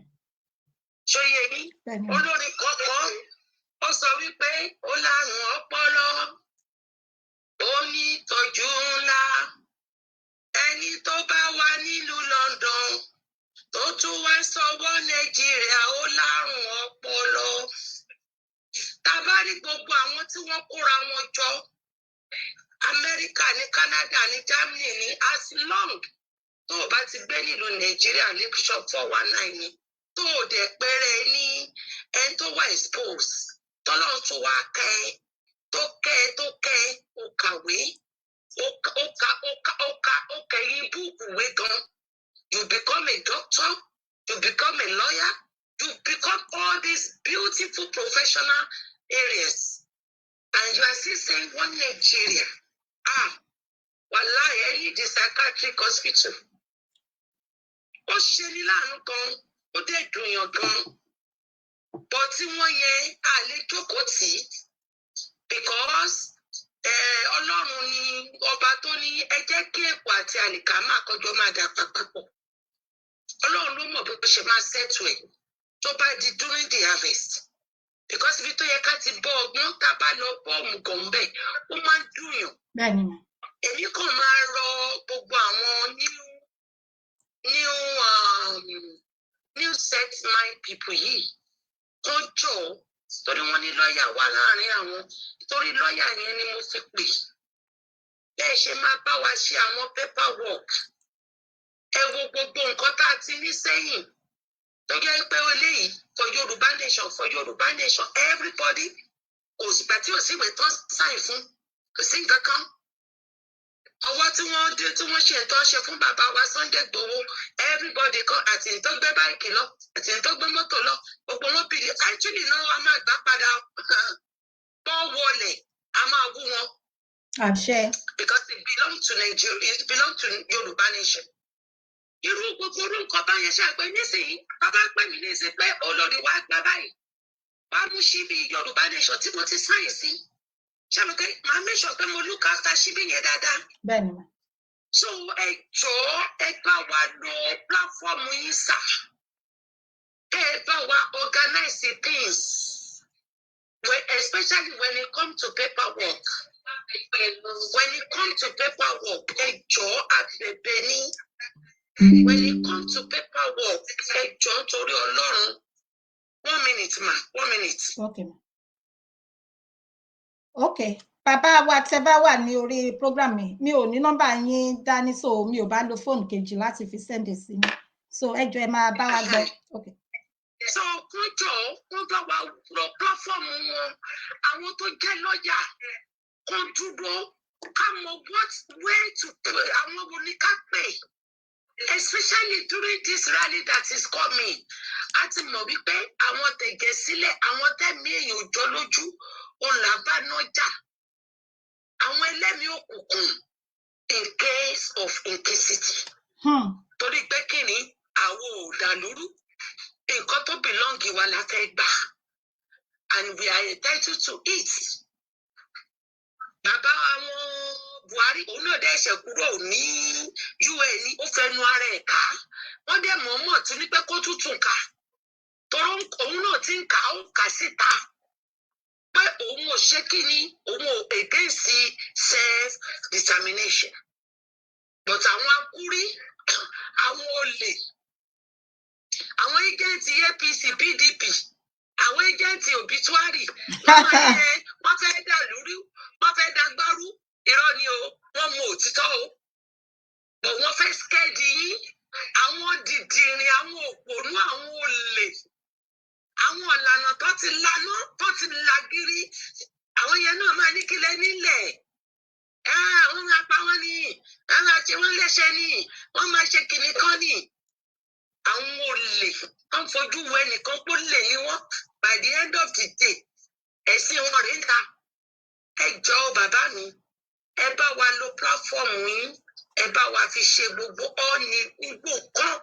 Ṣóyè yín? Bẹ́ẹ̀ni. Olórin kọ̀ọ̀kan ó sọ wípé ó lárùn ọpọlọ, ó ní ìtọ́jú ńlá, ẹni tó bá wà nílùú London tó tún wá sọwọ́ Nàìjíríà, ó lárùn ọpọlọ. Tá a bá rí gbogbo àwọn tí wọ́n kóra wọn jọ, Amẹ́ríkà ní, Canada ní, Germany ní, as long tó o bá ti gbé nílùú Nàìjíríà ní shop 419 ni, tó o dẹ̀ pẹ́rẹ́ ní ẹni tó wà expose, tọ́lọ́run tó wá kẹ́ ẹ, tó kẹ́ ẹ, tó kẹ́ ẹ, ó kàwé. Ó ó ka ó ka ó ka ó kẹyìn búùkù wé gan. You become a doctor, you become a lawyer, you become all these beautiful professional areas, and you are still saying one Nigeria. Ah, wàláhì, ẹ ní the psychiatric hospital. Ó ṣe ní láàánú kan, ó dẹ̀ dùnyàn gan bọ́ tí wọ́n yẹn a lè jókòó tì í because Ọlọ́run ni ọba tó ní ẹ jẹ́ kí èpò àti àlìkámà kọjọ máa dà papọ̀. Ọlọ́run ló mọ̀ bó ṣe máa settle ẹ̀ tó bá di during the harvest, because ibi tó yẹ ká ti bọ́ ọgbọ́n, tá a bá lọ bọ́ òmùgọ̀ ńbẹ̀, ó máa ń dùnyàn. Bẹ́ẹ̀ ni mà. Èmi kàn máa rọ gbogbo àwọn new set mind people yìí kán jọ, torí wọ́n ní lọ́ọ̀yà wà láàrin àwọn, torí lọ́ọ̀yà yẹn ni mo fi pè bẹ́ẹ̀ ṣe máa bá wa ṣe àwọn paperwork. Ẹ wo gbogbo nǹkan tá a ti ní sẹ́yìn tó jẹ́ pé eléyìí for Yorùbá nation, for Yorùbá nation, everybody, kò sígbà tí ò síwèé tán sign fún, kò sí nǹkan kan. Ọwọ́ tí wọ́n dé tí wọ́n ṣe nǹkan ṣe fún bàbá wa Sunday Igboho, everybody kan, àti ní tó gbé bike lọ, àti ní tó gbé mọ́tò lọ, gbogbo wọn bìrì. Actually náà, a máa gbà padà bọ́ wọlé, a máa wú wọn Àṣẹ. because it belong to Nigeria, it belong to Yorùbá nation. Irú gbogbo irú nǹkan báyẹn ṣe àgbẹ̀ nísìnyí, bàbá pè mí nísìnyí pé olórí wa gbà báyìí, wàá mú síbi Yorùbá nation tí mo ti sign sí, ṣé mo pé màá make sure pé mo look after síbí yẹn dáadáa. Bẹ́ẹ̀ ni mà. So ẹ jọ̀ọ́, ẹ bá wa lo platform yín sà, ẹ bá wa organize things when, especially when it come to paperwork, when it come to paperwork, ẹ jọ̀ọ́, àbẹ̀bẹ̀ ní, when it come to paperwork, ẹ jọ̀ọ́, nítorí Ọlọ́run. One minute ma, one minute. Ok ma, ok. Bàbá wa, tẹ bá wà ní orí program mi, mi ò ní nọ́mbà yín dání, so mi ò bá lo fóònù kejì láti fi send sí yín, so ẹ jọ̀ọ́, ẹ máa bá wa gbọ́. Ok. So kún jọ, kún bá wa lọ platform wọn, àwọn tó jẹ́ lọ́ọ̀yà kún dúró, ká mọ what, where to pay, àwọn wo ni ká pè, especially during this rally that is coming. A ti mọ̀ wípé àwọn tẹ̀gẹ̀ sílẹ̀, àwọn tẹ̀mí èèyàn ò jọ lójú, òun là bá náà jà, àwọn ẹlẹ́mìí òkùnkùn, in case of incasity. Torí pé kí ni, àwọn ò dàlúrú, nǹkan tó belong wa la fẹ́ gbà, and we are entitled to it. Bàbá àwọn Buhari, òun náà dẹ̀ ṣẹ̀ kúrò ní UN, ó fẹnu ara ẹ̀ ká, wọ́n dẹ̀ mọ̀ọ́mọ̀ tún ní pé kó tútù kà, torí òun náà ti ń kà, ó kà síta pé òun ò ṣe kí ni, òun ò against self determination, but àwọn akúrí, àwọn olè, àwọn agent APC, PDP, àwọn agent obituary, wọ́n máa ní ẹ wọ́n fẹ́ dà lórí, wọ́n fẹ́ dàgbárù. Irọ́ ni o, wọ́n mú òtítọ́ o, but wọ́n fẹ́ skẹ́ẹ̀dì yín. Àwọn dìdìrìn, àwọn òpònú, àwọn olè, àwọn ọ̀lànà tó ti laná, tó ti lagiri, àwọn yẹn náà máa ní kílẹ̀ nílẹ̀. Àwọn máa pa wọ́n ní, wọ́n máa ṣe wọ́n léṣe ní, wọ́n máa ṣe kìnnì kan ní. Àwọn olè wọ́n fojú wo ẹnìkan pé ó lè ní wọ́n. By the end of the day, ẹ̀sìn wọn rèé ń ta. Ẹ jọ̀ọ́, bàbá mi, ẹ bá wa lo platform yín, ẹ bá wa fi ṣe gbogbo ọ́ọ̀nì gbogbo kan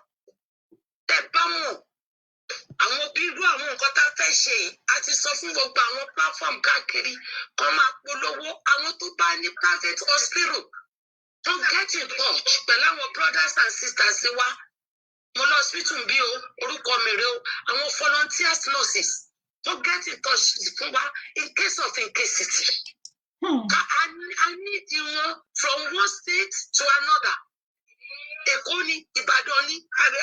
tẹ bá mọ̀, àwọn bí irú àwọn nǹkan tá a fẹ́ ṣe yìí. A ti sọ fún gbogbo àwọn platform káàkiri kán máa polówó. Àwọn tó bá ní private hospital tó get in touch pẹ̀lú àwọn brothers and sisters wa, mo lọ hospital bí o, orúkọ mi rè o, àwọn volunteers nurses tó get in touch fún wa in case of incasity. Ká a need wọn from one state to another. Èkó ni, Ìbàdàn ni,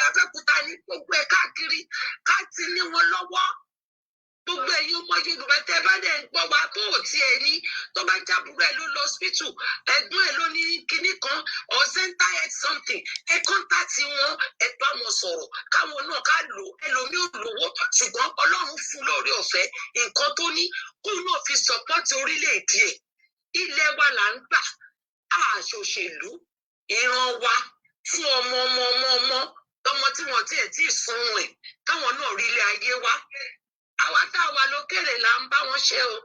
Abẹ́òkúta ni, gbogbo ẹ̀ káàkiri, ká ti ní wọn lọ́wọ́. Gbogbo ẹ̀yin ọmọ Yorùbá tẹ́ bá dẹ̀ ń gbọ́ wa, tó ò tiẹ̀ ní, tó bá jábúrò ẹ̀ ló lọ hospital, ẹ̀gbọ́n ẹ̀ ló ní kinní kan or center head something, ẹ contact wọn, ẹ bá wọn sọ̀rọ̀, káwọn náà ká lò. Ẹlòmíì ò lówó, ṣùgbọ́n Ọlọ́run fún lórí ọ̀fẹ́ nǹkan tó ní, kóun náà fi support orílẹ̀-èdè ẹ̀. Ilẹ̀ wa là ń gbà. Àṣòṣèlú ìran wa fún ọmọ ọmọ ọmọ ọmọ tọmọ tí wọn tiẹ̀ tí ì sunrun ẹ̀, káwọn náà rí ilé ayé wa. Àwa tá a wà lókèrè là ń bá wọn ṣe o.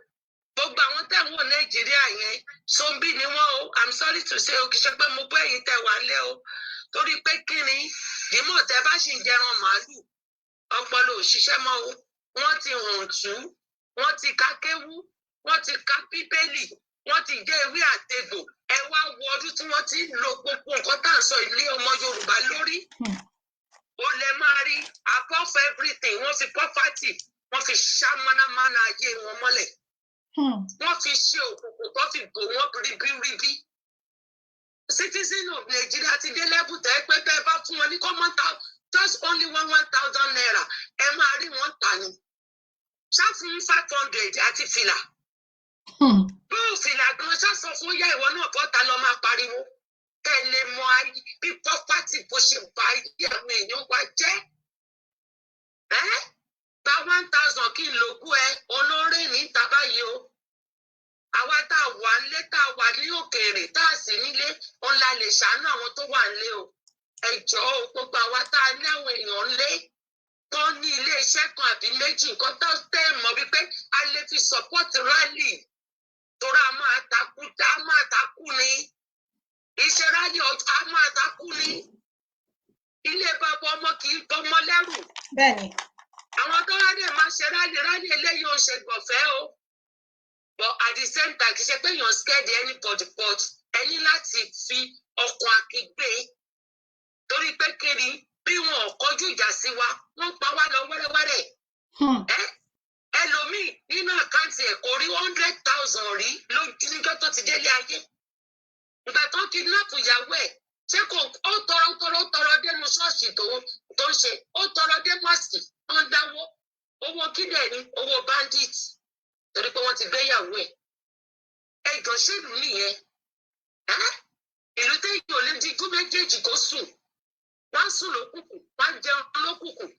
Gbogbo àwọn tẹ̀ ń wò Nàìjíríà yẹn, zombie ni wọ́n o. I'm sorry to say o, kì í ṣe pé mo gbọ́ ẹ̀yin tẹ̀ wá lé o, torí pé kí ni dìímọ̀ tẹ bá sì ń jẹran màálù, ọpọlọ ò ṣiṣẹ́ mọ́ o. Wọ́n ti hàn tú, wọ́n ti ka kéwú, wọ́n ti ka Bíbélì, wọ́n ti jẹ́ ewé àtegbò. Ẹ wá wo ọdún tí wọ́n ti ń lo gbogbo nǹkan tá à ń sọ ilé ọmọ Yorùbá lórí. Ó lè máa rí above everything, wọ́n fi poverty, wọ́n fi ṣá mánámáná ayé wọn mọ́lẹ̀. Wọ́n fi ṣe òkùnkùn tó fi bò wọ́n ribiribi. Citizen of Nigeria ti dé level tẹ́ pé bẹ́ẹ̀ bá fún wọn ní common thousand, just only one one thousand naira, ẹ máa rí wọn tà ní ṣáfún 500 àti fìlà. Bó fìlà gan ṣá sọ fún yá, ìwọ náà bọ́ta lọ máa pariwo kẹ́ ẹ lè mọ ayé bí poverty bó ṣe ba ayé àwọn èèyàn wa jẹ́. Ẹ́ gba 1,000 kí n lògùn ẹ olóore níta báyìí o. Àwa tá a wà nílé, tá a wà ní òkèèrè, tá a sì nílé, òun la lè ṣàánú àwọn tó wà nílé o. Ẹ jọ̀ọ́ o, gbogbo àwa tá a ní àwọn èèyàn nílé tó ní ilé iṣẹ́ kan àbí méjì, nǹkan tó tẹ́ ẹ mọ̀ wípé a lè fi support rally, torí a máa takú, a máa takú ni iṣẹ́ rally, a máa takú ni. Ilé bàbá ọmọ kì í bọmọ lẹ́rù. Àwọn tó rally máa ṣe rally, rally eléyìí ò ṣe gbọ̀fẹ́ o, but at the same time, kì í ṣe pé èèyàn scared anybody, but ẹ ní láti fi ọkàn akígbé, torí pé kiri bí wọn ò kọjú ìjà sí wa, wọ́n pa wá lọ wẹ́rẹ́wẹ́rẹ́. Ẹ ẹlòmíì nínú account ẹ̀ kò rí 100,000 rí lójú níjọ́ tó ti délé ayé. Ìgbà tó kidnap ìyàwó ẹ̀, ṣé kò ó tọrọ tọrọ tọrọ dénú ṣọ́ọ̀ṣì tó ń ṣe, ó tọrọ dé mosque, wọ́n dáwó owó kílẹ̀ ní owó bandit, torí pé wọ́n ti gbé ìyàwó ẹ̀. Ẹjọ́, ṣèlú nìyẹn? Ẹ́ ìlú téèyàn ò lè dijú méjèèjì kó sùn, wọ́n á sùn lókùnkùn, wọ́n á jẹun lókùnkùn,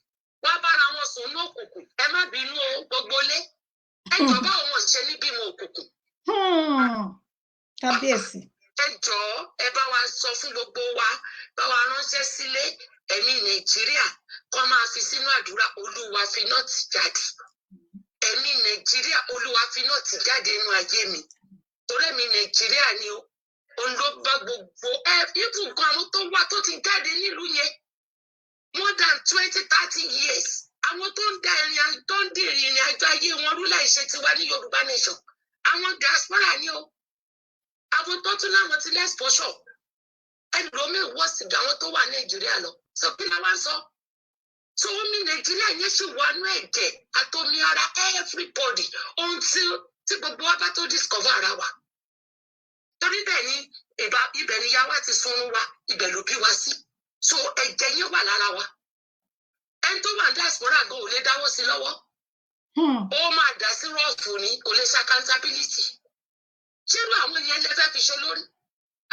wọ́n á bára wọn sùn lókùnkùn. Ẹ má bínú o, gbogbo lé, ẹ jọ, báwo wọn ṣe ní bímọ òkùnkùn? Kábíyèsí. Ẹ jọ̀ọ́, ẹ bá wa sọ fún gbogbo wa, bá wa ránṣẹ́ sílé, ẹ̀mí Nàìjíríà kọ́ máa fi sínú àdúrà. Olúwa fi náà ti jáde, ẹ̀mí Nàìjíríà, Olúwa fi náà ti jáde nínú ayé mi, torí ẹ̀mí Nàìjíríà ni o, òun ló bá gbogbo ẹ ibùkún àwọn tó wà tó ti jáde nílùú yẹn more than 20, 30 years, àwọn tó ń da ìrìn tó ń di ìrìn àjò ayé wọn rú láì ṣe tiwa ní Yorùbá nation, àwọn diaspora ni o, àwọn tó tún láwọn ti less exposure, ẹlòmíì wọ́n sì ju àwọn tó wà Nàìjíríà lọ. Sọ kí la wá ń sọ? So omi Nàìjíríà yẹn sì wà nú ẹ̀jẹ̀ àtomi ara everybody until tí gbogbo wa bá tó discover ara wa, torí bẹ́ẹ̀ ni ibẹ̀ ni ìyá wa ti sunrun wa, ibẹ̀ ló bí wa sí, so ẹ̀jẹ̀ yẹn wà lára wa. Ẹni tó wà ní diaspora gan ò lè dáwọ́ sí lọ́wọ́. Ó máa dá sí rọ́ọ̀fù ni, kò lè ṣe accountability. Ṣérú àwọn yẹn lè fẹ́ fi ṣe lórí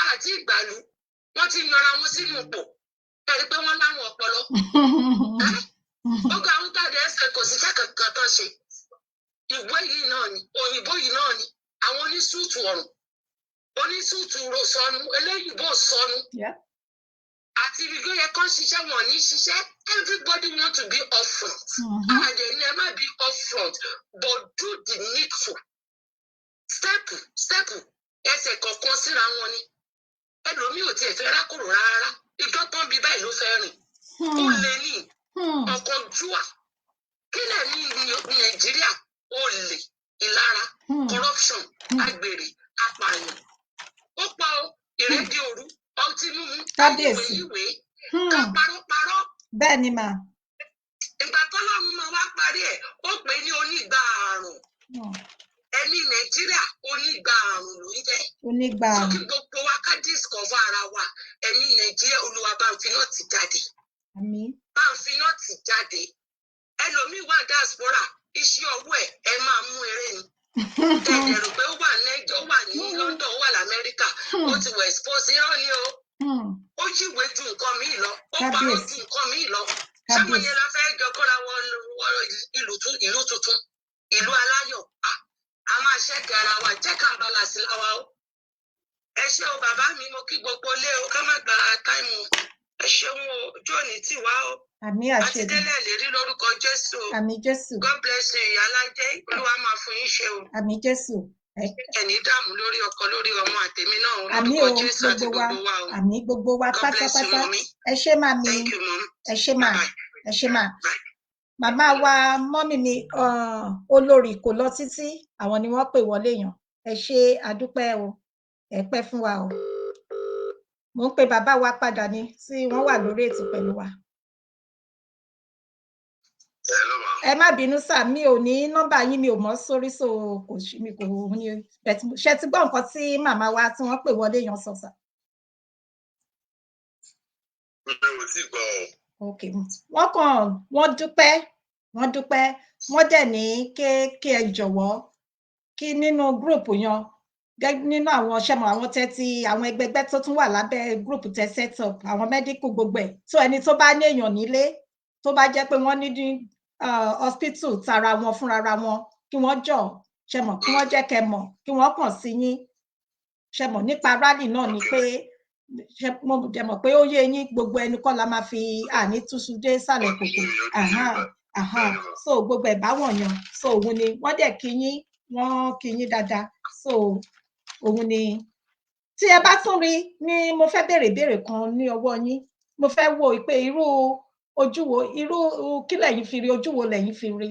àti ìgbàlú? Wọ́n ti yanra wọn sínú ipò, ẹ̀rí pé wọ́n láwọn ọpọlọ. Gbogbo àwọn tàbí ẹsẹ̀ kò síṣẹ́ kankan tán ṣe. Ìwé yìí náà ni, òyìnbó yìí náà ni, àwọn onísùtù ọ̀rùn, onísùtù sọnù, eléyìnbó sọnù àti ibi tó yẹ kán ṣiṣẹ́, wọn ní ṣiṣẹ́. Everybody want to be up front. And they never be up front, but do the needful. Step step, ẹsẹ̀ kọ̀ọ̀kan síra wọn ni. Ẹlòmíì ò tiẹ̀ fẹ́ rákòrò rárá, ìjọ tán bí báyìí ló fẹ́ rìn. Ó lè ní ọ̀kánjúwà. Kílẹ̀ ní Nàìjíríà? Olè, ìlara, corruption, agbèrè, apààyàn, ó pa ọ, ìrẹ́dí òru, ọtí mímu, Kábíyèsí. ìwé ká parọ́ parọ́. Bẹ́ẹ̀ ni mà. Ìgbà tọ́lọ́run máa wá parí ẹ̀, ó pè é ní onígbà àrùn. Ẹ̀mí Nàìjíríà, onígbà àrùn ló ń jẹ́. Onígbà So àrùn. Kí gbogbo wa ká discover ara wa. Ẹ̀mí Nàìjíríà, Olúwa bá ń fi náà ti jáde. Àmín. Bá ń fi náà ti jáde. Ẹlòmíì wà diaspora, iṣẹ́ ọwọ́ ẹ̀ ẹ máa mú eré ni. Tẹ̀lé rò pé ó wà ní, ó wà ní London, ó wà lamẹ́ríkà, ó ti wọ̀ expose. Irọ́ ni o. Ó yíwèé ju nǹkan míì lọ, ó parọ́ Kábíyèsí. ju nǹkan míì lọ. Sáwọn Kábíyèsí. yẹn la fẹ́ jọ kóra wọn wọ ìlú tuntun, ìlú aláyọ̀? À, a máa ṣẹ́kẹ̀ ara wa, check and balance láwa o. Ẹ ṣé o bàbá mi, mo kí gbogbo ilé o, ká má gba time. Ẹ ṣeun o, ojú òní tì wá o. Àmín, Àti àṣẹ. délẹ̀ lérí lórúkọ Jésù o. Àmín Jésù. God bless you, ìyá alájẹ. Olúwa máa fún yín ṣe o. Àmín Jésù. Ẹ̀ní dààmú lórí ọkọ, lórí ọmọ, àtèmi náà o, Àmín lórúkọ o. Jésù àti Gbogbo wa. gbogbo wa o. Àmín, gbogbo wa God bless you, pátápátá. Mummy. Ẹ ṣé, màmí. Thank you, mom. Ẹ ṣé mà. Bye. Ẹ ṣé mà. Bye. Màmá wa, mummy mi, olórí kò lọ títí, àwọn ni wọ́n pè wọlé yàn. Ẹ ṣé, àdúpẹ́ o, ẹ pẹ́ fún wa o. Mò ń pe bàbá wa padà ní tí wọ́n wà lórí ètò pẹ̀lú wa. Hello, ma. Ẹ má bínú sà, mi ò ní nọ́mbà yín, mi ò mọ̀ sórí, so kò sí mi kò ní but ṣe ti gbọ́ nǹkan tí màmá wa tí wọ́n pè wọlé yàn sọ, sà? Mi ò tí gbọ́ o. Ok, wọ́n kàn wọ́n dúpẹ́, wọ́n dúpẹ́, wọ́n dẹ̀ ní kí ẹ jọ̀wọ́, kí nínú group yan nínú àwọn ṣẹmọ àwọn tẹ́tí àwọn ẹgbẹgbẹ́ tó tún wà lábẹ́ group tẹ́ set up, àwọn medical gbogbo ẹ̀ tó, ẹni tó bá ní èèyàn nílé tó bá jẹ́ pé wọ́n ní hospital tara wọn fúnra wọn, kí wọ́n jọ ṣẹmọ kí wọ́n jẹ́ kẹ́ mọ̀, kí wọ́n kàn sí yín ṣẹmọ nípa rally náà, ni pé ṣe mo dẹ̀ mọ̀ pé ó yé yín, gbogbo ẹnu kọ́ la máa fi àní túṣu dé sàlẹ̀ kòkò. Aha. So gbogbo ẹ̀ bá wọ̀nyàn, so òun ni wọ́n dẹ̀ kí yín, wọ́n kí yín dáadáa. So òun ni tí ẹ bá tún rí ni mo fẹ́ béèrè ìbéèrè kan ní ọwọ́ yín. Mo fẹ́ wo pé irú ojú wo, irú kí lẹ̀yin fi rí, ojú wo lẹ̀yin fi rí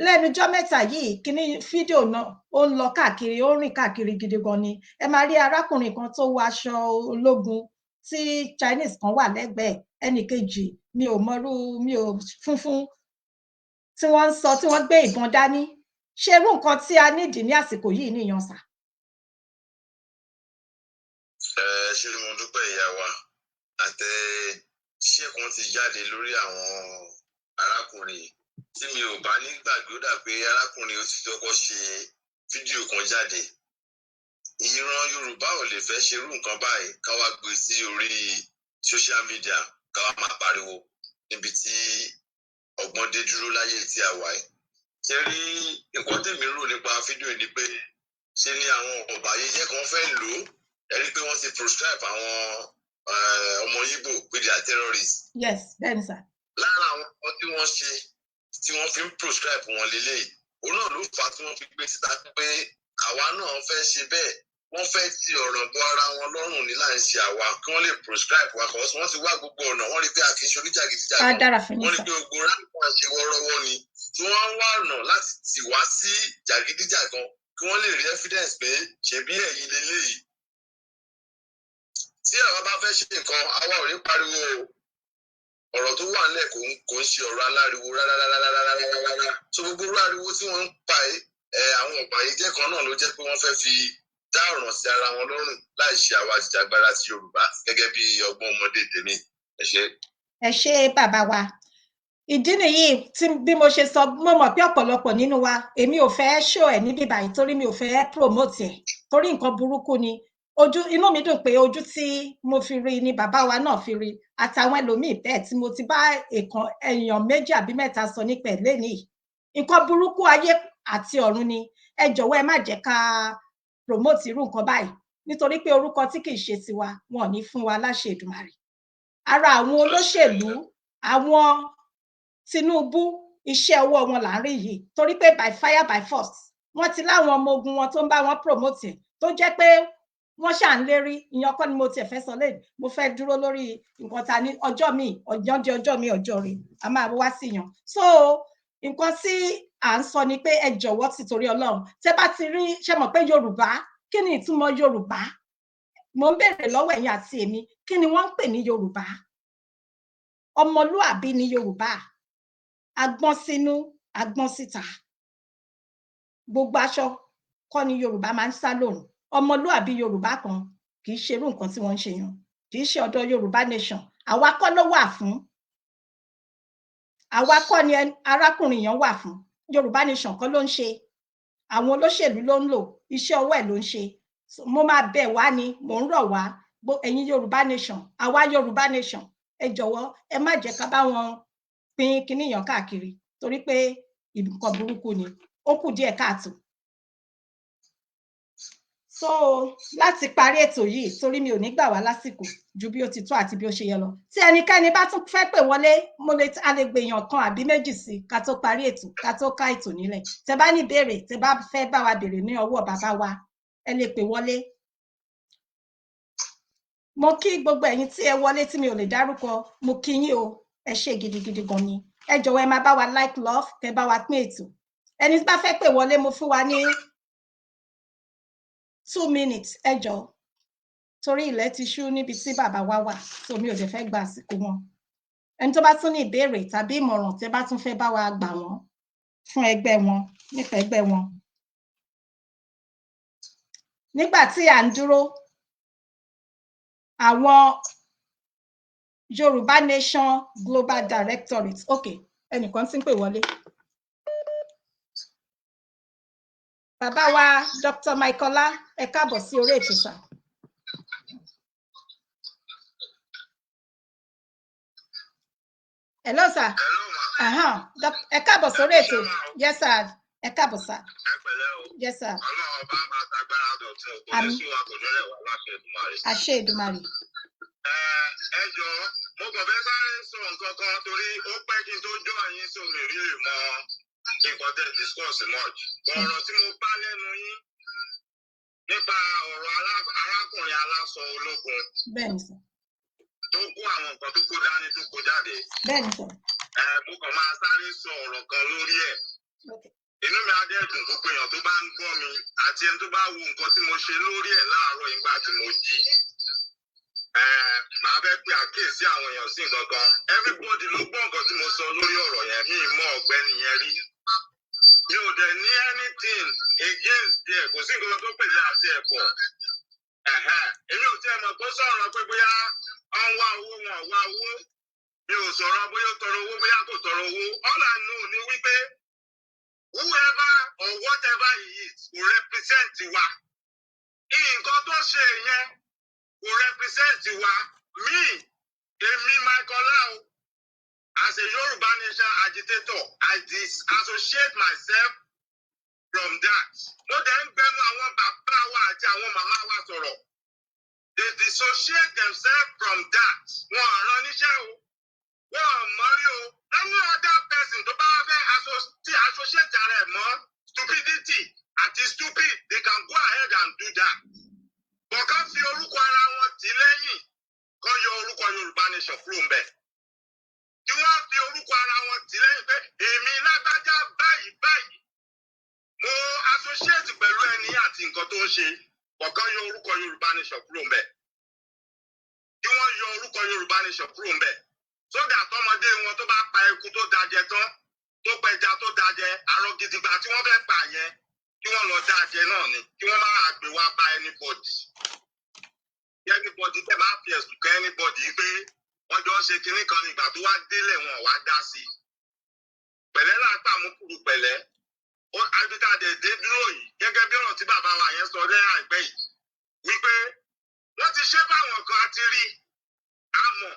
lẹ́nujọ́ mẹ́ta yìí? Kíní fídíò náà ó ń lọ káàkiri, ó ń rìn káàkiri gidi gan ni. Ẹ máa rí arákùnrin kan tó wọ aṣọ ológun tí Chinese kan wà lẹ́gbẹ̀ẹ́, ẹnì kejì mi ò mọrú mi ò funfun, tí wọ́n ń sọ, tí wọ́n gbé ìbọn dání. Ṣé irú nǹkan tí a nídìí ní àsìkò yìí nìyẹn, sà? Ẹ ṣé, mo dúpẹ́, ìyá wa. Àtẹ̀jíṣẹ́ kan ti jáde lórí àwọn arákùnrin yìí. Tí mi ò bá ní gbàgbé, ó dà pé arákùnrin ó ti kọ́kọ́ ṣe fídíò kan jáde. Ìran Yorùbá ò lè fẹ́ ṣerú nǹkan báyìí ká wá gbé sí orí social media, ká wá máa pariwo níbi tí ọgbọ́n dé dúró láyé tí a wà yìí. Ṣe rí nǹkan tèmi rò nípa fídíò yìí ni pé ṣe ni àwọn ọ̀bàyéjẹ́ kan fẹ́ lò ó. Ẹ rí i pé wọ́n ti proscribe àwọn ọmọ Ìgbò pé they are terrorists. Yes, bẹ́ẹ̀ ni, sà. Lára àwọn nǹkan tí wọ́n ṣe tí wọ́n fi ń proscribe wọn lélẹ́yìí, òun náà ló fà á tí wọ́n fi gbé síta pé àwa náà fẹ́ ṣe bẹ́ẹ̀. Wọ́n fẹ́ ti ọ̀ràn bọ ara wọn lọ́rùn ní láì ṣe àwa kí wọ́n lè proscribe wa kọ́. Wọ́n ti wá gbogbo ọ̀nà, wọ́n rí pé a kì í ṣe Á oníjàgídíjàgan. dára fún yín, Wọ́n rí sà. pé gbogbo ráńpà ṣe wọ́ọ́rọ́wọ́ ni, tí wọ́n ń wá ọ̀nà láti tì wá sí jàgídíjàgan kí wọ́n lè rí evidence pé ṣebí ẹ̀yin leléyìí. Tí àwa bá fẹ́ ṣe nǹkan, àwa ò ní pariwo o. Ọ̀rọ̀ tó wà nílẹ̀ kò ń ṣe ọ̀rọ̀ aláriwo rárá rárá rárá rárá rárá. So gbogbo irú ariwo tí wọ́n ń pa ẹ, àwọn ọ̀bàyéjẹ́ kan náà ló jẹ́ pé wọ́n fẹ́ fi dá ọ̀ràn sí ara wọn lọ́rùn láì ṣe àwa àjìjàgbara ti Yorùbá, gẹ́gẹ́ bí ọgbọ́n ọmọdé tèmi. Ẹ ṣé. Ẹ ṣé, bàbá wa. Ìdí nìyí tí bí mo ṣe sọ, mo mọ̀ pé ọ̀pọ̀lọpọ̀ nínú wa, èmi ò fẹ́ show ẹ̀ níbí báyìí torí mi ò fẹ́ promote ẹ̀, torí nǹkan burúkú ni. Ojú inú mi dùn pé ojú tí mo fi rí ni bàbá wa náà fi rí, àtàwọn ẹlòmíì bẹ́ẹ̀ tí mo ti bá èèkàn èèyàn méjì àbí mẹ́ta sọ nípa ẹ̀ lénìí. Nǹkan burúkú ayé àti ọ̀run ni. Ẹ jọ̀wọ́, ẹ má jẹ́ ká promote irú nǹkan báyìí, nítorí pé orúkọ tí kì í ṣe tiwa, wọn ò ní fún wa láṣẹ Èdùmàrè. Ara àwọn olóṣèlú, àwọn Tinubu, iṣẹ́ ọwọ́ wọn là ń rí yìí, torí pé by fire by force, wọ́n ti láwọn ọmọ ogun wọn tó ń bá wọn promote ẹ̀, tó jẹ́ pé wọ́n ṣà ń lérí. Ìyẹn kọ́ ni mo tiẹ̀ fẹ́ sọ lẹ́yìn. Mo fẹ́ dúró lórí nǹkan ta ní ọjọ́ mi, ọjọ́ di ọjọ́ mi, ọjọ́ rẹ̀ a máa wá sí yan. So nǹkan tí à ń sọ ni pé ẹ jọ̀wọ́, ti torí Ọlọ́run, tẹ́ bá ti rí, ṣe mọ̀ pé Yorùbá, kí ni ìtumọ̀ Yorùbá? Mo ń béèrè lọ́wọ́ ẹ̀yin àti èmi, kí ni wọ́n ń pè ní Yorùbá? Ọmọlúàbí ní Yorùbá. Agbọ́n sínú, agbọ́n síta. Gbogbo aṣọ kọ́ ni Yorùbá máa ń sá lóòrùn. Ọmọlúàbí Yorùbá kan kì í ṣerú nǹkan tí wọ́n ń ṣe yẹn. Kì í ṣe ọ̀dọ̀ Yorùbá Nation, àwa kọ́ ló wà fún, àwa kọ́ ni arákùnrin yẹn wà fún. Yorùbá Nation kọ́ ló ń ṣe, àwọn olóṣèlú ló ń lò, iṣẹ́ ọwọ́ ẹ̀ ló ń ṣe. Mo máa bẹ̀ wá ni, mò ń rọ̀ wá, ẹ̀yin Yorùbá Nation, àwa Yorùbá Nation, ẹ jọ̀wọ́, ẹ má jẹ́ ká bá wọn pín kinní yàn káàkiri, torí pé nǹkan burúkú ni, ó kù díẹ̀ káàtó. So láti parí ètò yìí, torí mi ò ní gbà wá lásìkò ju bí ó ti tó àti bí ó ṣe yẹ lọ, tí ẹnikẹ́ni bá tún fẹ́ pè wọlé, mo lè a lè gbèyàn kan àbí méjì sí ká tó parí ètò, ká tó ká ètò nílẹ̀. Tẹ bá ní ìbéèrè, tẹ bá fẹ́ bá wa béèrè ní ọwọ́ bàbá wa, ẹ lè pè wọlé. Mo kí gbogbo ẹ̀yin tí ẹ wọlé tí mi ò lè dárúkọ, mo kí yín o, ẹ ṣé gidigidi gan ni. Ẹ jọ̀wọ́, ẹ máa bá wa like, love, kẹ bá wa pín ètò. Ẹni tí bá fẹ́ pè wọlé, mo fún wa ní 2 minutes, ẹ jọ̀ọ́, torí ilẹ̀ ti ṣú níbi tí bàbá wa wà, so mi ò dẹ̀ fẹ́ gba àsìkò wọn. Ẹni tó bá tún ní ìbéèrè tàbí ìmọ̀ràn tẹ́ bá tún fẹ́ bá wa gbà wọ́n fún ẹgbẹ́ wọn, nípa ẹgbẹ́ wọn. Nígbà tí à ń dúró àwọn Yorùbá Nation Global Directorate, ok, ẹnìkan tí ń pè wọlé. Bàbá wa Dr. Michaela, ẹ káàbọ̀ sí orí ètò, sà. Hello, sir. Hello, ma. Ẹ káàbọ̀ sórí ètò. Yes, sir. Ẹ káàbọ̀, sir. Ẹ pẹ̀lẹ́ o. Yes, sir. Ọlọ́run ọba máa tagbára dọ̀tun, kò ní Àmín. sú wa, kò ní rẹ̀ wá láṣẹ Èdùmàrè. Àṣẹ Èdùmàrè. Ẹ jọ̀ọ́, mo kàn fẹ́ sáré sọ nǹkan kan torí ó pẹ́ kí n tó jọ yín, so mi rí lè mọ nǹkan tẹ́ discuss much. Ọ̀rọ̀ tí mo bá lẹ́nu yín nípa ọ̀rọ̀ arákùnrin aláṣọ ológun Bẹ́ẹ̀ni, sir. tó kó àwọn nǹkan tó kó dání, tó kó jáde. Bẹ́ẹ̀ni, sir. Mo kàn máa sáré sọ ọ̀rọ̀ kan lórí ẹ̀. Inú mi á dẹ̀ dùn, gbogbo èèyàn tó bá ń gbọ́ mi àti ẹni tó bá wo nǹkan tí mo ṣe lórí ẹ̀ láàárọ̀ ìgbà tí mo jí. Màá fẹ́ pe àkíyèsí àwọn èèyàn sí nǹkan kan. Everybody ló gbọ́ nǹkan tí mo sọ lórí ọ̀rọ̀ yẹn. Mi ì mọ ọ̀gbẹ́ni yẹn rí. Mi ò dẹ̀ ní anything against there. Kò sí nǹkan tó pè mí àti ẹ̀pọ̀. Èmi ò tiẹ̀ mọ̀ pé sọ̀rọ̀ pé bóyá ó ń wá owó, wọn ò wá owó. Mi ò sọ̀rọ̀ bóyá ó tọrọ owó, bóyá kò tọrọ owó. All I know ni wípé whoever or whatever he is kò represent wa. Nǹkan tó ṣe yẹn kò represent wa. Me, èmi Michael Lau, as a Yoruba Nation agitator, I disassociate myself from that. Mo dẹ̀ ń gbẹnu àwọn bàbá wa àti àwọn màmá wa sọ̀rọ̀. They dissociate themselves from that. Wọn ò rán níṣẹ́ o. Wọn ò mọ̀ rí o. Any other person tó bá fẹ́ associate ara ẹ̀ mọ́ stupidity àti stupid, they can go ahead and do that. But kán fi orúkọ ara wọn tì lẹ́yìn, kán yọ orúkọ Yorùbá Nation kúrò ń bẹ̀. Kí wọ́n fi orúkọ ara wọn tì lẹ́yìn pé èmi lágbájá báyìí báyìí, mo associate pẹ̀lú ẹni àti nǹkan tó ń ṣe, kọ̀ọ̀kan yọ orúkọ Yorùbá Nation kúrò ń bẹ̀. Kí wọ́n yọ orúkọ Yorùbá Nation kúrò ń bẹ̀. Sódà tọmọdé wọn tó bá pa eku tó dajẹ tán, tó pẹja tó dajẹ, àrùn gidigba tí wọ́n fẹ́ pa yẹn, kí wọ́n lọ dájẹ náà ni, kí wọ́n má gbé wá bá anybody. Kí anybody tẹ̀ máa fi ẹ̀sùn kẹ́ anybody pé wọ́n jọ ń ṣe kinní kan ní ìgbà tó wá délẹ̀ wọn wá dá sí i. Pẹ̀lẹ́ láàpá mú kúrú pẹ̀lẹ́. Ó abita dẹ̀ dé dúró yìí gẹ́gẹ́ bí ọ̀rọ̀ tí bàbá wa yẹn sọ lẹ́yìn àìpẹ́ yìí wípé wọ́n ti ṣe fáwọn kan àti rí àmọ́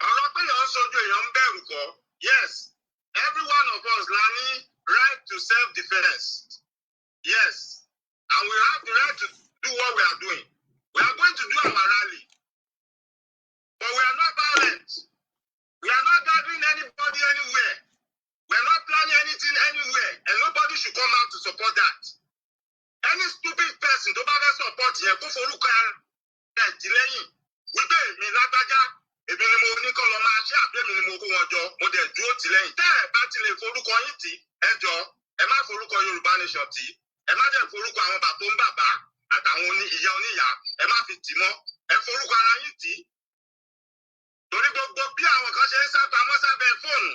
ọ̀rọ̀ pé èèyàn ń sojú èèyàn ń bẹ̀rù kọ́. Yes, every one of us la ní right to self-defense, yes, and we have the right to do what we are doing. We are going to do our rally, but we are not violent. We are not gathering anybody anywhere. We are not planning anything anywhere, and nobody should come out to support that. Any stupid person tó bá fẹ́ support yẹn, kó forúkọ ara ẹ̀ tì lẹ́yìn wípé èmi lágbájá, èmi ni mo ní kọ́ lọ máa ṣe, àbí èmi ni mo kó wọn jọ, mo dẹ̀ dúró tì lẹ́yìn. Tẹ́ ẹ bá ti lè forúkọ yín tì, ẹ jọ, ẹ má forúkọ Yorùbá Nation tì, ẹ má dẹ̀ forúkọ àwọn bàbá ń bàbá àtàwọn oní ìyá oníyà, ẹ má fi tì mọ́. Ẹ forúkọ ara yín tì, torí gbogbo bí àwọn kan ṣe ń sá pamọ́ sábẹ́ fóònù,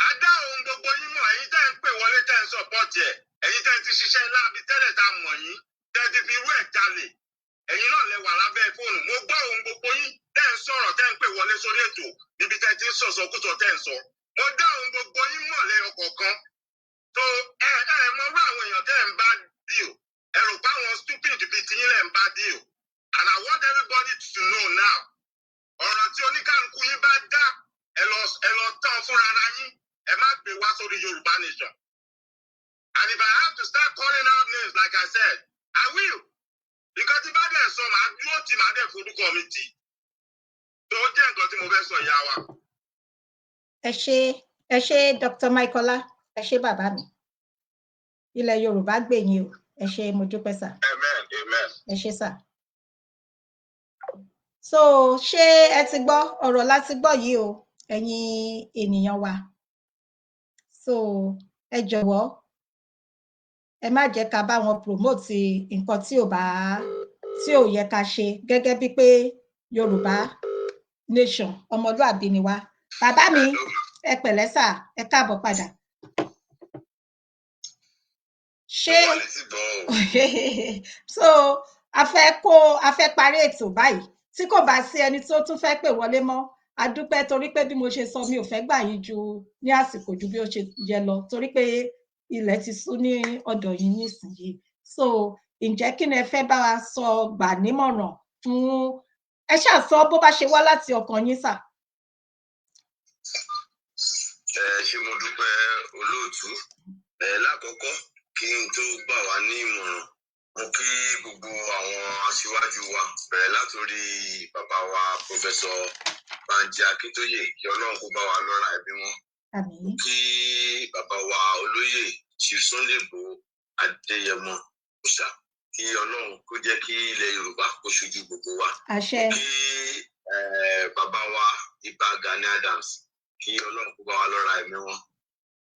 adá ohun gbogbo yín mọ̀. Ẹ̀yin tẹ́ ń pè wọlé, tẹ́ ń support ẹ̀, ẹ̀yin tẹ́ ń ti ṣiṣẹ́ láabi tẹ́lẹ̀ tá a mọ̀ yín, tẹ́ ti fi irú ẹ̀ jalè, ẹ̀yin náà lẹ wà lábẹ́ fóònù. Mo gbọ́ ohun gbogbo yín tẹ́ ń sọ̀rọ̀, tẹ́ ń pè wọlé sórí ètò, níbi tẹ́ ti ń sọ̀sọ̀kúsọ tẹ́ ń sọ. Mo dá ohun gbogbo yín mọ̀ lẹ́yọ kọ̀ọ̀kan. So ẹ mọ irú àwọn èèyàn tẹ́ ń bá deal. Ẹ rò pé àwọn stupid bíi tiyín lẹ̀ ń bá deal, and I want everybody to know now, ọ̀rọ̀ tí oníkálukú yín bá dá, ẹ lọ tán fúnra ara yín. Ẹ má gbé wá sórí Yorùbá Nation. And if I have to start calling out names, like I said, I will. Nǹkan tí bá dẹ̀ sọ, màá dúró tì, màá dẹ̀ forúkọ mi tì. Tó jẹ́ nǹkan tí mo fẹ́ sọ, ìyá wa. Ẹ ṣé, ẹ ṣé, Dr. Michaela. Ẹ ṣé, bàbá mi. Ilẹ̀ Yorùbá gbè yín o. Ẹ ṣé, mo dúpẹ́ sà. Amen, amen. Ẹ ṣé sà. So ṣé ẹ ti gbọ́ ọ̀rọ̀ láti gbọ́ yìí o, ẹ̀yin ènìyàn wa? So ẹ jọ̀wọ́, ẹ má jẹ́ ká bá wọn promote nǹkan tí ò bá tí ò yẹ ká ṣe, gẹ́gẹ́ bí pé Yorùbá nation, ọmọlúàbí ni wá. Bàbá mi, ẹ pẹ̀lẹ́ sà, ẹ káàbọ̀ padà. Ṣé Wà létí gbọ́ o. So a fẹ́ kó a fẹ́ parí ètò báyìí, tí kò bá sí ẹni tó tún fẹ́ pè wọlé mọ́. A dúpẹ́, torí pé bí mo ṣe sọ, mi ò fẹ́ gbà yín ju ní àsìkò ju bí ó ṣe yẹ lọ, torí pé ilẹ̀ ti ṣú ní ọ̀dọ̀ yín nísìnyìí. So ǹjẹ́ kí ni ẹ fẹ́ bá wa sọ, gbà nímọ̀ràn fún? Ẹ ṣáà sọ bó bá ṣe wá láti ọkàn yín sà. Ẹ ṣé, mo dúpẹ́, olóòtú. Ẹ lákọ̀ọ́kọ́, kí n tó gbà wá ní ìmọ̀ràn, mo kí gbogbo àwọn aṣíwájú wa, bẹ̀rẹ̀ látòrí bàbá wa, Professor Banji Akíntóyè, kí Ọlọ́run kó bá wa lọ́ra ẹ̀mí wọn. Àmín. Kí bàbá wa olóyè Chief Sunday Igboho Adéyẹmọ Òòṣà, kí Ọlọ́run kó jẹ́ kí ilẹ̀ Yorùbá kó ṣojú gbogbo wa. Àṣẹ. Kí bàbá wa Ìbà Gani Adams, kí Ọlọ́run kó bá wa lọ́ra ẹ̀mí wọn.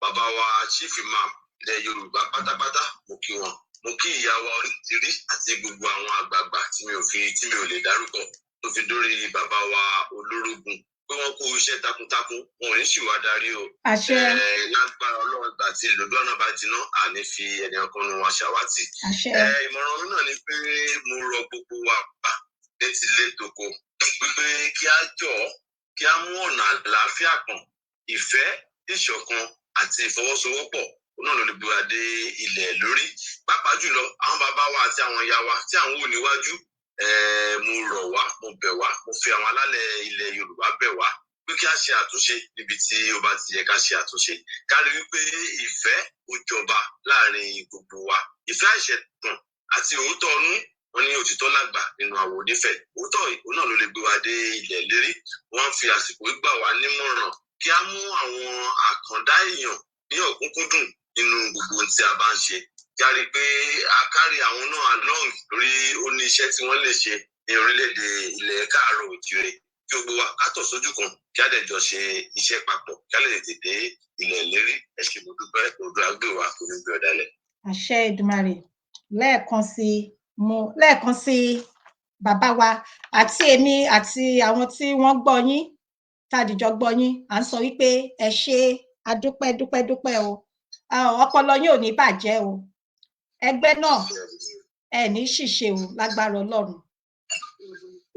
Bàbá wa Chief Imam ilẹ̀ Yorùbá pátápátá, mo kí wọn. Mo kí ìyá wa Onítìrí àti gbogbo àwọn àgbààgbà tí mi ò fi tí mi ò lè dárúkọ, tó fi dórí bàbá wa Olórógun, pé wọ́n kó iṣẹ́ takuntakun, wọn ò ní sì wá darí o. Àṣẹ. Lágbára Ọlọ́run, ìgbà tí ìlòdó náà bá jiná, àní fi ẹnì kan nu wa ṣàwátì. Àṣẹ. Ìmọ̀ràn mi náà ni pé mo rọ gbogbo wa pa létílé toko wípé kí á jọ, kí á mú ọ̀nà àlàáfíà kan, ìfẹ́, ìṣọ̀kan àti ìfọwọ́sowọ́pọ̀, òun náà ló lè gbé wa dé ilẹ̀ lórí, pàápàá jùlọ àwọn bàbá wa àti àwọn ìyá wa tí à ń wò níwájú. Mo rọ̀ wá, mo bẹ̀ wá, mo fi àwọn alálẹ̀ ilẹ̀ Yorùbá bẹ̀ wá pé kí á ṣe àtúnṣe níbi tí ó bá ti yẹ ká ṣe àtúnṣe, ká rí wípé ìfẹ́ ó jọba láàrin gbogbo wa, ìfẹ́ àìṣẹ̀tàn àti òótọ́ ọnú. Wọn ní òtítọ́ lágbà nínú àwọ̀ onífẹ̀. Òótọ́ òun náà ló lè gbé wa dé ilẹ̀ lérí. Wọ́n fi àsìkò gbà wá nímọ̀ràn kí á mú àwọn àkàndá èèyàn ní ọ̀kúnkúndùn nínú gbogbo ohun tí a bá ń ṣe, kí a rí i pé a kárí àwọn náà along, lórí ó ní iṣẹ́ tí wọ́n lè ṣe ní orílẹ̀-èdè ilẹ̀ káàárọ̀ òjìrè, kí gbogbo wa ká tọ̀ sójú kan, kí a dẹ̀ jọ ṣe iṣẹ́ papọ̀, kí a lè tètè dé ilẹ̀ lérí. Ẹ ṣé, mo dúpẹ́. Odò àgbèwà kò ní gbé ọ̀dàlẹ̀. Àṣẹ Èdùmàrè. Lẹ́ẹ̀kan sí i, mo lẹ́ẹ̀kan sí i, bàbá wa àti èmi àti àwọn tí wọ́n gbọ́ yín, tá a dìjọ gbọ́ yín, à ń sọ wípé ẹ ṣé, a dúpẹ́, dúpẹ́, dúpẹ́ o. Ọpọlọ yín ò ní bàjẹ́ o. Ẹgbẹ́ náà, ẹ ní ṣìṣe o, lágbára Ọlọ́run.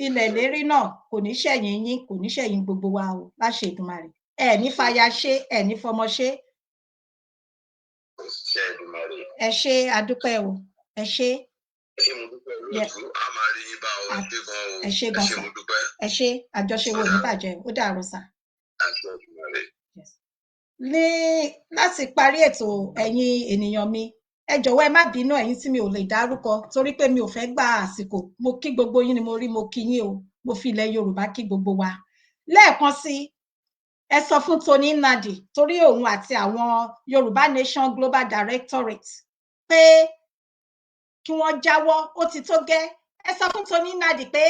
Ilẹ̀ ìlérí náà kò ní ṣẹ̀yìn yín, kò ní ṣẹ̀yìn gbogbo wa o, láṣẹ Èdùmàrè. Ẹ ní fàyà ṣe, ẹ ní fọmọ ṣe. Ṣe Èdùmàrè. Ẹ ṣé, a dúpẹ́ o, ẹ ṣé. Ẹ ṣé, mo dúpẹ́, olóòtú. A máa rí yín bá ọ. Ẹ ṣé gan o. Ẹ ṣé Ẹ gan ṣé, sà. mo dúpẹ́. Ẹ ṣé, àjọṣe wo ò ní bàjẹ́. Ó dàárọ̀ sà. Àṣẹ Èdùmàrè. Yes. Ní láti parí ètò, ẹ̀yin ènìyàn mi, ẹ jọ̀wọ́, ẹ má bínú, ẹ̀yin tí mi ò lè dárúkọ, torí pé mi ò fẹ́ gba àsìkò. Mo kí gbogbo yín ni mo rí, mo kí yín o. Mo fi ilẹ̀ Yorùbá kí gbogbo wa lẹ́ẹ̀kan sí. Ẹ sọ fún Tony Nnadi, torí òun àti àwọn Yorùbá Nation Global Directorate, pé kí wọ́n jáwọ́, ó ti tó gẹ́. Ẹ sọ fún Tony Nnadi pé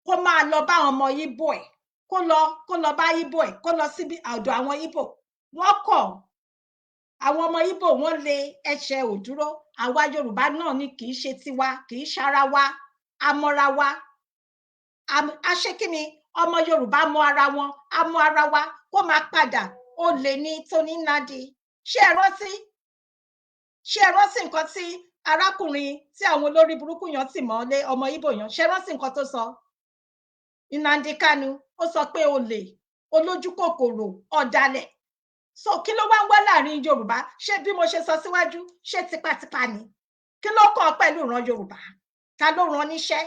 kó máa lọ bá àwọn ọmọ Ìgbò ẹ̀, kó lọ bá Ìgbò ẹ̀, kó lọ síbi ọ̀dọ̀ àwọn Ìgbò. Wọ́n kọ̀, àwọn ọmọ Ìgbò wọ́n lé ẹsẹ̀ ò dúró. Àwa Yorùbá náà ni, kì í ṣe tiwa, kì í ṣara wa, amọra wa. A ṣe kí ni? Ọmọ Yorùbá mọ ara wọn, a mọ ara wa. Kó máa padà, ó lè ní Tony Nnadi. Ṣé ẹ rántí nǹkan tí arákùnrin tí àwọn olórí burúkú yan tì mọ́lé, ọmọ Ìgbò yan? Ṣé ẹ rántí nǹkan tó sọ? Nnamdi Kanu, ó sọ pé olè, olójú kòkòrò, ọ̀dàlẹ̀. So kí ló wá ń wá láàrin Yorùbá? Ṣé bí mo ṣe sọ síwájú, ṣé tipátipá ni? Kí ló kàn pẹ̀lú ìran Yorùbá? Ta ló rán níṣẹ́?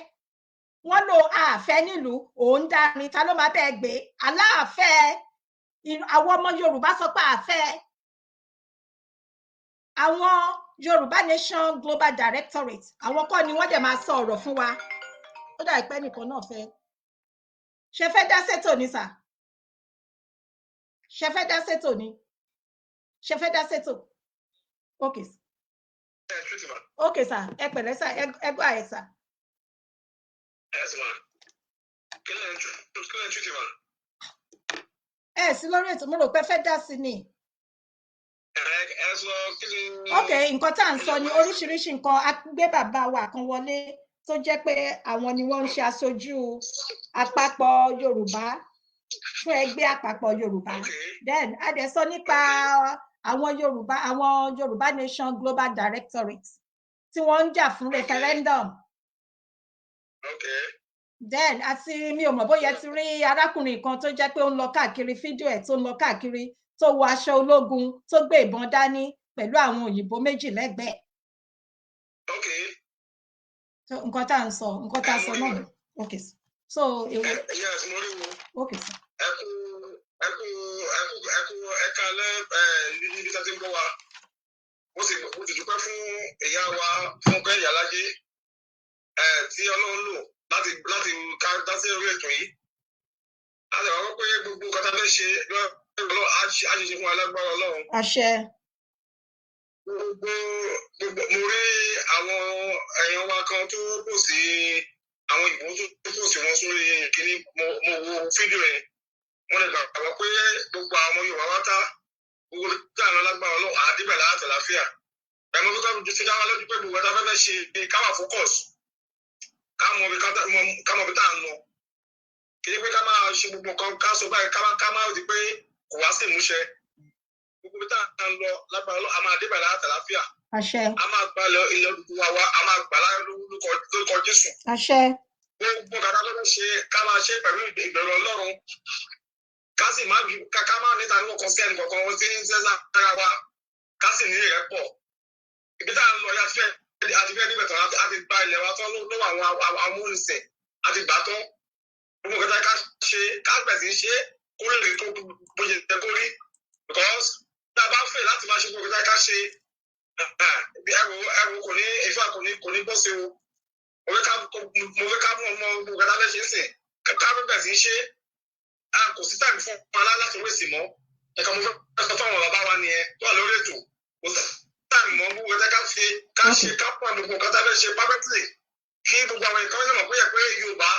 Wọ́n lo ààfẹ́ nílùú òun dání. Ta ló máa bẹ́ẹ̀ gbé aláàfẹ́? Àwọn ọmọ Yorùbá sọ pé àfẹ́ àwọn. Yorùbá Nation Global Directorate, àwọn kọ́ ni wọ́n dẹ̀ máa sọ ọ̀rọ̀ fún wa. Ó dà pé nìkan náà fẹ́ ṣe fẹ́ dá sétò ni sà, ṣe fẹ́ dá sétò ni, ṣe fẹ́ dá sétò. Ok sir, ẹ pẹ̀lẹ́ sir, ẹ gbọ́ àyè sir. Yes, ma. Kí lẹ̀ ń tú ti ma? Ẹ sí lórí ètò, mo rò pé fẹ́ dá sí ni. Ẹ sọ kí ni. Ok, nǹkan tá à ń sọ ni oríṣiríṣi nǹkan. A gbé bàbá wa kan wọlé tó jẹ́ pé àwọn ni wọ́n ń ṣe aṣojú àpapọ̀ Yorùbá fún ẹgbẹ́ àpapọ̀ Yorùbá. Then a dẹ̀ sọ nípa àwọn Yorùbá, àwọn Yorùbá Nation Global Directorate tí wọ́n ń jà fún referendum. Then àti mi ò mọ̀ bóyá ti rí arákùnrin kan tó jẹ́ pé ó ń lọ káàkiri, fídíò ẹ̀ tó ń lọ káàkiri, tó wọ aṣọ ológun, tó gbé ìbọn dání pẹ̀lú àwọn òyìnbó méjì lẹ́gbẹ̀ẹ́. So nǹkan tá à ń sọ, nǹkan tá a sọ náà. Ok, so èwo? Yes, mo rí wọn. Ok sir. Ẹ kú, ẹ kú, ẹ kú, ẹ kú, ẹ kálẹ́ ẹ níbi tá a ti ń gbọ́ wa. Mo sì dúpẹ́ fún ìyá wa Fúnkẹ́ Ìyálájé tí Ọlọ́run lò láti ká dá sí orí ètò yìí. A sì wá pé gbogbo nǹkan tá a fẹ́ ṣe lọ́wọ́ á ṣe ṣe fún wa lágbára Ọlọ́run. Àṣẹ. Gbogbo mo rí àwọn èèyàn wa kan tó pò sí, àwọn ìbò tó pò sí wọn sórí kínní. Mo wo fídíò yẹn, wọ́n lè gbàgbọ́ pé gbogbo àwọn ọmọ Yorùbá wá tá gbogbo tí àwọn lágbára Ọlọ́run àdébẹ̀ láti àlàáfíà. Ẹ̀mọ́ tó ká fi dá wa lójú pé gbogbo ẹ̀ta fẹ́fẹ́ ṣe, ká wà focus, ká mọ ibi tá à ń lọ. Kì í pé ká máa ṣe gbogbo nǹkan ká sọ báyìí, ká máa di pé kò wá sí ìmúṣẹ. Gbogbo ibi tá à ń lọ, lágbára Ọlọ́run, a máa débẹ̀ láti àlàáfíà. Àṣẹ. A máa gba ilẹ̀ Odùduwà wa, a máa gbà lórúkọ Jésù. Àṣẹ. Gbogbo nǹkan tá a fẹ́ ṣe, ká máa ṣe pẹ̀lú ìbẹ̀rù Ọlọ́run, ká sì má ká má níta ní ọkàn sí ẹnì kọ̀ọ̀kan wọn tí ń sẹ́sà ara wa, ká sì ní ìrẹ́pọ̀. Ibi tá à ń lọ yá fẹ́ àti fẹ́ níbẹ̀ tán, a ti gba ilẹ̀ wa tán lọ́wọ́ àwọn amúnisìn, a ti gbà tán. Gbogbo nǹkan tá ká ṣe, ká bẹ̀ sí ṣe kó lè rí bó ṣe yẹ kó rí, because tá a bá fẹ́ láti máa ṣe gbogbo nǹkan tá ká ṣe, ẹrù kò ní ìfà, kò ní bọ́ sí o. Mo fẹ́ ká mú ọmọ gbogbo nǹkan tá a fẹ́ ṣe ń sìn, ká bẹ̀ sí ṣe. A kò sí time fún wa láti wéṣì mọ́. Ẹ̀ka mo fẹ́ sọ fún àwọn bàbá wa nìyẹn tó wà lórí ètò, kò sí time mọ́. Gbogbo nǹkan ká ṣe, ká ṣe, ká pọ̀ gbogbo nǹkan tá a fẹ́ ṣe perfectly, kí gbogbo àwọn nǹkan ṣe mọ̀ pé yẹ pé Yorùbá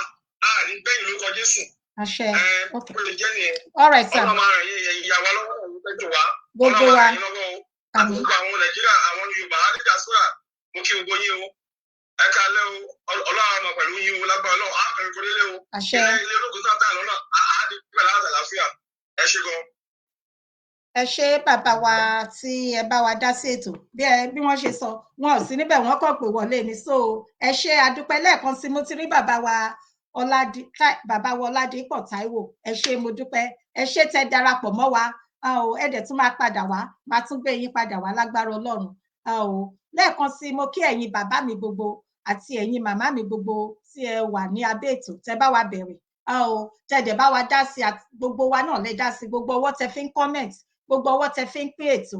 a ní gbẹ̀yìn lórúkọ Jésù. Àṣẹ. Ok. Kò lè jẹ́ nìyẹn. All right sir. Ọlọ́run máa ràn yín ìyá wa lọ́wọ́, òun tẹ́jú wa. Gbogbo Ọlọ́run máa wa. ràn yín lọ́wọ́ o. Àmín. Gbogbo àwọn Nàìjíríà, àwọn Yorùbá diaspora, mo kí gbogbo yín o, ẹ káalẹ́ o. Ọlọ́run á máa pẹ̀lú yín o, lágbára Ọlọ́run á kẹrin kò délé o. Àṣẹ. Ilé ológun tá a lọ́nà á dé pẹ̀lú àlàáfíà. Ẹ ṣé gan. Ẹ ṣé bàbá wa tí ẹ bá wa dá sí ètò. Bí wọ́n ṣe sọ, wọn ò sí níbẹ̀, wọ́n kàn pé wọlé ni. So ẹ ṣé, adúpẹ́ lẹ́ẹ̀kan sí. Mo ti rí bàbá wa Ọládì, bàbá wa Ọládìpọ̀ Táíwò. Ẹ ṣé, mo dúpẹ́, ẹ ṣé tẹ́ darapọ̀ mọ́ wa. A ò ẹ dẹ̀ tún máa padà wá, máa tún gbé yín padà wá lágbára Ọlọ́run. A ò lẹ́ẹ̀kan sí, mo kí ẹ̀yin bàbá mi gbogbo àti ẹ̀yin màmá mi gbogbo tí ẹ wà ní abẹ́ ètò, tẹ́ bá wa bẹ̀rẹ̀, a ò tẹ́ dẹ̀ bá wa dá sí, àti gbogbo wa náà lẹ dá sí. Gbogbo ọwọ́ tẹ́ fi ń comment, gbogbo ọwọ́ tẹ́ fi ń pín ètò,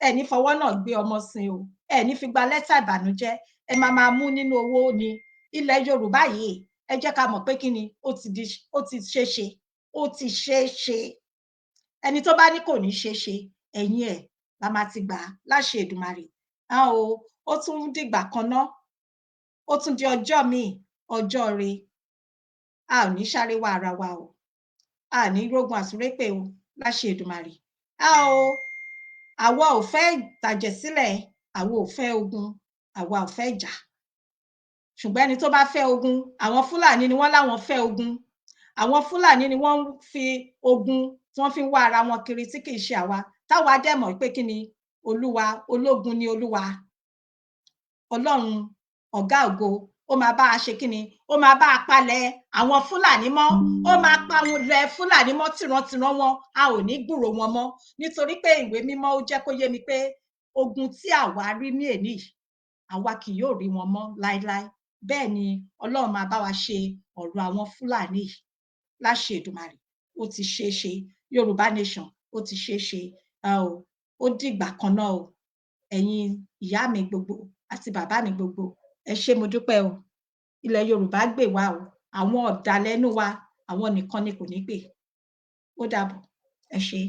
ẹ ní fọwọ́ náà gbé ọmọ sin o, ẹ ní fi gba lẹ́tà ìbànújẹ́, ẹ máa máa mú nínú owó ni. Ilẹ̀ Yorùbá yìí, ẹ jẹ́ ká mọ̀ pé kí ni ó ti di, ó ti ṣeé ṣe, ó ti ṣeé ṣe. Ẹni tó bá ní kò ní ṣeé ṣe, ẹ̀yìn ẹ̀ la máa ti gbà á láṣẹ Èdùmàrè. A ò ó tún dìgbà kan ná, ó tún di ọjọ́ míì, ọjọ́ re. A ò ní sáré wá ara wa o, a ní rógun àsúrépè o láṣẹ Èdùmàrè. A ò àwa ò fẹ́ ìtàjẹ̀sílẹ̀, àwa ò fẹ́ ogun, àwa ò fẹ́ ìjà. Ṣùgbọ́n ẹni tó bá fẹ́ ogun, àwọn Fúlàní ni wọ́n láwọn fẹ́ ogun. Àwọn Fúlàní ni wọ́n ń fi ogun tí wọ́n fi ń wá ara wọn kiri, tí kì í ṣe àwa. Táwa dẹ̀ mọ̀ pé kí ni Olúwa, ológun ni Olúwa Ọlọ́run ọ̀gá ògo. Ó máa bá a ṣe kí ni, ó máa bá a palẹ̀ àwọn Fúlàní mọ́, ó máa pa ilẹ̀ Fúlàní mọ́ tìrantìran wọn, a ò ní gbúrò wọn mọ́. Nítorí pé ìwé mímọ́ ó jẹ́ kó yé mi pé ogun tí àwa rí ní èní yìí, àwa kì yóò rí wọn mọ́ láéláé. Bẹ́ẹ̀ ni Ọlọ́run máa bá wa ṣe ọ̀rọ̀ àwọn Fúlàní yìí láṣẹ Èdùmàrè. Ó ti ṣeé ṣe, Yorùbá Nation ó ti ṣeé ṣe. Ó dìgbà kan náà o, ẹ. Ẹ̀yin ìyá mi gbogbo àti bàbá mi gbogbo, ẹ ṣé, mo dúpẹ́ o. Ilẹ̀ Yorùbá gbè wá o. Àwọn ọ̀dàlẹ̀ inú wa, àwọn nìkan ni kò ní gbè. Ó dàbọ̀, ẹ ṣé.